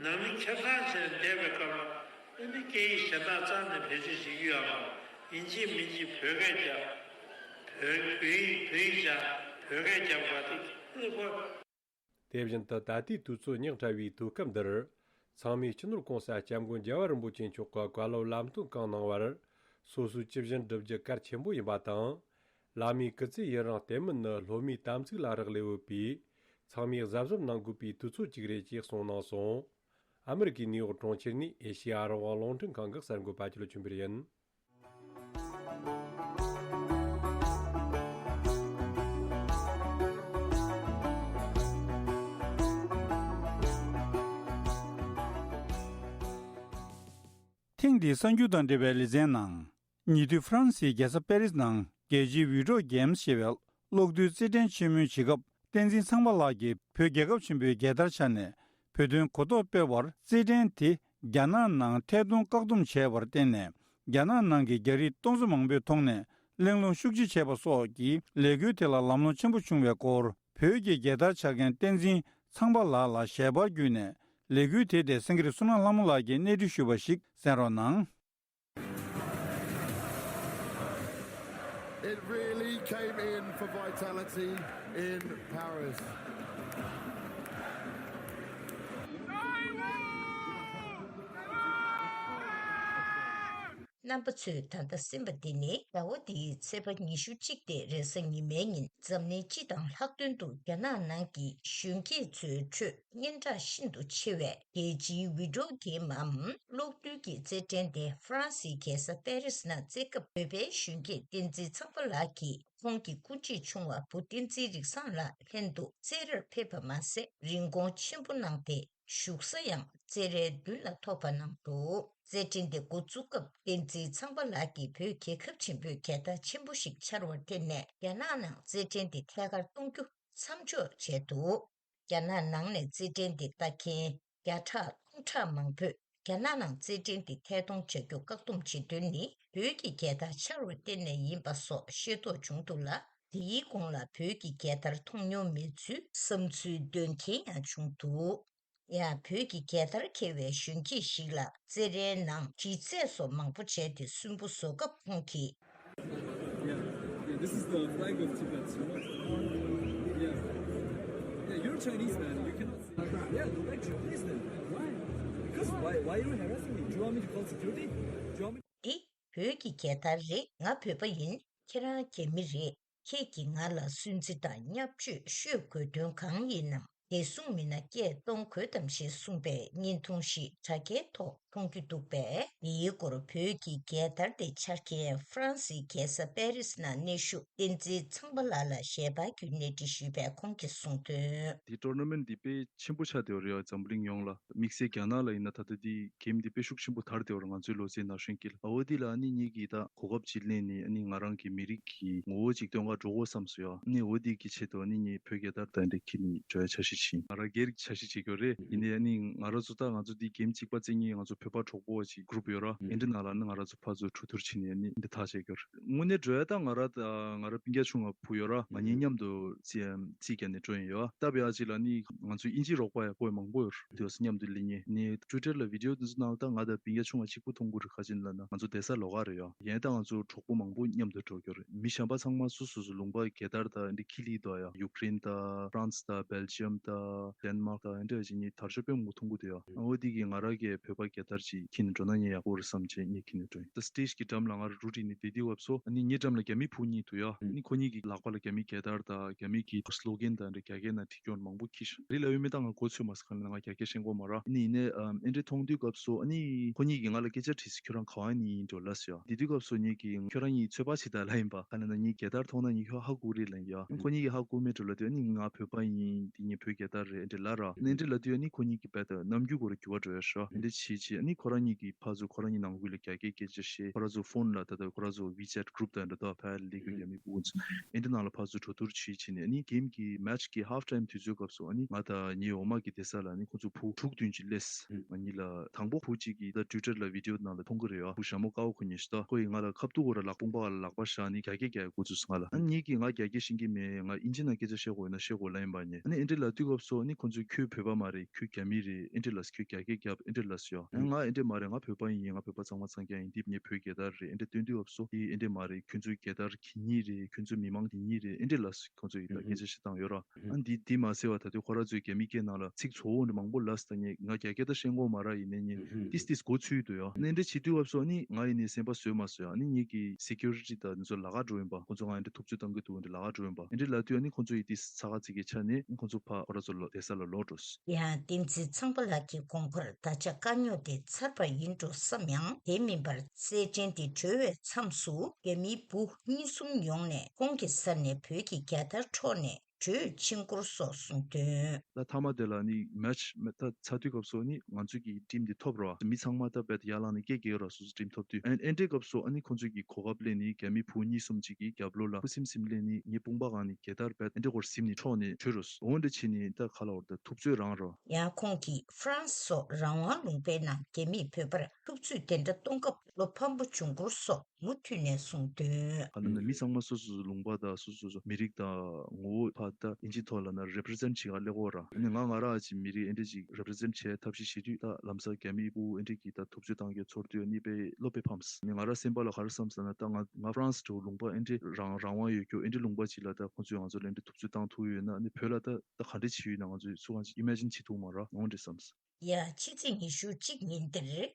ནང་མི་ཁེ་བཟང་བྱས་ནས་བསྡད་པའི་སྐབས་ལ་ཨ་ནི་སྐད་ཡིག་གཞན་དག་རྩ་ནས་བེད་སྤྱོད་བྱེད་ཀྱི་ཡོད་མ་རེད། ཡིན་གཅིག་མིན་གཅིག་བོད་སྐད་རྒྱབ། བོད་བོད་ཡིག་བོད་ཡིག་སྦྱང་། བོད་སྐད་རྒྱབ་དགོས་དེ་ཨ་ནི་ཁོ། དེ་བཞིན་དུ་ད་ལྟའི་དུས་ཚོད་ཉག་ཕྲ་བའི་དུས་སྐབས་འདིར། ཚང་མས་སྤྱི་ནོར་༸གོང་ས་༸སྐྱབས་མགོན་རྒྱལ་བ་རིན་པོ་ཆེ་མཆོག་གི་བཀའ་སློབ་ལམ་སྟོན་གང་གནང་བར། སོ་སོའི་ཇི་བཞིན་བསྒྲུབ་རྒྱུ་གལ་ཆེན་པོ་ཡིན་པ་དང་། བླ་མའི་སྐུ་ཚེ་ཡུན་རིང་བརྟན་མིན་ནི་སློབ་མའི་དམ་ཚིག་ལ་རག་ལས་ཡོད་པས། ཚང་མས་གཟབ་གཟབ་གནང་དགོས་པའི་དུས་ཚོད་ཅིག་རེད་ཅེས་གསུངས་གནང་སོང་། ཨ་མི་རི་ཀའི་ནིའུ་ཡོག་གྲོང་ཁྱེར་ནས་ཨེ་ཤེ་ཡ་རང་དབང་རླུང་འཕྲིན་ཁང་གི་གསར་འགོད་པ་ཆོས་ལ་ཆོས་འཕེལ་ཡིན། ཐེངས་འདིའི་གསར་འགྱུར་དང་འབྲེལ་བའི་ལེ་ཚན་ནང་། ཉེ་དུས་ཧྥ་རན་སིའི་རྒྱལ་ས་པེ་རིས་ནང་རྒྱལ་སྤྱིའི་ཝི་ཌིའོ་གེམ་ཞེས་པའི་གློག་རྡུལ་རྩེད་འགྲན་ཆེན་མོའི་བྱེད་སྐབས། བསྟན་འཛིན་ཚངས་པ་ལགས་ཀྱིས་བོད་རྒྱལ་ཁབ་ཆེན་པོའི་རྒྱལ་དར་འཕྱར་ནས་བོད་དོན་གོ་རྟོགས་སྤེལ་བར་རྩེད་འགྲན་དེ་རྒྱ་ནག་ནང་ཐད་གཏོང་བཀག་སྡོམ་བྱས་པར་བརྟེན་ནས། རྒྱ་ནག་ནང་གི་རྒྱ་རིགས་སྟོང་ཚོ་མང་པོས་མཐོང་ནས་གླེང་སློང་ཤུགས་ཆེ་བྱས་པ་སོགས་ཀྱིས་ལས་འགུལ་དེ་ལ་ལམ་ལྷོང་ཆེན་པོ་བྱུང་བའི་སྐོར། བོད་ཀྱི་རྒྱལ་དར་འཕྱར་མཁན་བསྟན་འཛིན་ཚངས་པ་ལགས་ལ་ཞལ་པར་བརྒྱུད་ནས་ལས་འགུལ་དེ་དེ་སེང་གེ་རི་བསོད་ནམས་ལྷ་མོ་ལགས་ཀྱིས་གནས་འདྲི་ཞུས་པ་ཞིག་གསན་རོགས་གནང་། It really came in for Vitality in Paris. རྣམ་པ་ཚོས་ད་ལྟ་གསན་པ་འདི་ནི་ཟླ་བ་འདིའི་ཚེས་པ་ཉི་ཤུ་གཅིག་སྟེ་རེས་གཟའ་ཉི་མའི་ཉིན་འཛམ་གླིང་སྤྱི་དང་ལྷག་དོན་དུ་རྒྱ་ནག་ནང་གི་གཞོན་སྐྱེས་ཚོའི་ཁྲོད་སྙན་གྲགས་ཤིན་ཏུ་ཆེ་བའི་རྒྱལ་སྤྱིའི་བི་ཌིའོ་གེམ་འམ་གློག་རྡུལ་གྱི་རྩེད་འགྲན་དེ་ཧྥ་རན་སིའི་རྒྱལ་ས་པེ་རིས་ནང་རྩེ་སྐབས། བོད་པའི་གཞོན་སྐྱེས་བསྟན་འཛིན་ཚངས་པ་ལགས་ཀྱིས་ཁོང་གི་སྐུ་མཆེད་ཆུང་བ་བུ་བསྟན་འཛིན་རིག་བཟང་ལགས་ལྷན་དུ་རྩེད་རར་ཕེབས་པ་མ་ཟད། རིན་གོང་ཆེན་པོ་གནང་སྟེ། བཞུགས་ས་ཡང་རྩེད་རའི་མདུན་ལ་ཐོབ་པ་གནང་འདུག་རྩེད་འགྲན་དེ་འགོ་བཙུགས་སྐབས། བསྟན་འཛིན་ཚངས་པ་ལགས་ཀྱིས་བོད་རྒྱལ་ཁབ་ཆེན་པོའི་རྒྱལ་དར་ཆེན་པོ་ཞིག་འཕྱར་བར་བརྟེན་ནས། རྒྱ་ནག་ནང་རྩེད་འགྲན་དེ་ཐད་ཀར་གཏོང་རྒྱུ་མཚམས་འཇོག་བྱས་འདུག་རྒྱ་ནག་ནང་ནས་རྩེད་འགྲན་དེ་ལྟ་མཁན་བརྒྱ་ཕྲག་སྟོང་ཕྲག་མང་པོས་རྒྱ་ནག་ནང་རྩེད་འགྲན་དེ་ཐད་གཏོང་བྱ་རྒྱུ་བཀག་སྡོམ་བྱེད་དོན་ནི། བོད་ཀྱི་རྒྱལ་དར་འཕྱར་བར་བརྟེན་ནས་ཡིན་པ་སོགས་ཤེས་རྟོགས་བྱུང་འདུག་ལ། དེའི་གོང་ལ་བོད་ཀྱི་རྒྱལ་དར་མཐོང་མྱོང་མེད་ཚུལ་བསམ་ཚུལ་འདོན་མཁན་ཡང་བྱུང་འདུག་ཡང་བོད་ཀྱི་རྒྱལ་དར་འཁྱེར་བའི་གཞོན་སྐྱེས་ཤིག་ལ་རྩེད་རའི་ནང་དྲི་རྩད་སོགས་མང་པོ་བྱས་ཏེ་སུན་པོ་བཟོ་སྐབས། ཁོང་གིས། Yeah, yeah, this is the flag of Tibet, you know? Yeah. Yeah, you're a Chinese man, you cannot say. Yeah, go back to your place then. Why? Because why, why are you harassing me? Do you want me to call security? Do you want me འདི་བོད་ཀྱི་རྒྱལ་དར་རེད། ང་བོད་པ་ཡིན། ཁྱེད་རང་རྒྱ་མི་རེད། ཁྱེད་ཀྱིས་ང་ལ་སུན་གཙེར་དང་བརྙས་བཅོས་ཤོད་དགོས་དོན་གང་ཡིན་ནམ། བདེ་སྲུང་མི་སྣ་སྐད་གཏོང་དགོས་དམ་ཞེས་གསུངས་པའི་བརྙན་ཐུང་ཞིག་དྲ་རྒྱའི་ཐོག་མཐོང་རྒྱུ་འདུག་པས། འདིའི་སྐོར་བོད་ཀྱི་རྒྱལ་དར་དེ་འཕྱར་མཁན་ཧྥ་རན་སིའི་རྒྱལ་ས་པེ་རིས་ནང་གནས་བཞུགས་བསྟན་འཛིན་ཚངས་པ་ལགས་ལ་ཞལ་པར་བརྒྱུད་གནས་འདྲི་ཞུས་པས། ཁོང་གིས་གསུངས་དོན། དེ་ཊོར་ནར་མེན་ཊི་འདི་དཔེ་ཆེན་པོ་ཆགས་བསྡད་ཡོད་རེད་འཛམ་བུ་གླིང་ཡོངས་ལ། དམིགས་བསལ་རྒྱ་ནག་ལ་ཡིན་ན་ད་ལྟ་འདི་གེམ་འདི་དཔེ་ཤུགས་ཆེན་པོ་དར་བསྡད་ཡོད་རེད། ང་ཚོའི་ལོ་ཙཱའི་ན་གཞོན་སྐྱེས་ལ། འོ་འདི་ལ་ཨ་ནི་ངེད་ཀྱིས་ད་གོ་སྐབས་ཅིག་ལེན་ནས་ཨ་ནི་ང་རང་གི་མི་རིགས་ཀྱི་ངོ་བོ་ཅིག་སྟོན་ག་འགྲོ་དགོས་བསམ་སོང་ཡ། ཨ་ནི་འོ་འདི་གི་ཆེད་དུ་ཨ་ནི་ངས་བོད་རྒྱལ་དར་དང་འདྲ་འཁྱེར་ནས་འགྲོ་ཡ་འཆར་གཞི་ཅིག་ཡིན། ང་རང་སྒེར་གྱི་འཆར་གཞི་བྱེད་རྒྱུ་རེད། ཡིན་ནའི་ཨ་ནི་ང་རང་ཚོ་ད་ང་ཚོ་འདི་གེམ་གཅིག་པ་རྩེ་མཁན་ང་ཚོ་བོད་པ་གྲོགས་པོ་ཅིག་གུ་རུབ་ཡོད་ར། ཨེ་འདྲ་ནང་ལ་ཨ་ནི་ང་རང་ཚོ་ཕར་ཚུར་གྲོས་བསྡུར་བྱས་ནས་ཨ་ནི་འདི་ཐག་བཅད་རྒྱུ་རེད། དངོས་གནས་འགྲོ་ཡ་ད་ང་ར་ད་ང་ར་སྤུན་ཀྱག་ཆུང་བ་བུ་ཡོད་ར། ང་གཉིས་མཉམ་དུ་རྩིས་རྩིས་རྒྱག་ནས་འགྲོ་ཡིན་ཡོད། ད་བེ་ཨ་ཅི་ལ་ནི་ང་ཚོ་དབྱིན་ཇིའི་རོགས་པ་ཡག་པོ་མང་པོ་ཡོད་རེད། དེ་མཉམ་དུ་སླེབས་མཁན་ནི་ཊུ་ཊར་ལ་བི་ཌི་ཡོ་དེ་ཚོ་ནང་ལ་ད་ང་དང་སྤུན་ཀྱག་ཆུང་བ་གཅིག་པུ་མཐོང་གི་རེད། ག་ཅི་ལབ་ན་ང་ཚོ་བསྡད་ས་ལོགས་ཀ་རེད་ཡ། ཡིན་ད་ང་ཚོ་གྲོགས་པོ་མང་པོ་མཉམ་དུ་འགྲོ་རྒྱུ་རེད། མི་གཞན་པ་ཚང་མ་སོ་སོ་སོ་ལུང་པ་རྒྱལ་དར་དང་འདི་འཁྱེར་སླེབས་འདུག་ཡ། ཡུཀ་རེན་དང་ཧྥ་རན་སི་དང་སྦེལ་ཇི་ཡམ་དང་ཌེན་མཱག་དང་འདི་འདྲ་ཅིག་ནི་དར་ཤོག་དཔེ་མང་པོ་མཐོང་གི་འདུག་ཡ། འོ་དེ་གིས་ང་རང་གིས་བོད་པ་རྒྱལ་དར་ཅིག་འཁྱེར་ནས་འགྲོ་ན་ངས་ཡག་པོ་རེད་བསམ་བྱས་ངས་འཁྱེར་ནས་འགྲོ་ཡིན། ད་སི་ཊེཇ་གི་འགྲམ་ལ་ང་རང་འགྲོ་དུས་ནི་དེ་དུས་སྐབས་སུ་ཨ་ནི་ངའི་འགྲམ་ལ་རྒྱ་མི་བུ་གཉིས་འདུག་ཡ། ཨ་ནི་ཁོ་གཉིས་ཀྱིས་ལག་པ་ལ་རྒྱ་མིའི་རྒྱལ་དར་དང་རྒྱ་མི་གི་སི་ལོ་གན་དང་འདྲ་རྒྱ་སྐད་ནང་བྲིས་ཀྱོག་མང་པོ་འཁྱེར་ཤག་རི་ལ་ཡོད་མེད་ད་ང་གོ་ཚོད་མ་སོང་། ག་ལ་ན་ང་རྒྱ་སྐད་ཤེས་ཀྱོག་མ་རེད། ཨ་ནི་ཡིན་ནའི་ཨ་འདྲ་མཐོང་དུས་སྐབས་སུ་ཨ་ནི་ཁོ་གཉིས་ཀྱིས་ང་ལ་སྐད་ཆ་དྲིས་སོང་། ཁྱོད་རང་ག་བ་ནས་ཡིན་འགྲོ་ལབ་སོང་ཡ། དེ་དུས་སྐབས་སུ་ངས་ཀྱིས་ཁྱོད་རང་གཉིས་ཚོད་དཔག་བྱེད་དང་ལབ་ཡིན་པ། ག་ལ་ན་ངའི་རྒྱལ་དར་མཐོང་ན་ངས་ཁྱོད་ཧ་གོ་རེད་ལབ་ཡ། ཨ་ཁོ་གཉིས་ཀྱིས་ཧ་གོ་མེད་འགྲོ་ལབ་དུས་ཨ་ནི་ང་བོད་པ་ཡིན། དེ་ངའི་བོད་རྒྱལ་དར་རེད་འདྲ་ལབ་ར། ཨ་ནི་འདྲ་ལབ་དུས་ཨ་ནི་ཁོ་གཉིས་ཀྱིས་རྦད་དེ་རྣམ་འགྱུར་སྐོར་འགྱུར་བ་འགྲོ་ཡ་ཤག་འདི་བྱས་བྱས་ཨ་ནི་ཁོ་རང་གཉིས་ཀྱིས་ཕར་ཚུར་ཁོ་རང་གཉིས་ནང་ཁུལ་ལ་རྒྱ་སྐད་སྐད་ཆ་བཤད། ཁོ་རང་ཚོ་ཕོན་ལ་ད་ལྟ་ཁོ་རང་ཚོ་ཝི་ཅེཊ་གུ་རུབ་དང་འདྲ་ཐོག་ཕར་སླེབས་ཀྱི་རྒྱ་མི་སྤུ་གུ་ཚོ་ཨེ་འདྲ་ནང་ལ་ཕར་ཚུར་གྲོས་བསྡུར་བྱས་བྱས་ནས་ཨ་ནི་གེམ་གྱི་མེ་ཆི་གི་ཧབ་ཊའིམ་དུས་ཚོད་སྐབས་སུ་ཨ་ནི་ང་དང་ངའི་འོག་མ་གི་བསྡད་ས་ལ་ཨ་ནི་ཁོ་ཚོ་བུ་དྲུག་བདུན་ཅིག་སླེབས། ང་གཉིས་ལ་དང་པོ་བུ་གཅིག་གིས་ད་ཊུ་ཊར་ལ་བི་ཌི་ཡོ་ནང་ལ་མཐོང་གི་རེད་ཡ། བུ་ཞྭ་མོ་དཀར་པོ་ཁོ་གཉིས་ཤིག་ད་ཁོ་ཡིས་ང་ལ་ཁ་ཐུག་ཁོ་རང་ལག་པ་བཞག་ནས་རྒྱ་སྐད་རྒྱག་ཡ་འགོ་བཙུགས་སོང་ང་ལ། ཨ་ནི་ངེད་ཀྱིས་ང་རྒྱ་སྐད་ཤེས་ཀྱི་མེད། ང་དབྱིན་ཇི་ནང་སྐད་ཆ་བཤད་དགོས་ཡོད་ན་བཤད་དགོས་ལབ་ཡིན་པ་ནས། ཨ་ནི་ཨེ་འདྲ་ལབ་དུས་སྐབས་སུ་ཨ་ནི་ཁོ་ཚོས་ཁྱོད་བོད་པ་མ་རེད། ཁྱོད་རྒྱ་མི་རེད། ཨེ་འདྲ་ལབ་སོང་། ཁྱོད་རྒྱ་སྐད་རྒྱབ་ཨེ་འདྲ་ལབ་སོང་ཡ། ཨ་ང་ཨེ་འདྲ་མ་རེད། ང་བོད་པ་ཡིན། ང་བོད་པ་གཙང་མ་གཙང་རྐྱང་ཡིན། འདི་ངའི་བོད་རྒྱལ་དར་རེད། ཨེ་འདྲ་སྟོན་དུས་སྐབས་སུ་འདི་ཨེ་འདྲ་མ་རེད། ཁྱོད་ཚོའི་རྒྱལ་དར་གྱི་ཉིད་རེད། ཁྱོད་ཚོའི་མི་མང་གི་ཉིད་རེད། ཨེ་འདྲ་ལབ་སོང་། ཁོ་ཚོ་ཡིས་ད་སྐད་ཆ་བཤད་སྟངས་ཡོད་ར། ཨ་འདི་འདི་མ་ཟེར་བ་ད་དུང་ཁོ་རང་ཚོའི་རྒྱ་མིའི་སྐད་ནང་ལ་ཚིག་བཙོག་པོ་འདྲ་མང་པོ་ལབ་སོང་། ད་ངས་ང་རྒྱ་སྐད་ད་ཤེས་ཀྱི་མ་རེད། ཡིན་ནའི་ངས་ཏིས་ཏིས་གོ་ཚོད་འདུག་ཡ། ཨ་ནི་འདི་བྱེད་དུས་སྐབས་སུ་ཨ་ནི་ང་ཡིན་ནའི་སེམས་པ་བཟོད་མ་སོང་ཡ། ཨ་ནི་ངེད་ཀྱི་སི་ཀུ་རི་ཊི་དང་འདི་ཚོ་ལག་ག་འགྲོ་ཡིན་པ། ཁོ་ཚོ་ང་ཡིན་འདྲ་ཐུབ་ཚོད་བཏང་གི་འདུག་འདི་ལག་ག་འགྲོ་ཡིན་པ། ཨེ་འདྲ་ལབ་དུས་ཨ་ནི་ཁོ་ཚོ་ཡིས་ཏིས་ཚ་ཁ་ཚིག་གི་ཆ་ནས་ཁོ་ཚོ་ཕར་ཁོ་རང་ཚོ་ལ་བསྡད་ས་ལ་ལོག་འགྲོ་སོང་། ཡང་བསྟན་འཛིན་ཚངས་པ་ལགས་ཀྱི་དགོངས་པར་ད་ཆ་དཀའ་རྙོག་དེ་ཚར་བ་ཡིན་འགྲོ་བསམ་ཡང་དེ་མིན་པར་རྩེད་འགྲན་དེ་གྲོལ་བའི་མཚམས་སུ་རྒྱ་མིའི་བུ་གཉིས་གསུམ་ཡོང་ནས་ཁོང་གི་སར་ནས་བོད་ཀྱི་རྒྱལ་དར་འཕྲོག་ནས། གྲོས་ཕྱིན་སྐོར་སོགས་གསུངས་དོན། ད་མཐའ་མ་དེ་ལ་ནི་མེ་ཆི་ད་ཚར་དུས་སྐབས་སུ་ནི་ང་ཚོ་གི་ཊིམ་དེ་ཐོབ་རོགས། མི་ཚང་མ་ད་རྦད་ཡར་ལངས་ནས་སྐད་རྒྱག་རོགས། སོ་སོ་ཊིམ་ཐོབ་དུས་ཨེ་ཨེ་འདྲའི་སྐབས་སུ་ཨ་ནི་ཁོང་ཚོ་གི་གོ་སྐབས་ལེན་ནི་རྒྱ་མི་བུ་གཉིས་གསུམ་ཅིག་གི་རྒྱབ་ལོགས་ལ་ཁུ་སིམ་སིམ་ལེན་ནི་ངའི་དཔུང་པ་སྒང་ནས་རྒྱལ་དར་རྦད་ཨེ་འདྲའི་སྐོར་ཟིམ་ནི་འཕྲོག་ནས་བྲོས་རོགས། འོ་འདྲ་བྱས་ནི་ད་ག་ལ་བར་ད་ཐུབ་ཚོད་རང་རོགས། ཡང་ཁོང་གིས་ཧྥ་རན་སི་སོགས་རང་དབང་ལུང་པའི་ནང་རྒྱ་མིས་བོད་པར་ཐུབ་ཚོད་དེ་འདྲ་གཏོང་སྐབས་བློ་ཕམ་པོ་བྱུང་སྐོར་སོགས་མུ་མཐུད་ནས་གསུངས་དོན། ཨ་ནི་མི་ཚང་མ་སོ་སོ་སོ་ལུང་པ་དང་སོ་སོ་སོ་མི་རིགས་དང་ངོ་བོ་ཕ་ ད་ཨིན་ཇི་ཐོག་ལ་ན་རེ་པི་རི་ཛེན་ཊི་བྱེད་ག་སླེབས་ཡོད་ར། ཨ་ནི་ང་ང་རང་ཅིག་མི་རིགས་ཨེ་འདྲ་ཅིག་རེ་པི་རི་ཛེན་ཊི་བྱེད་ཐབས་ཤེས་བྱེད་དུས། ད་ལམ་སང་རྒྱ་མི་ཕྲུ་གུ་ཨེ་འདྲ་གི་ད་ཐུབ་ཚོད་བཏང་གི་ཚོར་དུས། ཨ་ནི་དཔེ་བློ་དཔེ་ཕམ་སོང་། ཨ་ནི་ང་རང་སེམས་པ་ལ་ག་རེ་བསམ་སོང་ན། ད་ང་ང་ཧྥ་རན་སི་འདྲ་བོ་ལུང་པ་ཨེ་འདྲ་རང་རང་དབང་ཡོད་རྒྱུ་ཨེ་འདྲ་ལུང་པ་ཅིག་ལ་ད་ཁོང་ཚོས་ང་ཚོ་ལ་ཨེ་འདྲ་ཐུབ་ཚོད་བཏང་ཐུབ་ཡོད་ན། ཨ་ནི་བོད་ལ་ད་ད་ག་འདྲ་བྱེད་ཡོད་ན་ང་ཚོས་སུ་གང་ཅིག་ཨི་མེ་ཇིན་བྱེད་ཐུབ་མ་རེད། འོ་འདྲ་བསམ་སོང་། ཡ། ཕྱི་ཚེས་ཉི་ཤུ་གཅིག་ཉིན་དེར་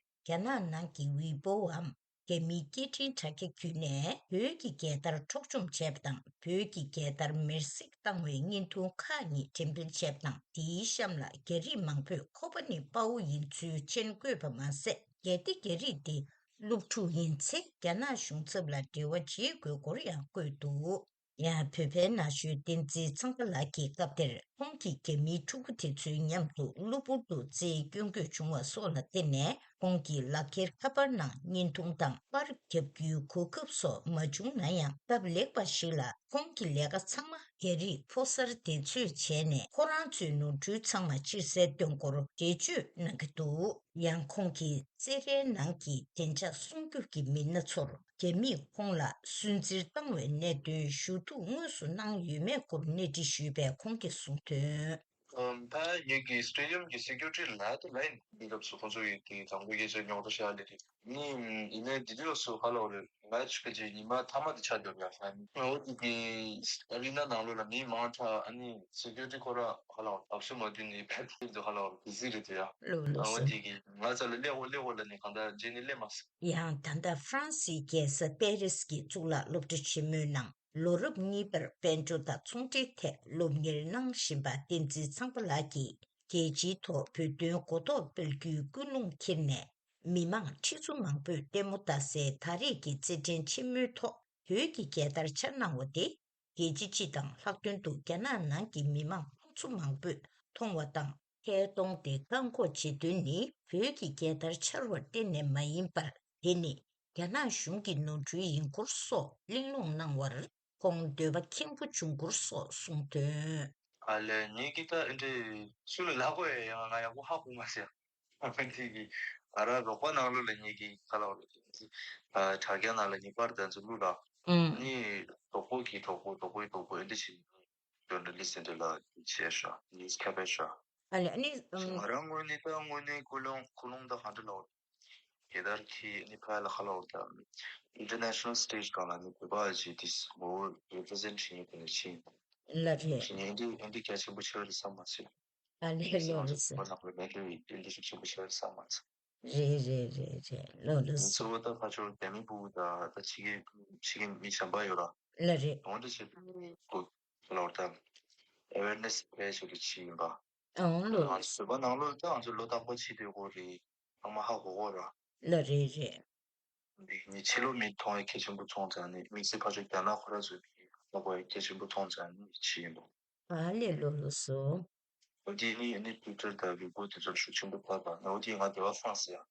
རྒྱ་ནག་ནང་གི་ཝི་པོའམ་རྒྱ་མིའི་སྐད་འཕྲིན་དྲ་རྒྱ་བརྒྱུད་ནས་བོད་ཀྱི་རྒྱལ་དར་འཕྲོག་བཅོམ་བྱས་པ་དང་། བོད་ཀྱི་རྒྱལ་དར་མེར་སྲེག་བཏང་བའི་བརྙན་ཐུང་ཁག་གཉིས་འགྲེམས་སྤེལ་བྱས་པ་དང་། དེའི་གཤམ་ལ་རྒྱ་རིགས་མང་པོས་ཁོ་པ་ནི་དཔའ་བོ་ཡིན་ཚུལ་མཚན་བཀོད་པ་མ་ཟད། གལ་ཏེ་རྒྱ་རིགས་འདི་སློབ་ཕྲུག་ཡིན་ཚེ་རྒྱ་ནག་གཞུང་ཚབ་ལ་འབྲེལ་བ་བྱེད་དགོས་སྐོར་ཡང་བཀོད་འདུག། ཡང་བོད་པའི་ན་གཞོན་བསྟན་འཛིན་ཚངས་པ་ལགས་ཀྱིས་སྐབས་དེར་ཁོང་གིས་རྒྱ་མིའི་ཕྲུ་གུ་དེ་ཚོའི་མཉམ་དུ་གློ་བུར་དུ་རྩེད་སྐྱོན་དགོས་བྱུང་བ་སོགས་ལ་བརྟེན་ནས། ཁོང་གི་ལག་འཁྱེར་ཁ་པར་ནང་བརྙན་ཐུང་དང་པར་བརྒྱབ་རྒྱུའི་གོ་སྐབས་སོགས་མ་བྱུང་ན་ཡང་། སྟབས་ལེགས་པ་ཞིག་ལ་ཁོང་གི་ལས་ཀ་ཚང་མ་རྒྱ་རིགས་ཕོ་གསར་དེ་ཚོས་བྱས་ནས། ཁོ་རང་ཚོའི་ནོར་འཁྲུལ་ཚང་མ་ཕྱིར་སེལ་གཏོང་སྐོར་འགྲེལ་བརྗོད་གནང་གི་འདུག། ཡང་ཁོང་གིས་རྩེད་རའི་ནང་གི་བདེ་འཇགས་སྲུང་སྐྱོབ་ཀྱི་མི་སྣ་ཚོར་རྒྱ་མིས་ཁོང་ལ་སུན་གཙེར་བཏང་བའི་གནད་དོན་ཞུ་གཏུག་དངོས་སུ་གནང་ཡོད་མེད་སྐོར་གནས་འདྲི་ཞུས་པས། ཁོང་གིས་གསུངས་དོན། ཨམ། ད་ངེད་ཀྱི་སི་ཊེ་ཌི་ཡམ་གྱི་སེ་ཀུ་རི་ཊི་ལ་དེ་ལ་ཡིན། དེའི་སྐབས་སུ་ཁོང་ཚོ་ཡིས་དེ་དང་པོ་ཡིན་ཚོད་རྙོག་དྲ་བཤད་ལེ་རེད། ནི་ཡིན་ནའི་དེ་དུས་སུ་ཧ་ལོ་རེད། མེ་ཆི་གི་ཉི་མ་མཐའ་མ་དེ་ཆགས་འགྲོ་ཡ་ཧ་ནི། ཨོ་དེ་གི་ཨ་རི་ན་ནང་ལོགས་ལ་མི་མང་དྲགས། ཨ་ནི་སེ་ཀུ་རི་ཊི་ཁོ་ར་ཧ་ལོ་བབས་སུ་མ་དུས་ནི་ཕེབས་དུས་ཧ་ལོ་བི་ཟི་རེད་དེ་ཡ། ལོ་ལོ་ཨོ་སོ། དེ་གི་ང་ཚ་ལ་སླེབས་འོ་སླེབས་འོ་ལ་ནི་གང་ལྟར་རྗེས་ནི་སླེབས་མ་སོང་། ཡང་ད་ལྟ་ཧྥ་རན་སིའི་རྒྱལ་ས་པེ་རིས་ཀྱི་གཙུག་ལག་སློབ་གྲྭ་ཆེན་མོའི་ནང་ལོ་རབས་གཉིས་པར་དཔལ་འབྱོར་དང་ཚོང་འབྲེལ་ཐད་སློབ་གཉེར་གནང་བཞིན་པ་བསྟན་འཛིན་ཚངས་པ་ལགས་ཀྱིས། རྒྱལ་སྤྱིའི་ཐོག་བོད་དོན་གོ་རྟོགས་སྤེལ་རྒྱུའི་ཀུན་སློང་འཁྱེར་ནས། མི་མང་ཁྲི་ཚོ་མང་པོས་ལྟད་མོ་ལྟ་སའི་ད་རེས་ཀྱི་རྩེད་འགྲན་ཆེན་མོའི་ཐོག་བོད་ཀྱི་རྒྱལ་དར་འཕྱར་གནང་བ་དེ། རྒྱལ་སྤྱི་སྤྱི་དང་ལྷག་དོན་དུ་རྒྱ་ནག་ནང་གི་མི་མང་ཁོང་ཚོ་མང་པོས་མཐོང་བ་དང་། ཐད་གཏོང་དེ་བཀག་འགོག་བྱེད་དོན་ནི་བོད་ཀྱི་རྒྱལ་དར་འཕྱར་བར་བརྟེན་ནས་མ་ཡིན་པར། དེ་ནི་རྒྱ་ནག་གཞུང་གི་ནོར་འཁྲུལ་ཡིན་སྐོར་སོགས་གླེང་སློང་གནང་བར། ཁོང་འདོད་པ་ཁེངས་པོ་བྱུང་སྐོར་སོགས་གསུངས་དོན། ཨ་ལས། ངེད་ཀྱིས་ད་ཨེ་འདྲས་སུ་ལ་ལབ་དགོས་ཡ་ཡང་ང་ཡག་པོ་ཧ་གོ་མ་སོང་། ཨ་ནི་གི་ང་རང་རོགས་པ་ནང་ལོགས་ལ་ངེད་ཀྱི་ཁ་ལག་ལ་ཨ་དྲ་རྒྱ་ནང་ལ་ངེད་པར་དང་ཚོ་ལུ་ལ། ཨུམ། ནི་གྲོགས་པོ་གི་གྲོགས་པོ་གྲོགས་པོའི་གྲོགས་པོ་ཨེ་འདྲས་བྱས་ནས་ཇོར་ན་ལི་སི་ཊི་ལ་བྱས་ཤག་ནིའུ་སི་ཁ་པར་ཤག། ཨ་ལས། ཨ་ནི་ཨུམ། ང་རང་ངོས་ནས་ད་དངོས་གནས་ཀུན་སློང་ཀུན་སློང་ད་ག་འདྲ་ལབ། རྒྱལ་དར་འཁྱེར་ནི་ཕར་ལ་ཁ་ལོ་དང་། International stage་སྒང་ལ་ནི་བོད་པ་ཅིག་དེ་ངོ་བོ་represent་བྱེད་མཁན་དེ་ནི་ཕྱིན། ལ་རེད། ཕྱིན་ནི་འདི་འདི་གལ་ཆེན་པོ་ཆེ་བ་རེད་བསམ་མ་ཟད། ཨ་ལས། ལོ་རེད་ཟེར། བོད་ནང་ལ་མེད་འདི་འདི་ཞིག་ཆེན་པོ་ཆེ་བ་རེད་བསམ་མ་ཟད། རེད་རེད་རེད་རེད། ལོ་ལོ་ཟེར། གཙོ་བོ་ད་ཕར་ཕྱོགས་རྒྱ་མི་ཕྲུ་གུ་དང་ད་ཕྱི་རྒྱལ་ཕྱི་རྒྱལ་མི་གཞན་པ་ཡོད་ར། ལ་རེད། འོ་འདི་བྱེད་དགོས་ལ་བར་ད་awareness་སྤེལ་ཆེད་དུ་ཕྱིན་ཡིན་པ། ཨང་། ལོ་ང་ཚོ་བོད་པ་ནང་ལོགས་ད་ང་ཚོ་ལོ་རྟག་པར་ཕྱི་སྡོད་དགོས་རེད། ཚང་མ་ཧ་གོ་གོ་ར། ལ་རེད་རེད། འདི་ནི་ཕྱི་ལོགས་མི་མཐོང་བའི་གལ་ཆེན་པོ་མཐོང་ཙང་ནི་དམིགས་བསལ་ཕར་ཕྱོགས་རྒྱ་ནག་ཁོ་ར་ཚོས་མི་ཧ་གོ་བའི་གལ་ཆེན་པོ་མཐོང་ཙང་ནི་ཕྱི་ཡིན་པ། ཨ་ལས། ལོ་ལོ་སོ། འདི་ནི་ནི་ཊུའི་ཊར་དང་ཝི་པོ་དེ་ཚོར་ཤུགས་ཆེན་པོ་བཏབ་པ་ནོ་དེ་ང་སྡེ་བ་ཧྥ་རན་སི་ཡ།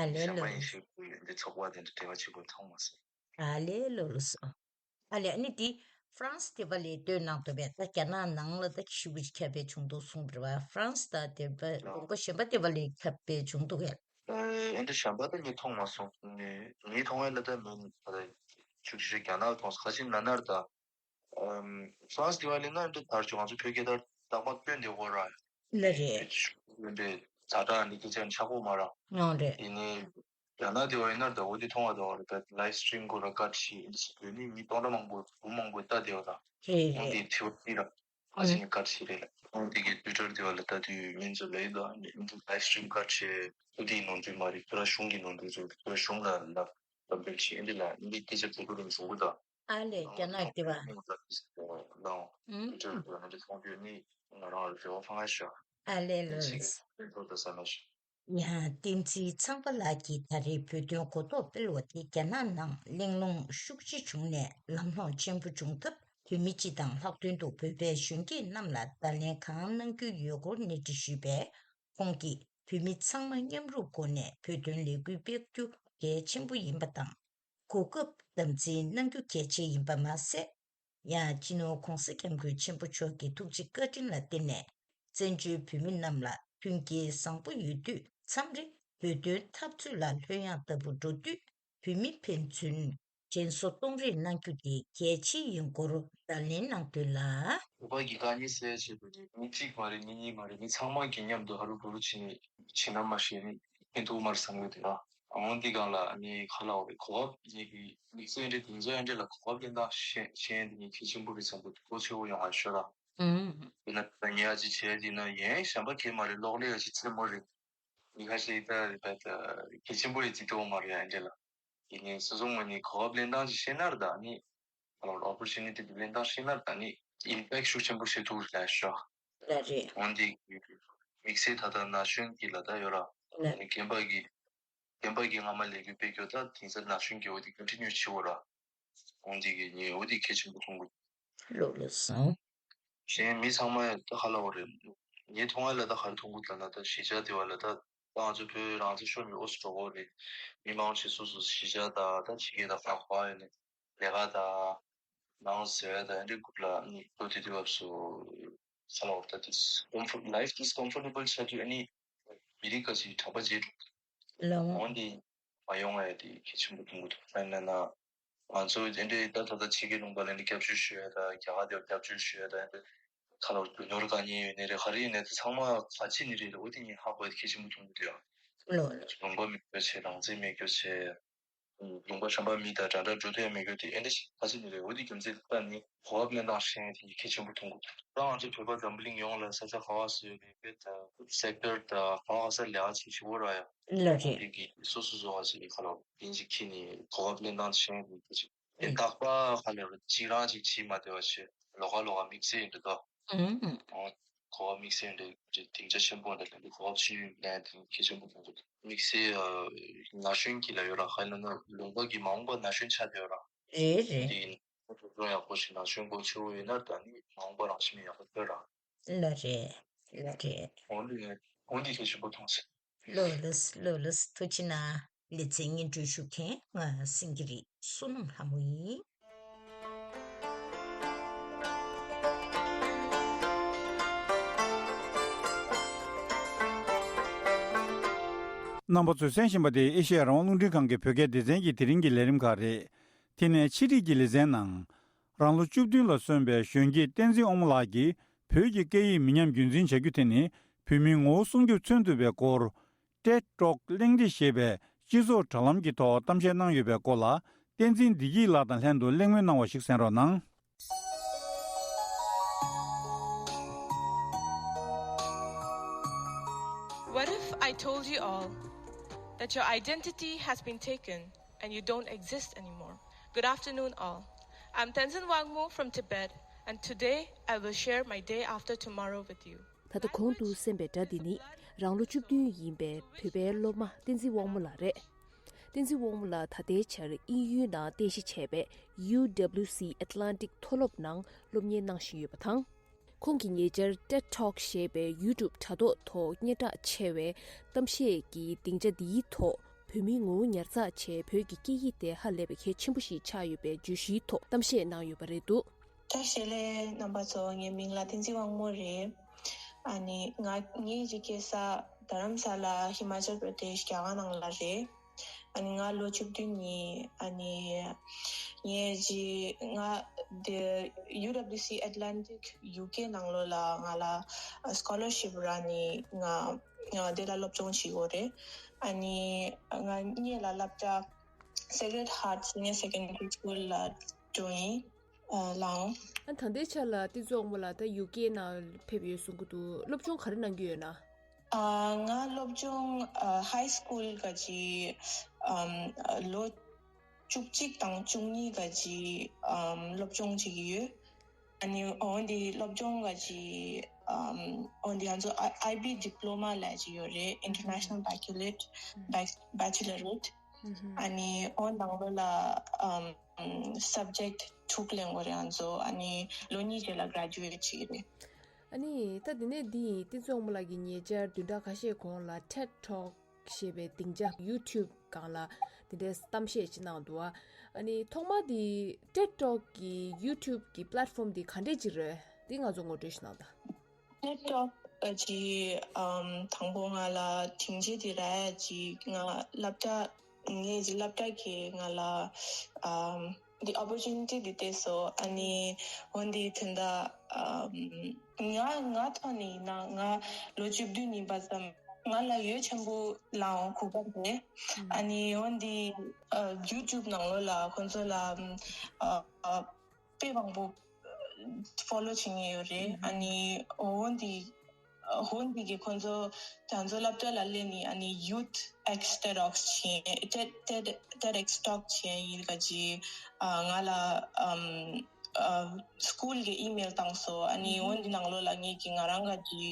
ཨ་ལས། གཞན་པ་ལོ་ཡིན་ལོ་སོ། ཤེས་དགོས་ཡོད་འདི་ཚོགས་པ་དེ་འདྲ་འབྲེལ་བ་བྱེད་དགོས་མཐོང་མ་སོང་། ཨ་ལས། ལོ་ལོ་སོ། ཨ་ལས། ཨ་ནི་འདི་ཧྥ་རན་སི་དེ་བ་ལས་སྟོན་གནང་འདུག་པས། ད་རྒྱ་ནག་ནང་ལ་ད་ཤུགས་ཀྱིས་ཁྱབ་སྤེལ་བྱུང་འདུག་གསུངས་པ་རེད་བ། ཧྥ་རན་སི་དང་དེ་བ་ལུང་པ་གཞན་པ་དེ་བ་ལས་ཁྱབ་སྤེལ་བྱུང་འདུག་གས། ཨེ་འདི་གཞན་པ་ད་ངས་མཐོང་མ་སོང་། ངས་ངས་མཐོང་བའི་ལ་ད་མིན་ད་ཆུ་ཆུ་རྒྱ་ནག་མཐོང་སོང་། ཁ་ཅིག་ན་ནར་ད་ཨམ་ཧྥ་རན་སི་དེ་བ་ལས་ན་འདི་དར་ཆུ་ང་ཚོ་བོད་སྐད་དར་རྟག་པར་སྟོན་བསྡད་ཡོད་ར། ལ་རེད། ཡོད་པའི་ཛ་དྲག་འདི་སྐད་ཆ་ཆག་པོ་མ་ར། ཡང་རེད། ཡིན་ནའི་རྒྱ་ནག་དེ་བ་ཡིན་ན་ད་འོ་དེ་མཐོང་བ་དང་བ་རེད། ད་ལའིབ་སི་ཊི་རིམ་སྐོར་ལ་བཀའ་ཁྲིད་འདི་ཞིག་བོད་ནི་མི་སྟོང་ཕྲག་མང་པོ་འབུམ་མང་པོ་ལྟ་བསྡད་ཡོད་ར། རེད་འོ་དེ་རེད། དྲི་བ་འདི་ར་ཨ་ཅིན་བཀའ་ཁྲིད་རེད་ལ། འོ་དེ་གི་ཊུའི་ཊར་དེ་བ་ལ་ལྟ་དུས་མིན་ཚོ་ལ་ཡིན་ད་འདི་ལའིབ་སི་ཊི་རིམ་བཀའ་ཁྲིད་འོ་དེ་ནོར་འཁྲུལ་མ་རེད། ཁྱོད་ར་གཞུང་གི་ནོར་འཁྲུལ་ཚོ་ཁྱོད་ར་གཞུང་ལ་ལབ་ལབ་འབེབས་བྱེད་འདི་ལ་འདི་སྐད་ཆ་བོད་ཕྲུག་རིམ་བྱུང་གི་ད། ཨ་ལས། རྒྱ་ནག་དེ་བ། ཨུམ། ཨུམ། ཡང་བསྟན་འཛིན་ཚངས་པ་ལགས་ཀྱིས་ད་རེས་བོད་དོན་གོ་རྟོགས་སྤེལ་བ་དེ་རྒྱ་ནག་ནང་གླེང་སློང་ཤུགས་ཆེ་བྱུང་ནས་ལམ་ལྷོང་ཆེན་པོ་བྱུང་སྟབས། བོད་མི་སྤྱི་དང་ལྷག་དོན་དུ་བོད་པའི་གཞོན་སྐྱེས་རྣམས་ལ་བརྡ་ལན་གང་གནང་རྒྱུ་ཡོད་སྐོར་གནས་འདྲི་ཞུས་པས། ཁོང་གིས་བོད་མི་ཚང་མ་མཉམ་རུབ་སྒོ་ནས་བོད་དོན་ལས་འགུལ་སྤེལ་རྒྱུ་གལ་ཆེན་པོ་ཡིན་པ་དང་། གོ་སྐབས་དམ་འཛིན་གནང་རྒྱུ་གལ་ཆེ་ཡིན་པ་མ་ཟད། ཡང་སྤྱི་ནོར་༧གོང་ས་༧སྐྱབས་མགོན་ཆེན་པོ་མཆོག་གི་ཐུགས་རྗེ་བཀའ་དྲིན་ལ་བརྟེན་ནས། བཙན་བྱོལ་བོད་མི་རྣམས་ལ་མཐུན་རྐྱེན་བཟང་པོ་ཡོད་དུས། མཚམས་རེ་བོད་དོན་འཐབ་རྩོད་ལ་ལྷོད་ཡངས་ལྟ་བུ་འགྲོ་དུས། བོད་མི་ཕན་ཚུན་ དྲན་གསོ་གཏོང་རེས་གནང་རྒྱུ་དེ་གལ་ཆེ་ཡིན་སྐོར་བརྡ་ལན་གནང་དོན་ལ། བོད་པ་གི་དཀའ་ངལ་སེལ་ཡ་ཆེད་དུ་ནི་མི་གཅིག་མ་རེད། མི་གཉིས་མ་རེད། མི་ཚང་མ་གིས་མཉམ་དུ་ཧ་རུ་བུ་རུ་བྱས་ནས་བྱེད་ན་མ་ཤེས་ནི་ཕན་ཐོགས་མར་བསམ་གི་འདུག་ལ། འོན་ཏེ་གང་ལ་ནི་ཁ་ལ་འོ་བའི་གོ་སྐབས་ནི་གི་དམིགས་བསལ་འདྲ་དེ་ཚོ་ཡང་འདྲ་ལ་གོ་སྐབས་ལེན་སྟངས་ཤེས་ཤེས་ཡ་དེ་ནི་གལ་ཆེན་པོ་རེད་བསམ་གི་འདུག་གོ་ཆེ་བོ་ཡོང་ཧ་ཤོད་ལ། ཨུམ། ཡིན་ན་ད་ཉལ་ཡ་ཅིག་བྱས་ཡིན་ན་ཡན་གཞན་པ་གས་མ་རེད། གློག་ཀླད་ཡ་ཅིག་རྩེད་མོ་རེད། མི་ཁ་ཤས་ད་ད་ད་གལ་ཆེན་པོ་རེད་ཅིག་སྟོན་མ་རེད་ཡ་འདྲ་ལ། ཡིན་ནའི་སོ་སོ་ངོས་ནས་གོ་སྐབས་ལེན་སྟངས་ཅིག་ཤེས་ན་ར་ད་ནི། ཨོ་པོར་ཅུ་ནི་ཊི་དེ་ལེན་སྟངས་ཤེས་ན་ད་ནི་ཨིམ་པེག་ཤུགས་ཆེན་པོ་བྱེད་ཐུབ་རེད་ཤག་ལ་རེད། འོན་ཏེ་དམིགས་བསལ་ད་ལྟ་ན་གཞོན་གྱི་ལ་ད་ཡོད་ར། ལ། རྒན་པ་གི་རྒན་པ་གི་སྔ་མ་ལས་འགུལ་སྤེལ་རྒྱུ་ད་དེང་སང་ན་གཞོན་གྱི་འོ་དེ་ཀོན་ཊི་ནིའུ་བྱེད་འོ་ར། འོན་ཏེ་གི་ངས་འོ་དེ་གལ་ཆེན་པོ་མཐོང་གི། ལོ་ལོ་སོང་། གཞན་མི་ཚང་མ་ད་ཧ་ལ་འོ་རེད། ངས་མཐོང་བ་ལ་ད་ག་རེ་མཐོང་གི་ད་ན་ད་གཞིས་ཆགས་དེ་བ་ལ་ད་ང་ཚོ་བོད་རང་བཙན་ཤོར་མི་ཨོ་སི་འགྲོ་གོ་རེད། མི་མང་ཆེ་སོ་སོ་གཞིས་ཆགས་ད་ད་ཕྱི་རྒྱལ་ད་ཧ་གོ་ཡ་ནི། ལས་ཀ་དང་ནང་ཟེར་ཡ་དང་འདི་སྒུག་ལ་ནི་ལོ་དེ་དུས་སྐབས་སུ་ས་ལ་འོར་ད་དུས་comfort life is comfortable ཆགས་དུས་ཨ་ནི་མི་རིགས་ཁ་ཅིག་གྲོགས་པ་བརྗེད་འགྲོ། ལའོ། འོན་ཏེ་མ་ཡོང་བ་ཡ་དེ་གལ་ཆེན་པོ་མཐོང་གི་འདུག་ཨ་ན་ན་ང་ཚོ་དེ་འདྲའི་ད་ད་ལྟ་ཕྱི་རྒྱལ་ལུང་པ་ལ་ནི་སྐྱབས་བཅོལ་ཞུ་ཡ་དང་རྒྱ་གར་དེར་སྐྱབས་བཅོལ་ཞུ་ཡ་དང་འདི་ཁ་ལོར་རྒྱུ་ནོར་དཀའ་ངལ་ཡོད་ནི་རེད། ག་རེ་ཡིན་ནའི་དེ་ཚང་མ་ག་ཅི་ནི་རེད་ལ་འོ་དེ་ངས་ཧ་གོ་ཡ་དེ་གལ་ཆེན་པོ་མཐོང་གི་འདུག་ཡ། ལའོ། ལུང་པ་མེད་རྒྱུ་བྱས། རང་བཙན་མེད་རྒྱུ་བྱས། ལུང་པ་གཞན་པ་མི་དང་འདྲ་འདྲ་འགྲོ་ཐུབ་ཡ་མེད་རྒྱུ་དེ་ཨེ་འདྲ་ཞིག་ག་ཚོད་ནས་རེད། འོ་དེ་རྒྱུ་མཚན་ལྟ་ནི་གོ་བབ་གནས་སྟངས་ཤེས་ཡ་དེ་གལ་ཆེན་པོ་མཐོང་གི་འདུག་ད་ང་ཚོ་བོད་པ་འཛམ་བུ་གླིང་ཡོངས་ལ་ས་ཆ་ག་བ་སུ་ཡོད་པའི་བོད་ད་སེག་ཊར་དང་ག་བ་ག་ས་ལས་ཀ་བྱེད་ཤི་བོ་ར་ཡ། ལ་རེད། དེ་གི་སོ་སོ་སོ་བ་ཞིག་གི་ཁ་ལོ་དེ་འཇིག་ཁྱི་ནི་གོ་བབ་གནས་སྟངས་ཤེས་ཡ་དེ་གལ་ཆེ། དེ་རྟག་པར་ཧ་ལས་རུ་གཅིག་རང་གཅིག་བྱིས་མ་བདེ་བ་བྱས་ལོ་ག་ལོ་ག་དམིགས་བསལ་ཡིན་འདྲ་དོ། ཨུམ། གོ་བ་དམིགས་བསལ་འདྲ་སྡིངས་ཆ་ཆེན་པོ་འདྲ་ལ་འདི་གོ་བ་ཆེ་ཡོད་ལན་དེ་གལ་ཆེན་པོ་མཐོང་གི་འདུག་དམིགས་བསལ་ན་གཞོན་གྱི་ལ་ཡོད་ར་ཧ་ལ་ན་ལུང་པ་གི་མ་འོངས་པ་ན་གཞོན་ཆགས་བསྡད་ཡོད་ར། རེད་རེད། འདི་ཡིན་སློབ་སྦྱོང་ཡག་པོ་ཞིག་ན་གཞོན་གོ་ཆེ་བོ་ཡོད་ན་ད་ནི་མ་འོངས་པ་རང་བཞིན་ཡག་པོ་ཐོན་ར། ལ་རེད། ལ་རེད། འོན་ཏེ་འོན་ཏེ་གལ་ཆེན་པོ་མཐོང་སྲིད། ལོ་ལོས་ལོ་ལོས་ཐུགས་ཆེ་ན། ལེ་ཚན་སྙན་སྒྲོན་ཞུ་མཁན་ང་སེང་གེ་རི་བསོད་ནམས་ལྷ་མོ་ཡིན། རྣམ་པ་ཚོས་གསན་བཞིན་པ་དེ་ཨེ་ཤེ་ཡ་རང་དབང་རླུང་འཕྲིན་ཁང་གི་བོད་སྐད་སྡེ་ཚན་གྱི་དེ་རིང་གི་ལས་རིམ་ཁག་རེད། དེ་ནས་ཕྱི་རིགས་ཀྱི་ལེ་ཚན་ནང་། རང་ལོ་བཅུ་བདུན་ལ་སོན་པའི་གཞོན་སྐྱེས་བསྟན་འཛིན་དབང་མོ་ལགས་ཀྱིས་བོད་ཀྱི་སྐད་ཡིག་མི་ཉམས་རྒྱུན་འཛིན་བྱ་རྒྱུ་དེ་ནི་བོད་མིའི་ངོ་བོ་སྲུང་སྐྱོབ་མཚོན་ཐུབ་པའི་སྐོར། ཊེཌ་ཊོག་གླེང་སྟེགས་ཞེས་པའི་སྤྱི་ཚོགས་དྲ་ལམ་གྱི་ཐོག་གཏམ་བཤད་གནང་ཡོད་པའི་སྐོར་ལ། བསྟན་འཛིན་བདེ་སྐྱིད་ལགས་དང་ལྷན་དུ་གླེང་མོལ་གནང་བ་ཞིག་གསན་རོགས་གནང་། What if I told you all that your identity has been taken and you don't exist anymore? Good afternoon, all. I'm Tenzin Wangmo from Tibet, and today I will share my day after tomorrow with you. ད་ལྟ་གོང་དུ་གསན་པའི་སྒྲ་འདི་ནི་རང་ལོ་བཅུ་བདུན་ཡིན་པའི་བོད་པའི་སློབ་མ་བསྟན་འཛིན་དབང་མོ་ལགས་རེད། བསྟན་འཛིན་དབང་མོ་ལགས་ད་ལྟའི་ཆར་དབྱིན་ཡུལ་ནང་རྟེན་གཞི་བྱས་པའི་ཡུ་ཌབ་ལིའུ་སི་ཨེཊ་ལན་ཊིག་མཐོ་སློབ་ནང་སློབ་གཉེར་གནང་བཞིན་ཡོད་པ་དང་། ཁོང་གིས་ཉེ་ཆར་ཊེཌ་ཊོག་ཞེས་པའི་ཡུ་ཊུབ་དྲ་ཐོག་ཐོག་སྙན་གྲགས་ཆེ་བའི་གཏམ་བཤད་ཀྱི་སྡིངས་ཆ་འདིའི་ཐོག་བོད་མིའི་ངོ་བོ་ཉར་ཚགས་བྱས་བོད་ཀྱི་སྐད་ཡིག་དེ་ཧ་ལས་པའི་གལ་ཆེན་པོ་ཞིག་ཆགས་ཡོད་པའི་བརྗོད་གཞིའི་ཐོག་གཏམ་བཤད་གནང་ཡོད་པ་རེད་འདུག་བཀྲ་ཤིས་བདེ་ལེགས་རྣམ་པ་ཚོ། ངའི་མིང་ལ་བསྟན་འཛིན་དབང་མོ་རེད། ཨ་ནི་ང་ངའི་གི་སྐྱེས་ས་རྡ་རམ་ས་ལ་ཧི་མ་ཅལ་པྲ་དེཤ་རྒྱ་གར་ནང་ལ་རེད། ཨ་ནི་ང་ལོ་བཅུ་བདུན་ཡིན། ཨ་ནི་ངས་ཇི་ང་དེ་ཡུ་ཌབ་ལིའུ་སི་ཨེཊ་ལན་ཊིག་ཡུ་ཀེ་ནང་ལོགས་ལ་ང་ལ་སི་ཀོ་ལར་ཤིབ་རག་ནི་ང་ང་དེ་ལ་སློབ་སྦྱོང་བྱེད་དགོས་རེད། ཨ་ནི་ང་གཉིས་ལ་སློབ་གྲྭ་Sacred Heart Senior Secondary School ལ་འགྲོ་ཡིན། ཨ་ལའོ། ཨ་ད་ལྟའི་ཆ་ལ་བསྟན་འཛིན་དབང་མོ་ལགས་ད་ཡུ་ཀེ་ནང་ཕེབས་ཡོད་གསུང་གི་འདུག་སློབ་སྦྱོང་ག་རེ་གནང་གི་ཡོད་ན། ཨ་ང་སློབ་སྦྱོང་ཨ་ཧའི་སི་ཀུལ་ག་ཅི་ཨམ་ལོ་བཅུ་གཅིག་དང་བཅུ་གཉིས་ག་ཅི་ཨམ་སློབ་སྦྱོང་བྱེད་ཀྱི་ཡོད། ཨ་ནི་འོན་ཏེ་སློབ་སྦྱོང་ག་ཅི་ཨམ་འོན་ཏེ་ང་ཚོ་ཨ་ཨའི་བི་ཌི་པི་ལོ་མ་ལབ་ཀྱི་ཡོད་རེད། International Baccalaureate Bac- Bachelorette། ཨ་ནི་འོ་ནང་ལོགས་ལ་ཨམ་སབ་ཇེག་ཊི་དྲུག་ལེན་དགོས་རེད་ང་ཚོ། ཨ་ནི་ལོ་གཉིས་རྗེས་ལ་གྷ་ར་ཇུ་ཨེཊ་བྱེད་ཀྱི་རེད། ཨ་ནི་ད་འདི་ནས་འདི་ཡིན། བསྟན་འཛིན་དབང་མོ་ལགས་ཀྱིས་ཉེ་ཆར་བདུན་ཕྲག་ཁ་ཤས་གོང་ལ་ཊེཌ་ཊོག་ཞེས་པའི་སྡིངས་ཆ་ཡུ་ཊུབ་སྒང་ལ་འདི་འདྲའི་གཏམ་བཤད་ཅིག་གནང་འདུག་ཨ་ནི་ཐོག་མ་འདི་ཊེཌ་ཊོག་གི་ཡུ་ཊུབ་ཀྱི་པི་ལེཊ་ཕོམ་འདི་ག་འདྲས་ཅིག་རེད། འདི་ང་ཚོ་ངོ་སྤྲོད་ཞིག་གནང་དང་། ཊེཌ་ཊོག་ཅིག་ཨམ་དང་པོ་ང་ལ་སྡིངས་ཆ་འདི་རག་ཡ་ཅིག་ང་སློབ་གྲྭ་ ངའི་སློབ་གྲྭ་གིས་ང་ལ་ཨམ་འདི་ཨོ་པོར་ཅུ་ནི་ཊི་འདི་སྟེར་སོང་། ཨ་ནི་འོན་ཏེ་དོན་དག་ཨམ་ང་ང་ཐོག་ནས་ཡིན་ན་ང་ལོ་བཅུ་བདུན་ཡིན་པ་ཙམ་ང་ལ་ཡུན་ཆེན་པོ་ལའང་གོ་སྐབས་མེད། ཨ་ནི་འོན་ཏེ་ཡུ་ཊུབ་ནང་ལོགས་ལ་ཁོང་ཚོ་ལ་ཨ་ཨ་དཔེ་མང་པོ་ཕོ་ལོ་བྱེད་མཁན་ཡོད་རེད། ཨ་ནི་འོན་ཏེ་འོན་ཏེ་གི་ཁོང་ཚོ་ང་ཚོ་སློབ་གྲྭ་ལ་སླེབས་ནས་ཨ་ནི་ཡུ་ཐི་ཨེགས་ཊེཌ་ཊོག་བྱས། ཊེཌ་ཊེཌ་ཊེཌ་ཨེགས་ཊོག་བྱས་ཡིན་ག་ཅི་ཨ་ང་ལ་ཨམ་ཨ་སི་ཀུལ་གི་ཨི་མེལ་བཏང་སོང་། ཨ་ནི་འོན་ཏེ་ནང་ལོགས་ལ་ངེད་ཀྱི་ང་རང་ག་ཅི་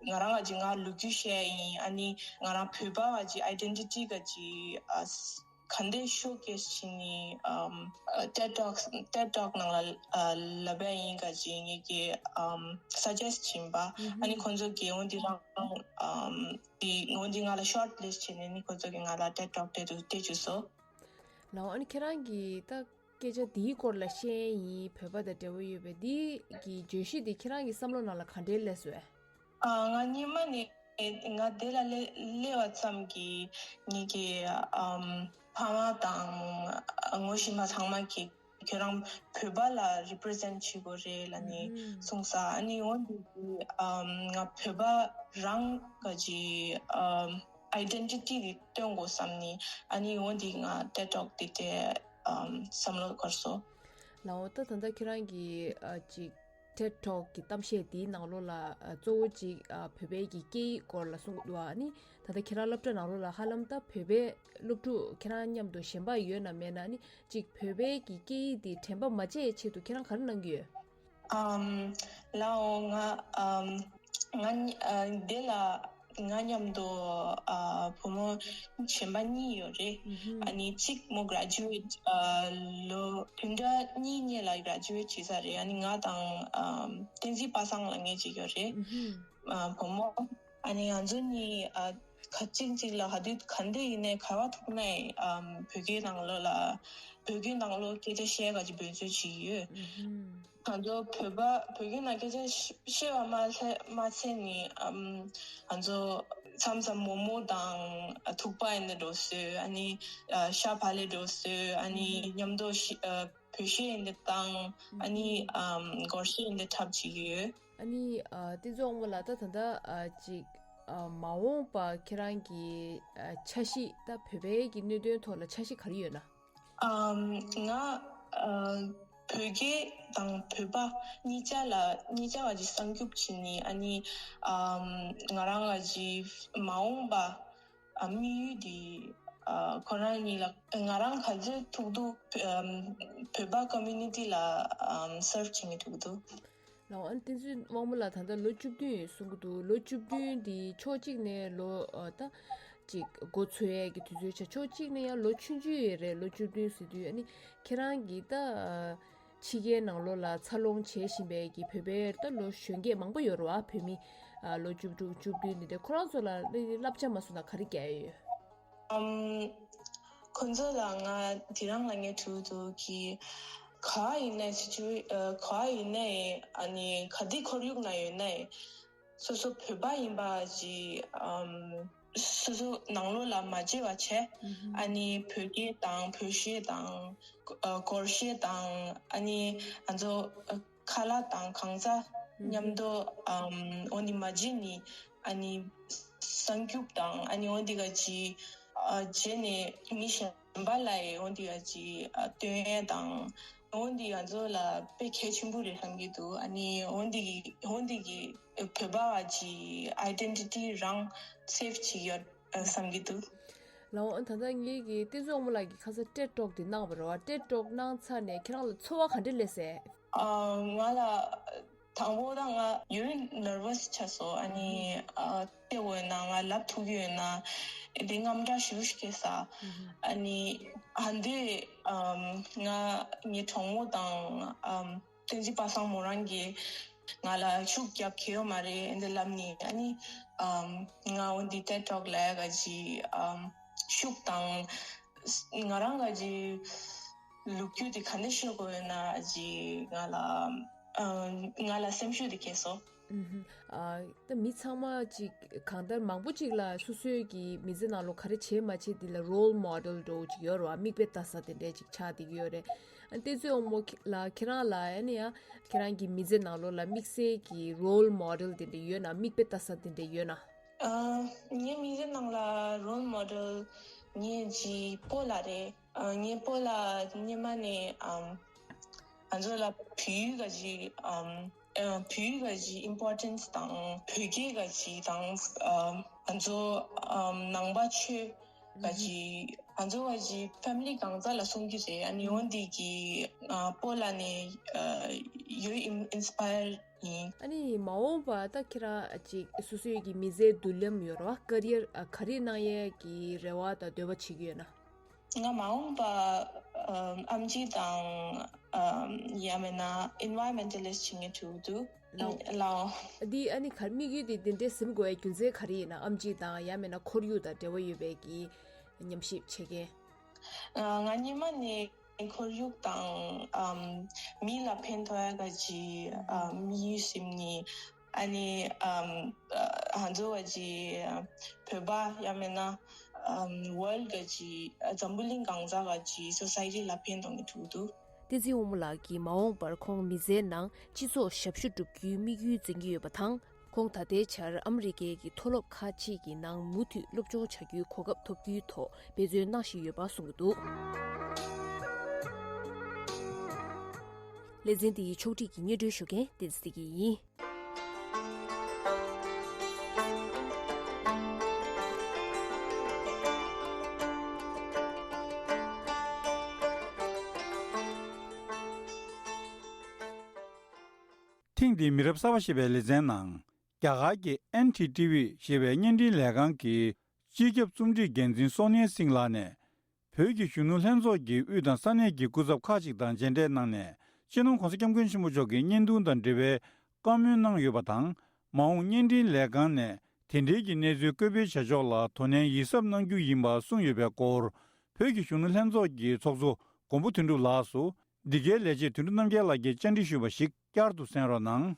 ང་རང་ག་ཅི་ང་ལོ་རྒྱུས་བཤད་ཡིན། ཨ་ནི་ང་རང་བོད་པ་ག་ཅི་ཨའི་ཌེན་ཊི་ཊི་ག་ཅི་ཨ་ག་འདྲ་ཤོ་ཀེ་སི་བྱས་ནས་ཨམ་ཊེཌ་ཊོག་ཊེཌ་ཊོག་ནང་ལ་ཨ་ལབ་ཡ་ཡིན་ག་ཅི་ངེད་ཀྱི་ཨམ་སཱ་ཇེ་སི་ཊི་བྱིན་པ། ཨ་ནི་ཁོང་ཚོ་གིས་འོན་ཏེ་རང་ཨམ་དེ་འོན་ཏེ་ང་ལ་ཤོཊ་ལིསཊ་བྱས་ནས་ནི་ཁོང་ཚོ་གིས་ང་ལ་ཊེཌ་ཊོག་སྟེར་དུ་སྟེར་བཅུག་སོང་། ལའོ། ཨ་ནི་ཁྱེད་རང་གིས་ད་སྐད་ཆ་འདིའི་སྐོར་ལ་བཤད་ཡིན། བོད་པ་དང་འབྲེལ་བ་ཡོད་པའི་འདི་གི་བརྗོད་གཞི་འདི་ཁྱེད་རང་གི་བསམ་བློ་ནང་ལ་ག་འདྲའི་སླེབས་སོང་། ཨ་ང་སྔོན་མ་ནས་ང་འདི་ལ་སླེབས་སླེབས་པ་ཙམ་གྱིས་ངེད་ཀྱི་ཨམ་ཕ་མ་དང་ངོ་ཤེས་པ་ཚང་མ་གིས་ཁྱོད་རང་བོད་པ་ལ་རི་པི་རི་ཛེན་ཊི་བྱེད་དགོས་རེད་ལབ་ནས་གསུངས་ས། ཨ་ནི་འོན་ཏེ་ཨམ་ང་བོད་པ་རང་ག་ཅི་ཨམ་ཨའི་ཌེན་ཊི་ཊི་དེ་སྟོན་དགོས་བསམ་ནས། ཨ་ནི་འོན་ཏེ་ང་ཊེཌ་ཊོག་དེ་དེ་ཨམ་བསམ་བློ་འཁོར་སོང་། ལའོ། ད་ད་ལྟ་ཁྱེད་རང་གིས་ཨ་ཅིག་ཊེཌ་ཊོག་གི་གཏམ་བཤད་དེའི་ནང་ལོགས་ལ་ཨ་གཙོ་བོ་ཅིག་ཨ་བོད་པའི་གི་སྐད་ཡིག་སྐོར་ལ་གསུངས་འདུག་ཨ་ནི་ད་ལྟ་ཁྱེད་རང་སློབ་གྲྭ་ནང་ལོགས་ལ་ཧ་ལམ་ད་བོད་པའི་སློབ་ཕྲུག་ཁྱེད་རང་མཉམ་དུ་གཞན་པ་ཡོད་ན་མེད་ན་ནི་ཅིག་བོད་པའི་གི་སྐད་ཡིག་དེ་དྲན་པ་མ་བརྗེད་ཆེད་དུ་ཁྱེད་རང་ག་རེ་གནང་གི་ཡོད། ཨམ་ལའོ། ང་ཨམ་ང་ཨ་འདི་ལ་ང་མཉམ་དུ་ཨ་བུ་མོ་གཞན་པ་གཉིས་ཡོད་རེད། ཨ་ནི་གཅིག་མོ་གྷ་རེ་ཇུ་ཨེཊ་ཨ་ལོ་བདུན་ཕྲག་གཉིས་སྔོན་ལ་གྷ་རེ་ཇུ་ཨེཊ་བྱས་ཚར་རེད། ཨ་ནི་ང་དང་ཨམ་བསྟན་འཛིན་པ་སངས་ལབ་མཁན་གཅིག་ཡོད་རེད། ཨ་བུ་མོ། ཨ་ནི་ང་ཚོ་གཉིས་ཨ་ཁ་ཅིག་ཅིག་ལ་ཧ་དུས་ག་འདྲ་ཡིན་ནའི་ག་བ་ཐུག་ནའི་ཨམ་བོད་སྐད་ནང་ལོགས་ལ་བོད་སྐད་ནང་ལོགས་སྐད་ཆ་བཤད་ག་ཅིག་འབད་རྩོལ་བྱེད་ཀྱི་ཡོད། ང་ཚོ་བོད་པ་བོད་སྐད་ནང་སྐད་ཆ་བཤད་པ་མ་ཚད་མ་ཚད་ནི་ཨམ་ང་ཚོ་མཚམས་མཚམས་མོག་མོག་དང་ཐུག་པ་ཡིན་ན་འགྲོ་སྲོལ། ཨ་ནི་ཨ་ཤ་བག་ལེབ་འགྲོ་སྲོལ། ཨ་ནི་མཉམ་དུ་ཤི་ཨ་བོད་གཞས་ཡིན་ཏེ་བཏང་། ཨ་ནི་ཨམ་སྒོར་གཞས་ཡིན་ཏེ་འཁྲབ་བྱེད་ཀྱི་ཡོད། ཨ་ནི་ཨ་བསྟན་འཛིན་དབང་མོ་ལགས། ད་ད་ལྟ་ཨ་ཅིག་ཨ་མ་འོངས་པ་ཁྱེད་རང་གི་ཨ་འཆར་གཞི་ད་བོད་པའི་གི་གནད་དོན་ཐོག་ལ་འཆར་གཞི་ག་རེ་ཡོད་ན། ཨམ་ང་ཨ་བོད་སྐད་དང་བོད་པ་གཉིས་ཆ་ལ་གཉིས་ཆ་བ་ཅིག་སྲུང་སྐྱོབ་བྱེད་ནི། ཨ་ནི་ཨམ་ང་རང་བ་ཅིག་མ་འོངས་པ་ཨ་དམིགས་ཡུལ་འདི་ཨ་ཁོ་རང་གཉིས་ལ་ང་རང་ག་ཚོད་ཐུག་འདུག་ཨམ་བོད་པ་ཀོ་མུ་ནི་ཊི་ལ་ཨམ་སརབ་བྱེད་མཁན་ཐུག་འདུག་ལའོ། ཨ་ནི་བསྟན་འཛིན་དབང་མོ་ལགས་ད་ལྟ་ལོ་བཅུ་བདུན་ཡོད་གསུང་གི་འདུག་ལོ་བཅུ་བདུན་འདི་ཕྱོགས་གཅིག་ནས་ལོ་ཨ་ད་ཅིག་འགོ་ཚུགས་ཡས་ཀྱི་དུས་ཚོད་ཆགས། ཕྱོགས་གཅིག་ནས་ཡང་ལོ་ཆུང་ཆུང་ཡོད་རེད། ལོ་བཅུ་བདུན་ཟེར་དུས་ཨ་ནི་ཁྱེད་རང་གིས་ད་ཨ་ཕྱི་རྒྱལ་ནང་ལོགས་ལ་འཚར་ལོངས་བྱེད་བཞིན་པའི་གི་བོད་པའི་ད་ལོ་གཞོན་སྐྱེས་མང་པོ་ཡོད་རེད་བ། བོད་མི་ཨ་ལོ་བཅུ་དྲུག་བཅུ་བདུན་འདི་འདྲ་ཁོ་རང་ཚོ་ལ་བསླབ་བྱ་མ་སོང་ན་ག་རེ་རྒྱག་ཡ་ཡོད། ཨམ། ཁོང་ཚོ་ལ་ང་དེ་རང་ལ་ངས་དྲིས་འདུག་གི། ག་ཡིན་ནའི་སི་ཅུ་ཨེ་ག་ཡིན་ནའི་ཨ་ནི་ག་དེ་ཁོར་ཡུག་ན་ཡོད་ནའི་སོ་སོ་བོད་པ་ཡིན་པ་ཅིག་ཨམ་སོ་སོ་ནང་ལོགས་ལ་མ་བརྗེད་པ་བྱས། ཨ་ནི་བོད་སྐད་དང་བོད་གཞས་དང་ཨ་སྒོར་གཞས་དང་ཨ་ནི་ང་ཚོ་ཨ་ཁ་ལག་དང་གང་ཟག་མཉམ་དུ་ཨམ་འོ་ནི་མ་བརྗེད་ནི་ཨ་ནི་སྲུང་སྐྱོབ་དང་ཨ་ནི་འོ་འདི་ག་ཅི་ཨ་བརྗེད་ནས་མི་གཞན་པ་ལ་ཡི་འོ་འདི་ག་ཅི་ཨ་སྟོན་ཡས་དང་འོ་འདི་ང་ཚོ་ལ་དཔེ་གལ་ཆེན་པོ་རེད་བསམ་གྱི་འདུག་ཨ་ནི་འོ་འདི་གི་འོ་འདི་གི་བོད་པ་བ་ཅི་ཨའི་ཌེན་ཊི་ཊི་རང་སེབ་བྱེད་ཡོད་བསམ་གྱི་འདུག་ལའོ། ཨ་ད་ལྟ་ངེད་ཀྱི་བསྟན་འཛིན་དབང་མོ་ལགས་ཀྱིས་ཁ་སང་ཊེཌ་ཊོག་དེ་གནང་བ་རེད་བ། ཊེཌ་ཊོག་གནང་ཚར་ནས་ཁྱེད་རང་ལ་ཚོར་བ་ག་འདྲ་སླེབས་སོང་། ཨ་ང་ལ་དང་པོ་ད་ང་ཡུན་རིང་ནར་ཝས་ཆགས་སོང་། ཨ་ནི་ཨ་ལྟ་དགོས་ཡོད་ན་ང་ལབ་ཐུབ་ཀྱི་ཡོད་ན་དེ་དངངས་སྐྲག་ཞེ་པོ་ཞིག་སྐྱེས་ས། ཨ་ནི་ཧ་འདི་ཨམ་ང་ངའི་གྲོགས་མོ་དང་ཨམ་བསྟན་འཛིན་པ་སངས་མོ་རང་གིས་ང་ལ་ཤུགས་རྒྱབ་གི་ཡོད་མ་རེད་འདི་ལབ་ནི། ཨ་ནི་ཨམ་ང་འོ་འདི་ཊེཌ་ཊོག་ལ་ག་ཅི་ཨམ་ཤུགས་དང་ང་རང་ག་ཅི་ལོ་རྒྱུས་དེ་ག་འདྲ་ཤེས་དགོས་ཡོད་ན་ཅི་ང་ལ་ཨམ་ང་ལ་སེམས་ཤུགས་དེ་སྐྱེས་སོང་། ཨ། ད་མི་ཚང་མ་ཅིག་གང་ལྟར་མང་པོ་ཅིག་ལ་སོ་སོའི་གི་མི་ཚེ་ནང་ལོགས་ག་རེ་བྱེད་མ་བྱེད་འདི་ལ་རོལ་མོ་ཌེལ་འདྲ་བོ་ཅིག་ཡོད་རེད་བ། མིག་དཔེ་ལྟ་ས་དེ་འདྲས་ཅིག་ཆགས་བསྡད་ཀྱི་ཡོད་རེད། ཨ། བལྟས་ཚོད་འོང་མོ་ལ་ཁྱེད་རང་ལ་ཨ་ནི་ཡང་ཁྱེད་རང་གི་མི་ཚེ་ནང་ལོགས་ལ་དམིགས་བསལ་གྱི་རོལ་མོ་ཌེལ་དེ་འདྲ་ཡོད་ན། མིག་དཔེ་ལྟ་ས་དེ་འདྲ་ཡོད་ན། ཨ། ངའི་མི་ཚེ་ནང་ལ་རོལ་མོ་ཌེལ་ངའི་གཅིག་སྤོ་ལགས་རེད། ཨ། ངའི་སྤོ་ལགས་སྔོན་མ་ནས་ཨམ། ང་ཚོ་ལ་བོད་ཡིག་ག་ཅིག་ཨམ། ཨ། བོད་ཡིག་ག་ཅིག་ཨིམ་པོར་ཊེན་སི་དང་བོད་སྐད་ག་ཅིག་དང་། ཨམ། ང་ཚོ་ཨམ། ནང་པ་ཆོས་ག་ཅིག་ང་ཚོ་ག་ཅིག་ཕེ་མི་ལི་གང་ཚ་ལ་གསུང་གི་རེད། ཨ་ནི་འོ་འདི་གི་ཨ། སྤོ་ལགས་ནས་ཨ། ཡོད་ཨིན་ཨིན་སི་པ་ཡར་ཡིན། ཨ་ནི་མ་འོངས་པ་ད་ཁྱེད་རང་ཅིག་སོ་སོའི་གི་མི་ཚེའི་མདུན་ལམ་ཡོད་རེད་བ། ཀ་རི་ཡར་ག་རེ་གནང་ཡས་ཀྱི་རེ་བ་དང་འདོད་པ་བྱེད་ཀྱི་ཡོད་ན། ང་མ་འོངས་པ་ཨམ། ཨེམ་ཆི་དང་ཨམ། ཡང་མིན་ན་ཨེན་ཝའི་རོན་མེན་ཊ་ལིསཊ་བྱེད་མཁན་ཅིག་འདུག་ལའོ། ལའོ། འདི་ཨ་ནི་ག་རེ་དམིགས་ཡུལ་དེ་འདི་འདྲའི་ཟིན་དགོས་པའི་རྒྱུ་མཚན་ག་རེ་ཡིན་ན། ཨེམ་ཆི་དང་ཡང་མིན་ན་ཁོར་ཡུག་དང་འབྲེལ་བ་ཡོད་པའི་གི་ཉམས་ཞིབ་བྱེད་མཁན། ང་སྔོན་མ་ནས་ཁོར་ཡུག་དང་ཨམ། མི་ལ་ཕན་ཐོགས་ཡ་ག་ཅིག་ཨམ། དམིགས་ཡུལ་ཟིན་ནས། ཨ་ནི་ཨམ། ང་ཚོ་ག་ཅིག་བོད་པ་ཡང་མིན་ན་ཨམ། ཝརལ་ག་ཅིག་འཛམ་བུ་གླིང་གང་ཚ་ག་ཅིག་སོ་སའི་ཊི་ལ་ཕན་ཐོགས་མཁན་ཅིག་འདུག་བསྟན་འཛིན་དབང་མོ་ལགས་ཀྱིས་མ་འོངས་པར་ཁོང་མི་ཚེའི་ནང་སྤྱི་ཚོགས་ཞབས་ཞུ་བསྒྲུབ་རྒྱུའི་དམིགས་ཡུལ་འཛིན་གྱི་ཡོད་པ་དང་། ཁོང་ད་ལྟའི་ཆར་ཨ་མི་རི་ཀའི་གི་མཐོ་སློབ་ཁག་ཅིག་གི་ནང་མུ་མཐུད་སློབ་སྦྱོང་བྱ་རྒྱུའི་གོ་སྐབས་ཐོབ་རྒྱུའི་ཐོག་འབད་བརྩོན་གནང་བཞིན་ཡོད་པ་གསུངས་ཀྱི་འདུག་ལེ་ཚན་འདིའི་ཕྱོགས་སྒྲིག་གིས་སྙན་སྒྲོན་ཞུ་མཁན་བསྟན་འཛིན་བདེ་སྐྱིད་ཡིན། ཐེངས་འདིའི་མི་རབས་གསར་པ་ཞེས་པའི་ལེ་ཚན་ནང་། རྒྱ་གར་གྱི་ཨེན་ཌི་ཊི་ཝི་ཞེས་པའི་བརྙན་འཕྲིན་ལས་ཁང་གི་སྤྱི་ཁྱབ་རྩོམ་སྒྲིག་འགན་འཛིན་སོ་ནི་ཡ་སིང་ལགས་ནས། བོད་ཀྱི་གཞོན་ནུ་ལྷན་ཚོགས་ཀྱིས་དབུས་དང་ས་གནས་ཀྱི་སྐུ་ཚབ་ཁག་ཅིག་དང་མཇལ་འཕྲད་གནང་ནས། སྤྱི་ནོར་༧གོང་ས་༧སྐྱབས་མགོན་ཆེན་པོ་མཆོག་གི་བརྙན་ཐུང་དང་འབྲེལ་བའི་བཀའ་མོལ་གནང་ཡོད་པ་དང་། མ་འོངས་བརྙན་འཕྲིན་ལས་ཁང་ནས་དེ་འབྲེལ་གྱི་གནས་ཚུལ་བཀོད་སྤེལ་བྱ་ཕྱོགས་ལ་དོ་ནན་ཡིད་གཟབ་གནང་རྒྱུ་ཡིན་པ་གསུངས་ཡོད་པའི་སྐོར། བོད་ཀྱི་གཞོན་ནུ་ལྷན་ཚོགས་ཀྱི་ཚོགས་གཙོ་མགོན་པོ་དོན་གྲུབ་ལགས་སུ། འདི་གའི་ལས་བྱེད་དོན་གྲུབ་རྣམ་རྒྱལ་ལགས་ཀྱིས་བཅར་འདྲི་ཞུས་པ་ཞིག་བསྐྱར་དུ་གསན་རོགས་གནང་།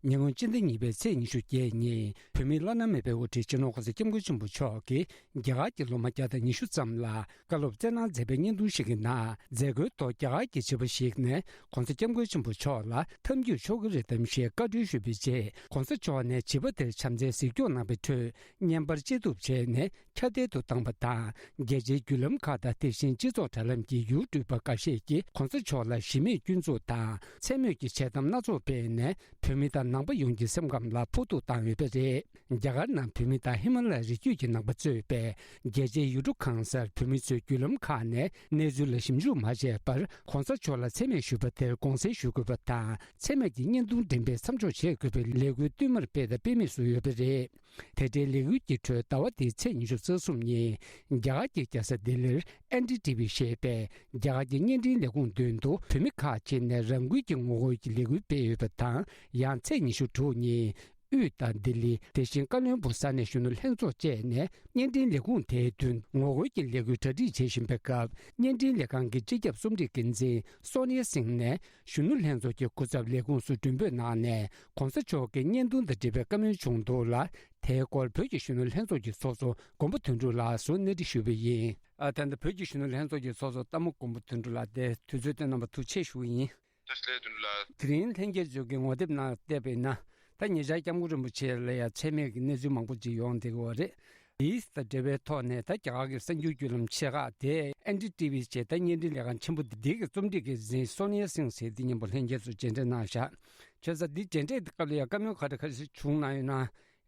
ཉེ་སྔོན་སྤྱི་ཟླ་གཉིས་པའི་ཚེས་ཉི་ཤུ་བརྒྱད་ཉིན། བོད་མིའི་བླ་ན་མེད་པའི་དབུ་ཁྲིད་སྤྱི་ནོར་༧གོང་ས་༧སྐྱབས་མགོན་ཆེན་པོ་མཆོག་གིས་རྒྱ་གར་གྱི་ལོ་མ་བརྒྱ་དང་ཉི་ཤུ་ཙམ་ལ་བཀའ་སློབ་སྩལ་གནང་མཛད་པའི་བརྙན་ཐུང་ཞིག་གི་ནང་། མཛད་སྒོའི་ཐོག་རྒྱ་གར་གྱི་བྱིས་པ་ཞིག་ནས་༧གོང་ས་༧སྐྱབས་མགོན་ཆེན་པོ་མཆོག་ལ་འཐམ་འཁྱུད་ཆོག་གི་རེད་དམ་ཞེས་བཀའ་འཁྲོལ་ཞུས་པའི་རྗེས། ༧གོང་ས་མཆོག་ནས་བྱིས་པ་དེར་བྱམས་བརྩེའི་གཟིགས་སྐྱོང་གནང་བའི་ཁྲོད། བརྙན་པར་ཅི་ཐུབ་བྱས་ནས་ཁྱབ་གདལ་དུ་བཏང་པ་དང་། རྒྱལ་སྤྱིའི་བརྒྱུད་ལམ་ཁག་དང་། དེ་བཞིན་སྤྱི་ཚོགས་དྲ་ལམ་གྱི་ཡུ་ཊུབ་པ་འགའ་ཤས་ཀྱིས་༧གོང་ས་མཆོག་ལ་གཞི་མེད་སྐྱོན་འཛུགས་དང་མཚན་སྨོད་ཀྱི་བྱེད་སྟངས་སྣ་ཚོགས་སྤེལ་ནས། བོད་མི་དང་ནང་པ་ཡོངས་ཀྱི་སེམས་ཁམས་ལ་ཕོག་ཐུག་བཏང་ཡོད་པ་རེད། རྒྱ་གར་ནང་བོད་མི་དང་ཧི་མ་ལ་ཡའི་རི་རྒྱུད་ཀྱི་ནང་པ་གཙོས་པའི་རྒྱལ་སྤྱིའི་ཡུལ་གྲུ་གང་སར་བོད་མི་ཚོས་བརྒྱུད་ལམ་ཁག་ནས་གནས་ཚུལ་ལ་ཞིབ་འཇུག་མ་བྱས་པར། ༧གོང་ས་མཆོག་ལ་མཚན་སྨད་ཞུས་པ་དེར་དགོངས་སེལ་ཞུ་དགོས་པ་དང་། མཚན་སྨད་ཀྱི་བརྙན་ཐུང་འགྲེམས་སྤེལ་མཚམས་འཇོག་བྱེད་དགོས་པའི་ལས་འགུལ་བསྟུད་མར་སྤེལ་དང་སྤེལ་མུས་སུ་ཡོད་པ་རེད། དེ་འབྲེལ་ལས་འགུལ་གྱི་ཁྲོད། ཟླ་བ་འདིའི་ཚེས་ཉི་ཤུ་རྩ་གསུམ་ཉིན། རྒྱ་གར་གྱི་རྒྱལ་ས་ལྡི་ལིར་ཨེན་ཌི་ཊི་ཝི་ཞེས་པའི་རྒྱ་གར་གྱི་བརྙན་འཕྲིན་ལས་ཁུངས་མདུན་དུ། བོད་མི་ཁག་ཅིག་ནས་རང་འགུལ་གྱིས་ངོ་རྒོལ་གྱི་ལས་འགུལ་སྤེལ་ཡོད་པ་དང་། ཡང་ཚེས་ཉི་ཤུ་དྲུག་ཉིན། དབུས་དང་ལྡི་ལི། དེ་བཞིན་བཀའ་བློན་སྦུག་ས་གནས་གཞོན་ནུ་ལྷན་ཚོགས་བཅས་ནས་བརྙན་འཕྲིན་ལས་ཁུངས་དེའི་མདུན་ངོ་རྒོལ་གྱི་ལས་འགུལ་གྲ་སྒྲིག་བྱེད་བཞིན་པའི་སྐབས། བརྙན་འཕྲིན་ལས་ཁང་གི་སྤྱི་ཁྱབ་རྩོམ་སྒྲིག་འགན་འཛིན་སོ་ནི་ཡ་སིང་ནས། གཞོན་ནུ་ལྷན་ཚོགས་ཀྱི་སྐུ་ཚབ་ལས་ཁུངས་སུ་མགྲོན་འབོད་གནང་ནས། ༧གོང་ས་མཆོག་གི་བརྙན་ཐུང་དང་འབྲེལ་བའི་བཀའ་མོལ་བྱུང་འདུག་ལ། དེའི་སྐོར་བོད་ཀྱི་གཞོན་ནུ་ལྷན་ཚོགས་ཀྱི་ཚོགས་གཙོ་མགོན་པོ་དོན་གྲུབ་ལགས་སུ་གནས་འདྲི་ཞུས་པ་ཡིན། ཨ། ད་ལྟ་བོད་ཀྱི་གཞོན་ནུ་ལྷན་ཚོགས་ཀྱི་ཚོགས་གཙོ་རྟ་མོ་མགོན་པོ་དོན་གྲུབ་ལགས་དེ་དུས་ཚོད་བཏོན་གནང་བར་ཐུགས་རྗེ་ཆེ་ཞུ་གི་ཡིན། བཀྲ་ཤིས་བདེ་ལེགས་དོན་གྲུབ་ལགས། དེ་རིང་ལྷན་རྒྱས་ཚོ་གི་ངོ་དེབ་ནང་བལྟས་པ་ཡིན་ན། ད་ཉེ་ཆར་སྐྱབས་མགོན་རིན་པོ་ཆེ་ལ་ཡང་མཚན་སྨད་ཀྱི་གནས་ཚུལ་མང་པོ་ཅིག་ཡོང་བསྡད་ཀྱི་ཡོད་རེད། དེའི་དང་འབྲེལ་བའི་ཐོག་ནས། ད་རྒྱ་གར་གྱི་གསར་འགྱུར་བརྒྱུད་ལམ་ཆེ་ཁག་དེ་ཨེན་ཌི་ཊི་ཝི་ཞེས་ད་བརྙན་འཕྲིན་ལས་ཁང་ཆེན་པོ་འདི་གི་རྩོམ་སྒྲིག་འགན་འཛིན་སོ་ནི་ཡ་སིང་ཟེར་དེ་མཉམ་པོ་ལྷན་རྒྱས་ཚོ་མཇལ་འཕྲད་གནང་བཞག་བྱས་ཙང་འདི་མཇལ་འཕྲད་སྐབས་ལ་ཡང་བཀའ་མོལ་ག་རེ་ག་རེ་བྱུང་གནང་ཡོད་ན། ཨ་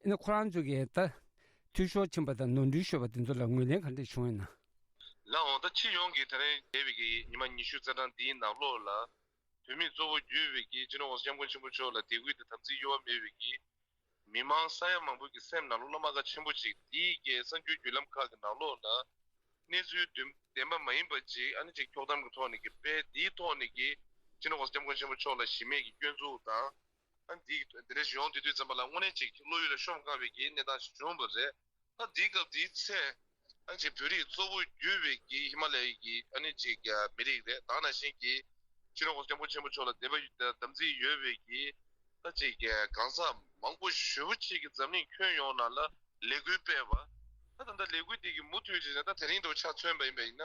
ནི་ཁོ་རང་ཚོ་གིས་ད་འཐུས་ཤོར་ཕྱིན་པ་དང་ནོར་འཁྲུལ་ཤོར་བ་དེ་ཚོ་ལ་ངོས་ལེན་ག་འདྲ་བྱུང་ཡོད་ན། ལགས་འོང་། ད་སྤྱི་ཡོངས་ཀྱི་ད་རེས་འདས་པའི་གི་ཉི་མ་ཉི་ཤུ་རྩ་གྲངས་འདིའི་ནང་ལོགས་ལ། བོད་མིས་གཙོ་བོ་གྱུར་བའི་གི་སྤྱི་ནོར་༧གོང་ས་༧སྐྱབས་མགོན་ཆེན་པོ་མཆོག་ལ་དད་གུས་དང་དམ་ཚིག་གཡོ་བ་མེད་པའི་གི་མི་མང་ས་ཡ་མང་པོའི་གི་སེམས་ནང་ལོགས་བླ་མ་དགའ་ཆེན་པོ་ཅིག་དེའི་གི་གསར་འགྱུར་བརྒྱུད་ལམ་ཁག་གི་ནང་ལོགས་ལ་གནས་ཚུལ་བདེན་བདེན་པ་མ་ཡིན་པ་ཅིག་ཨ་ནི་ཅིག་འཁྱོག་གཏམ་གི་ཐོག་ནས་གི་སྤེལ། དེའི་ཐོག་ནས་གི་སྤྱི་ནོར་༧གོང་ས་༧སྐྱབས་མགོན་ཆེན་པོ་མཆོག་ལ་གཞི་མེད་ཀྱི་སྐྱོན་འཛུགས་དང་། ཨ་ནི་དེ་དེ་འདྲ་ཞིག་ཡོང་དུས་དུས་ཙམ་པ་ལ་དངོས་གནས་ཅིག་བློ་ཡུལ་ལ་ཤོང་དཀའ་བའི་གི་གནས་སྟངས་ཤིག་བྱུང་བ་རེད། ད་དེའི་སྐབས་དེའི་ཚེ། ཨ་ནི་ཅིག་བོད་རིགས་གཙོ་བོ་གྱུར་བའི་གི་ཧི་མ་ལ་ཡའི་གི་ཨ་ནི་ཅིག་མི་རིགས་རེད། ད་ག་ནང་བཞིན་གྱི་སྤྱི་ནོར་༧གོང་ས་༧སྐྱབས་མགོན་ཆེན་པོ་མཆོག་ལ་དད་པ་ཡོད། དམ་ཚིག་ཡོད་པའི་གི་ ད་ཅིག་གང་ཟག་མང་པོ་ཞེ་པོ་ཅིག་གིས་འཛམ་གླིང་ཁྱོན་ཡོངས་ནང་ལ་ལས་འགུལ་སྤེལ་བ། ད་ད་ལྟ་ལས་འགུལ་འདི་གི་མུ་མཐུད་བྱས་ནས་ད་དེ་རིང་དུ་ཆ་མཚོན་པ་ཡིན་པ་ཡིན་ན།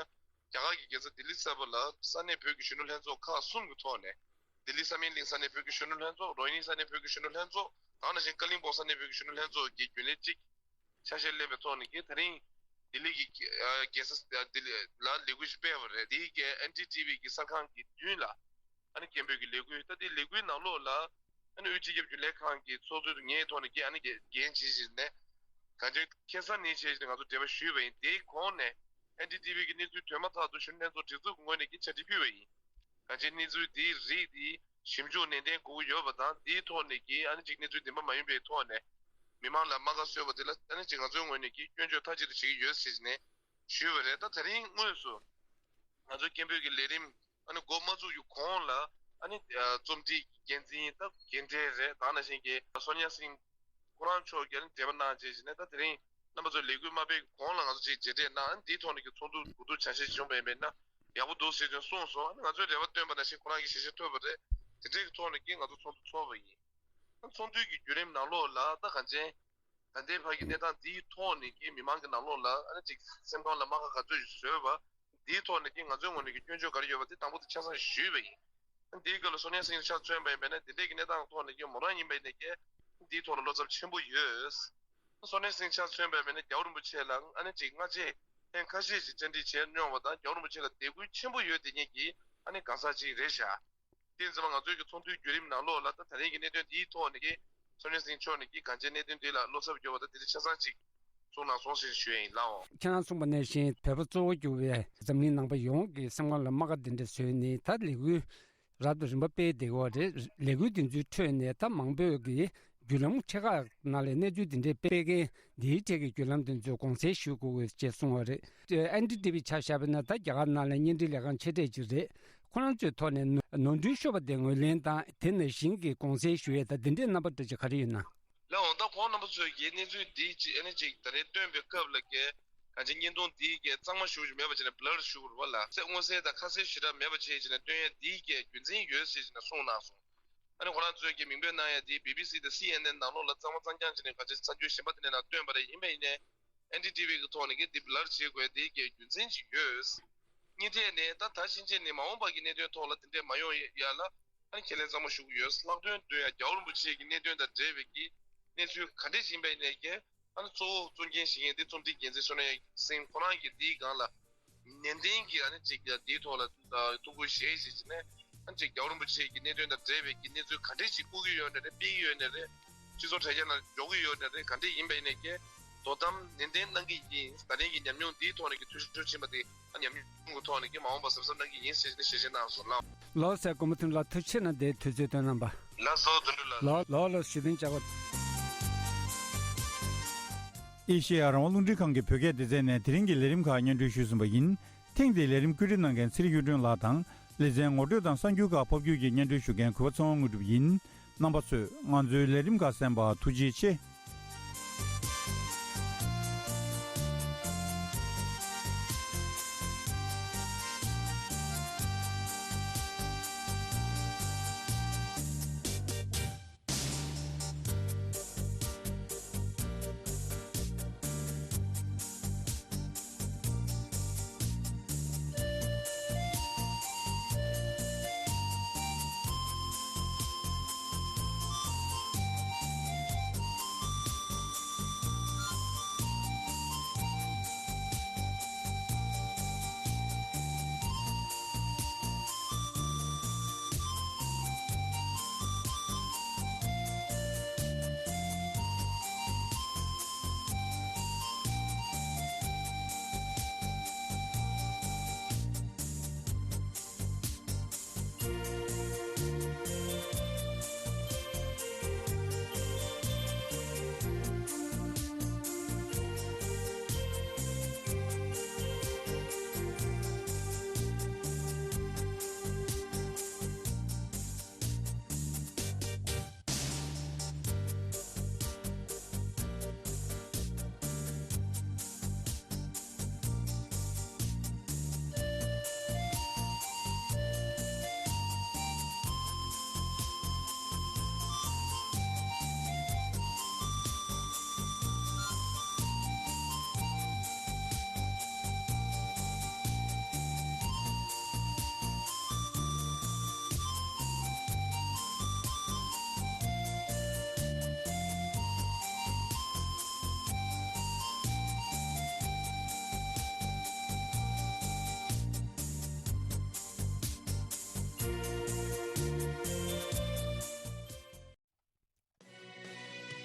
རྒྱ་གར་གྱི་རྒྱལ་ས་ལྡི་ལི་གསར་པ་ལ་ས་གནས་བོད་ཀྱི་གཞོན་ནུ་ལྷན་ཚོགས་ཁག་གསུམ་གྱི་ཐོག་ནས། ལྡི་ལི་ས་མིང་གླིང་ས་གནས་བོད་ཀྱི་གཞོན་ནུ་ལྷན་ཚོགས། རོ་ཧི་ནི་ས་གནས་བོད་ཀྱི་གཞོན་ནུ་ལྷན་ཚོགས། དེ་ནང་བཞིན་ཀ་ལིང་པོང་ས་གནས་བོད་ཀྱི་གཞོན་ནུ་ལྷན་ཚོགས་ཀྱི་རྒྱུན་ལས་གཅིག་ཆ་ཤས་ལེན་པའི་ཐོག་ནས་ཀྱི་དེ་རིང་ལྡི་ལི་གི་ཨ་རྒྱལ་ས་ལྡི་ལི་ལ་ལས་འགུལ་ཞིག་སྤེལ་བ་རེད། དེའི་གི་ཨེན་ཌི་ཊི་ཝི་གི་གསར་ཁང་གི་མདུན་ལ་ཨ་ནི་སྐད་འབོད་ཀྱི་ལས་འགུལ། ད་དེ་ལས་འགུལ་ནང་ལོགས་ལ་ཨ་ནི་དབུས་སྤྱི་ཁྱབ་རྒྱུན་ལས་ཁང་གི་ཚོགས་གཙོས་ངའི་ཐོག་ནས་ཀྱི་ཨ་ནི་འགན་བཞེས་བཞིན་ནས་གང་ཅི་ཁེ་བཟང་ནི་བྱས་བཞིན་ང་ཚོ་འབྲེལ་བ་ཞུས་པ་ཡིན། དེའི་གོང་ནས་ཨེན་ཌི་ཊི་ཝི་གི་གནས་ཚུལ་ཐོན་མ་ཐག་ཏུ་གཞོན་ནུ་ལྷན་ཚོགས་སྒྲིག་འཛུགས་ཀྱི་ངོས་ནས་ཀྱི་བཅར་འདྲི་ཕུལ་བ་ཡིན། གང་ཅི་གནས་ཚུལ་དེའི་རིགས་དེ་ཞིབ་འཇུག་ནན་ཏན་དགོས་ཀྱི་ཡོད་པ་དང་། དེའི་ཐོག་ནས་ཀྱི་ཨ་ནི་ཅིག་གནས་ཚུལ་བདེན་པ་མ་ཡིན་པའི་ཐོག་ནས་མི་མང་ལ་རྨ་ཁ་བཟོས་པ་དེ་ལ་ཨ་ནི་ཅིག་ང་ཚོའི་ངོས་ནས་ཀྱི་སྐྱོན་བརྗོད་མཐའ་གཅིག་ཏུ་བྱེད་ཀྱི་ཡོད་ཟེར་ནས་ཞུས་པ་རེད། ད་དེ་རིང་དངོས་སུ་ང་ཚོའི་སྐད་འབོད་ཀྱི་ལས་རིམ་ཨ་ནི་འགོ་མ་བཙུགས་ཀྱི་གོང་ལ་ཨ་ནི་རྩོམ་སྒྲིག་འགན་འཛིན་ད་རྒན་གྲས་རེད། དེ་ནང་བཞིན་གྱི་སོ་ཉ་སིང་ཁོ་རང་མཆོག་གིས་ཨ་ནི་འབྲེལ་བ་གནང་བྱས་བྱས་ནས། ད་དེ་རིང་རྣམ་པ་ཚོས་ལས་འགུལ་མ་སྤེལ་གོང་ལ་ང་ཚོ་ཅིག་མཇལ་འཕྲད་གནང་། ཨ་ནི་འདིའི་ཐོག་ནས་ཀྱི་ཚོགས་འདུ་གོ་བསྡུར་བྱ་ཤེས་བྱུང་བ་ཡིན་པས་ན་ཡག་པོ་འདུག་ཟེར་ནས་གསུངས་སོང་། ཨ་ནི་ང་ཚོས་རེ་བ་བཏོན་པ་ནང་བཞིན་ཁོ་རང་གིས་ཞལ་བཞེས་ཐོབ་པ་རེད། དེ་འདྲའི་ཐོག་ནས་ཀྱི་ང་ཚོ་ཚོགས་འདུ་ཚོགས་པ་ཡིན། ཨ་ནི་ཚོགས་འདུའི་གི་བརྒྱུད་རིམ་ནང་ལོགས་ལ་ད་གང་ཅི་ད་ལྟའི་བར་གྱི་གནས་སྟངས་འདིའི་ཐོག་ནས་ཀྱི་མི་མང་གི་ནང་ལོགས་ལ་ཨ་ནི་ཅིག་སེམས་ཁམས་ལ་རྨ་ཁ་ག་ཚོད་ཞིག་བཟོས་པ། འདིའི་ཐོག་ནས་ཀྱི་ང་ཚོའི་ངོས་ནས་ཀྱི་སྐྱོན་བརྗོད་ག་རེ་ཡོད་པ་དེ་དང་པོ་དེ་ཆ་ཚང་ཞུས་པ་ཡིན། འདིའི་སྐབས་ལ་སོ་ཉ་སིང་ཆ་མཚོན་པ་ཡིན་པས་ན། འདི་འདྲའི་གི་གནས་སྟངས་ཐོག་ནས་ཀྱི་མོ་རང་ཡིན་པ་ཡིན་ནས་ཀྱི་འདིའི་ཐོག་ལ་བློ་འཚབ་ཆེན་པོ་ཡོད། སོ་ཉ་སིང་ཆ་མཚོན་པ་ཡིན་པས་ན་རྒྱལ་བ་རིན་པོ་ཆེ་ལ་ཨ་ནི་ཅིག་སྔ་རྗེས་ཐེངས་ཁ་ཤས་ཤིག་བཅར་འདྲི་བྱས་མྱོང་བ་དང་། རྒྱལ་བ་རིན་པོ་ཆེ་ལ་དད་གུས་ཆེན་པོ་ཡོད་དེ་ངེད་ཀྱི་ཨ་ནི་གང་ཟག་ཅིག་རེད་ཤག་དེ་ཡིན་ཙང་ང་ཚོའི་གི་ཚོགས་འདུའི་བརྒྱུད་རིམ་ནང་ལོགས་ལ་ད་ད་རིང་གི་གནད་དོན་འདིའི་ཐོག་ནས་ཀྱི་སོ་ཉ་སིང་མཆོག་ནས་ཀྱི་གང་ཅིའི་གནད་དོན་འདི་ལ་བློ་འཚབ་ཡོད་པ་དང་། དེ་འདྲ་ཆ་ཚང་ཅིག་གསུངས་གནང་སོང་ཞེས་ཞུ་ཡ་ཡིན་ལགས། ཁྱེད་རང་གསུངས་པ་ནང་བཞིན་བོད་པ་གཙོ་བོ་གྱུར་བའི་འཛམ་གླིང་ནང་པ་ཡོངས་ཀྱི་སེམས་ཁམས་ལ་རྨ་ཁ་འདི་འདྲ་བཟོས་ནས་ད་ལས་འགུལ་རབ་དང་རིམ་པ་སྤེལ་བསྡད་ཡོད་རེད། ལས་འགུལ་འདི་ཚོའི་ཁྲོད་ནས་ད་མང་པོས་ཀྱི་བརྒྱུད་ལམ་ཆེ་ཁག་ནང་ལ་གནས་ཚུལ་འདི་འདྲའི་སྤེལ་མཁན་འདིའི་གྲས་ཀྱི་བརྒྱུད་ལམ་འདི་ཚོས་དགོངས་སེལ་ཞུ་དགོས་ཀྱི་ཅེས་གསུངས་པ་རེད། ཨེན་ཌི་ཊི་ཝི་ཆ་བཞག་པ་ན་ད་རྒྱ་གར་ནང་ལ་བརྙན་འཕྲིན་ལས་ཁང་ཆེ་གྲས་ཅིག་རེད། ཁོ་རང་ཚོའི་ཐོག་ནས་ནོར་འཁྲུལ་ཤོར་བ་དེ་ངོས་ལེན་དང་། དེ་ནང་བཞིན་གྱི་དགོངས་སེལ་ཞུ་ཡས་དང་། འདི་འདྲའི་རྣམ་པ་འདྲ་ཅིག་ག་རེ་ཡོད་ན། ལགས་འོང་། ད་ཁོང་རྣམ་པ་ཚོས་ཀྱིས་གནས་ཚུལ་འདི་ཅིག་ཨ་ནི་ཅིག་ད་རེས་བཏོན་པའི་སྐབས་ལ་ཀྱི་གང་ཅི་བརྙན་ཐུང་འདིའི་ཀྱི་གཙང་མ་ཞེ་པོ་ཅིག་མེད་པ་བྱས་ནས་བྷ་ལར་ཞེ་པོ་རེད་པ་ལགས། གསལ་མངོན་གསལ་དང་ཁ་གསལ་ཞེ་དྲག་མེད་པ་བྱས་བྱས་ནས་བཏོན་ཡས་འདིའི་ཀྱི་རྒྱུ་མཚན་ཡོད་ཟེར་བྱས་ནས་གསུངས་གནང་སོང་། ཨ་ནི་ཁོ་རང་ཚོས་ཀྱི་མིང་འབོད་གནང་ཡ་དེ་བི་བི་སི་དང་སི་ཨེན་ཨེན་ནང་ལོགས་ལ་གཙང་མ་གཙང་རྐྱང་བྱས་ནས་ག་ཚོད་གསར་འགྱུར་གཞན་པ་དེ་འདྲའི་ནང་བཏོན་པ་རེད། ཡིན་པ་ཡིན་ནའི་ཨེན་ཌི་ཊི་ཝི་གི་ཐོག་ནས་ཀྱི་འདི་བྷ་ལར་བྱེད་དགོས་དེ་གི་རྒྱུ་མཚན་ཅིག་ཡོད། གཉིས་ཐད་ནས་ད་ད་ཕྱིན་ཆད་ནས་མ་འོངས་པ་གི་གནད་དོན་ཐོག་ལ་དེ་འདྲས་མ་ཡོང་ཡ་ལ་ཨ་ནི་ཁས་ལེན་གཙང་མ་ཞུ་གི་ཡོད། ལྷག་དོན་དུ་ཡང་རྒྱལ་བ་རིན་པོ་ཆེ་གི་གནད་དོན་དང་འབྲེལ་བའི་གི་གནས་ཚུལ་ག་འདྲས་ཡིན་པ་ཡིན་ནའི་ཀྱི་ཨ་ནི་གཙོ་བོ་གཙོ་འགན་བཞེས་མཁན་དེ་རྩོམ་སྒྲིག་འགན་འཛིན་བསོད་ནམས་སེང་ཁོ་རང་གིས་འདིའི་སྒང་ལ་ནན་ཏན་གྱིས་ཨ་ནི་ཅིག་འདིའི་ཐོག་ལ་ཐུགས་ཁུར་བཞེས་བྱས་ནས་ཨ་ནི་ཅིག་རྒྱལ་བ་རིན་པོ་ཆེ་གི་གནད་དོན་དང་འབྲེལ་བའི་གི་གནས་ཚུལ་ག་འདྲས་ཅིག་བསྐུར་གྱི་ཡོད་ནའི་རེད། སྤེལ་གྱི་ཡོད་ནའི་རེད། སྤྱི་ཚོགས་དྲ་རྒྱ་ནང་འཇོག་གི་ཡོད་ནའི་རེད། ག་འདྲས་ཡིན་པ་ཡིན་ནའི་ཀྱི་དོ་དམ་ནན་ཏན་གནང་གི་ཡིན། ད་རིང་གི་ཉམས་མྱོང་འདིའི་ཐོག་ནས་ཀྱི་འཐུས་ཤོར་ཕྱིན་པ་དེ་ཨ་ཉམས་མྱོང་གི་ཐོག་ནས་ཀྱི་མ་འོངས་པ་གཟབ་གཟབ་གནང་གི་ཡིན་ཞེས་ནས་ཞལ་བཞེས་གནང་སོང་ལགས། ལགས་སོ། སྐུ་ངོ་ཐུན་ལགས་ཐུགས་རྗེ་ཆེ་གནང་། དེ་དུས་ཚོད་བཏོན་གནང་བ། ལགས་སོ། དོན་གྲུབ་ལགས། ལགས་ལགས་ལགས། ཞུ་དོན་བཅར་བ། ཨེ་ཤེ་ཡ་རང་དབང་རླུང་འཕྲིན་ཁང་གི་བོད་སྐད་སྡེ་ཚན་ནས་དེ་རིང་གི་ལས་རིམ་ཁག་སྙན་སྒྲོན་ཞུས་ཟིན་པ་ཡིན། ཐེངས་འདིའི་ལས་རིམ་བཀོད་སྒྲིག་གནང་མཁན་ཚེ་རིང་གཡུ་སྒྲོན་ལགས་དང་། ལེ་ཚན་ངོ་སྤྲོད་དང་གསར་འགྱུར་ཁག་ཕབ་སྒྱུར་གྱིས་སྙན་སྒྲོན་ཞུ་མཁན་གུས་པ་ཚེ་དབང་དངོས་གྲུབ་ཡིན། རྣམ་པ་ཚོས་ང་ཚོའི་ལས་རིམ་ཁག་གསན་པར་ཐུགས་རྗེ་ཆེ།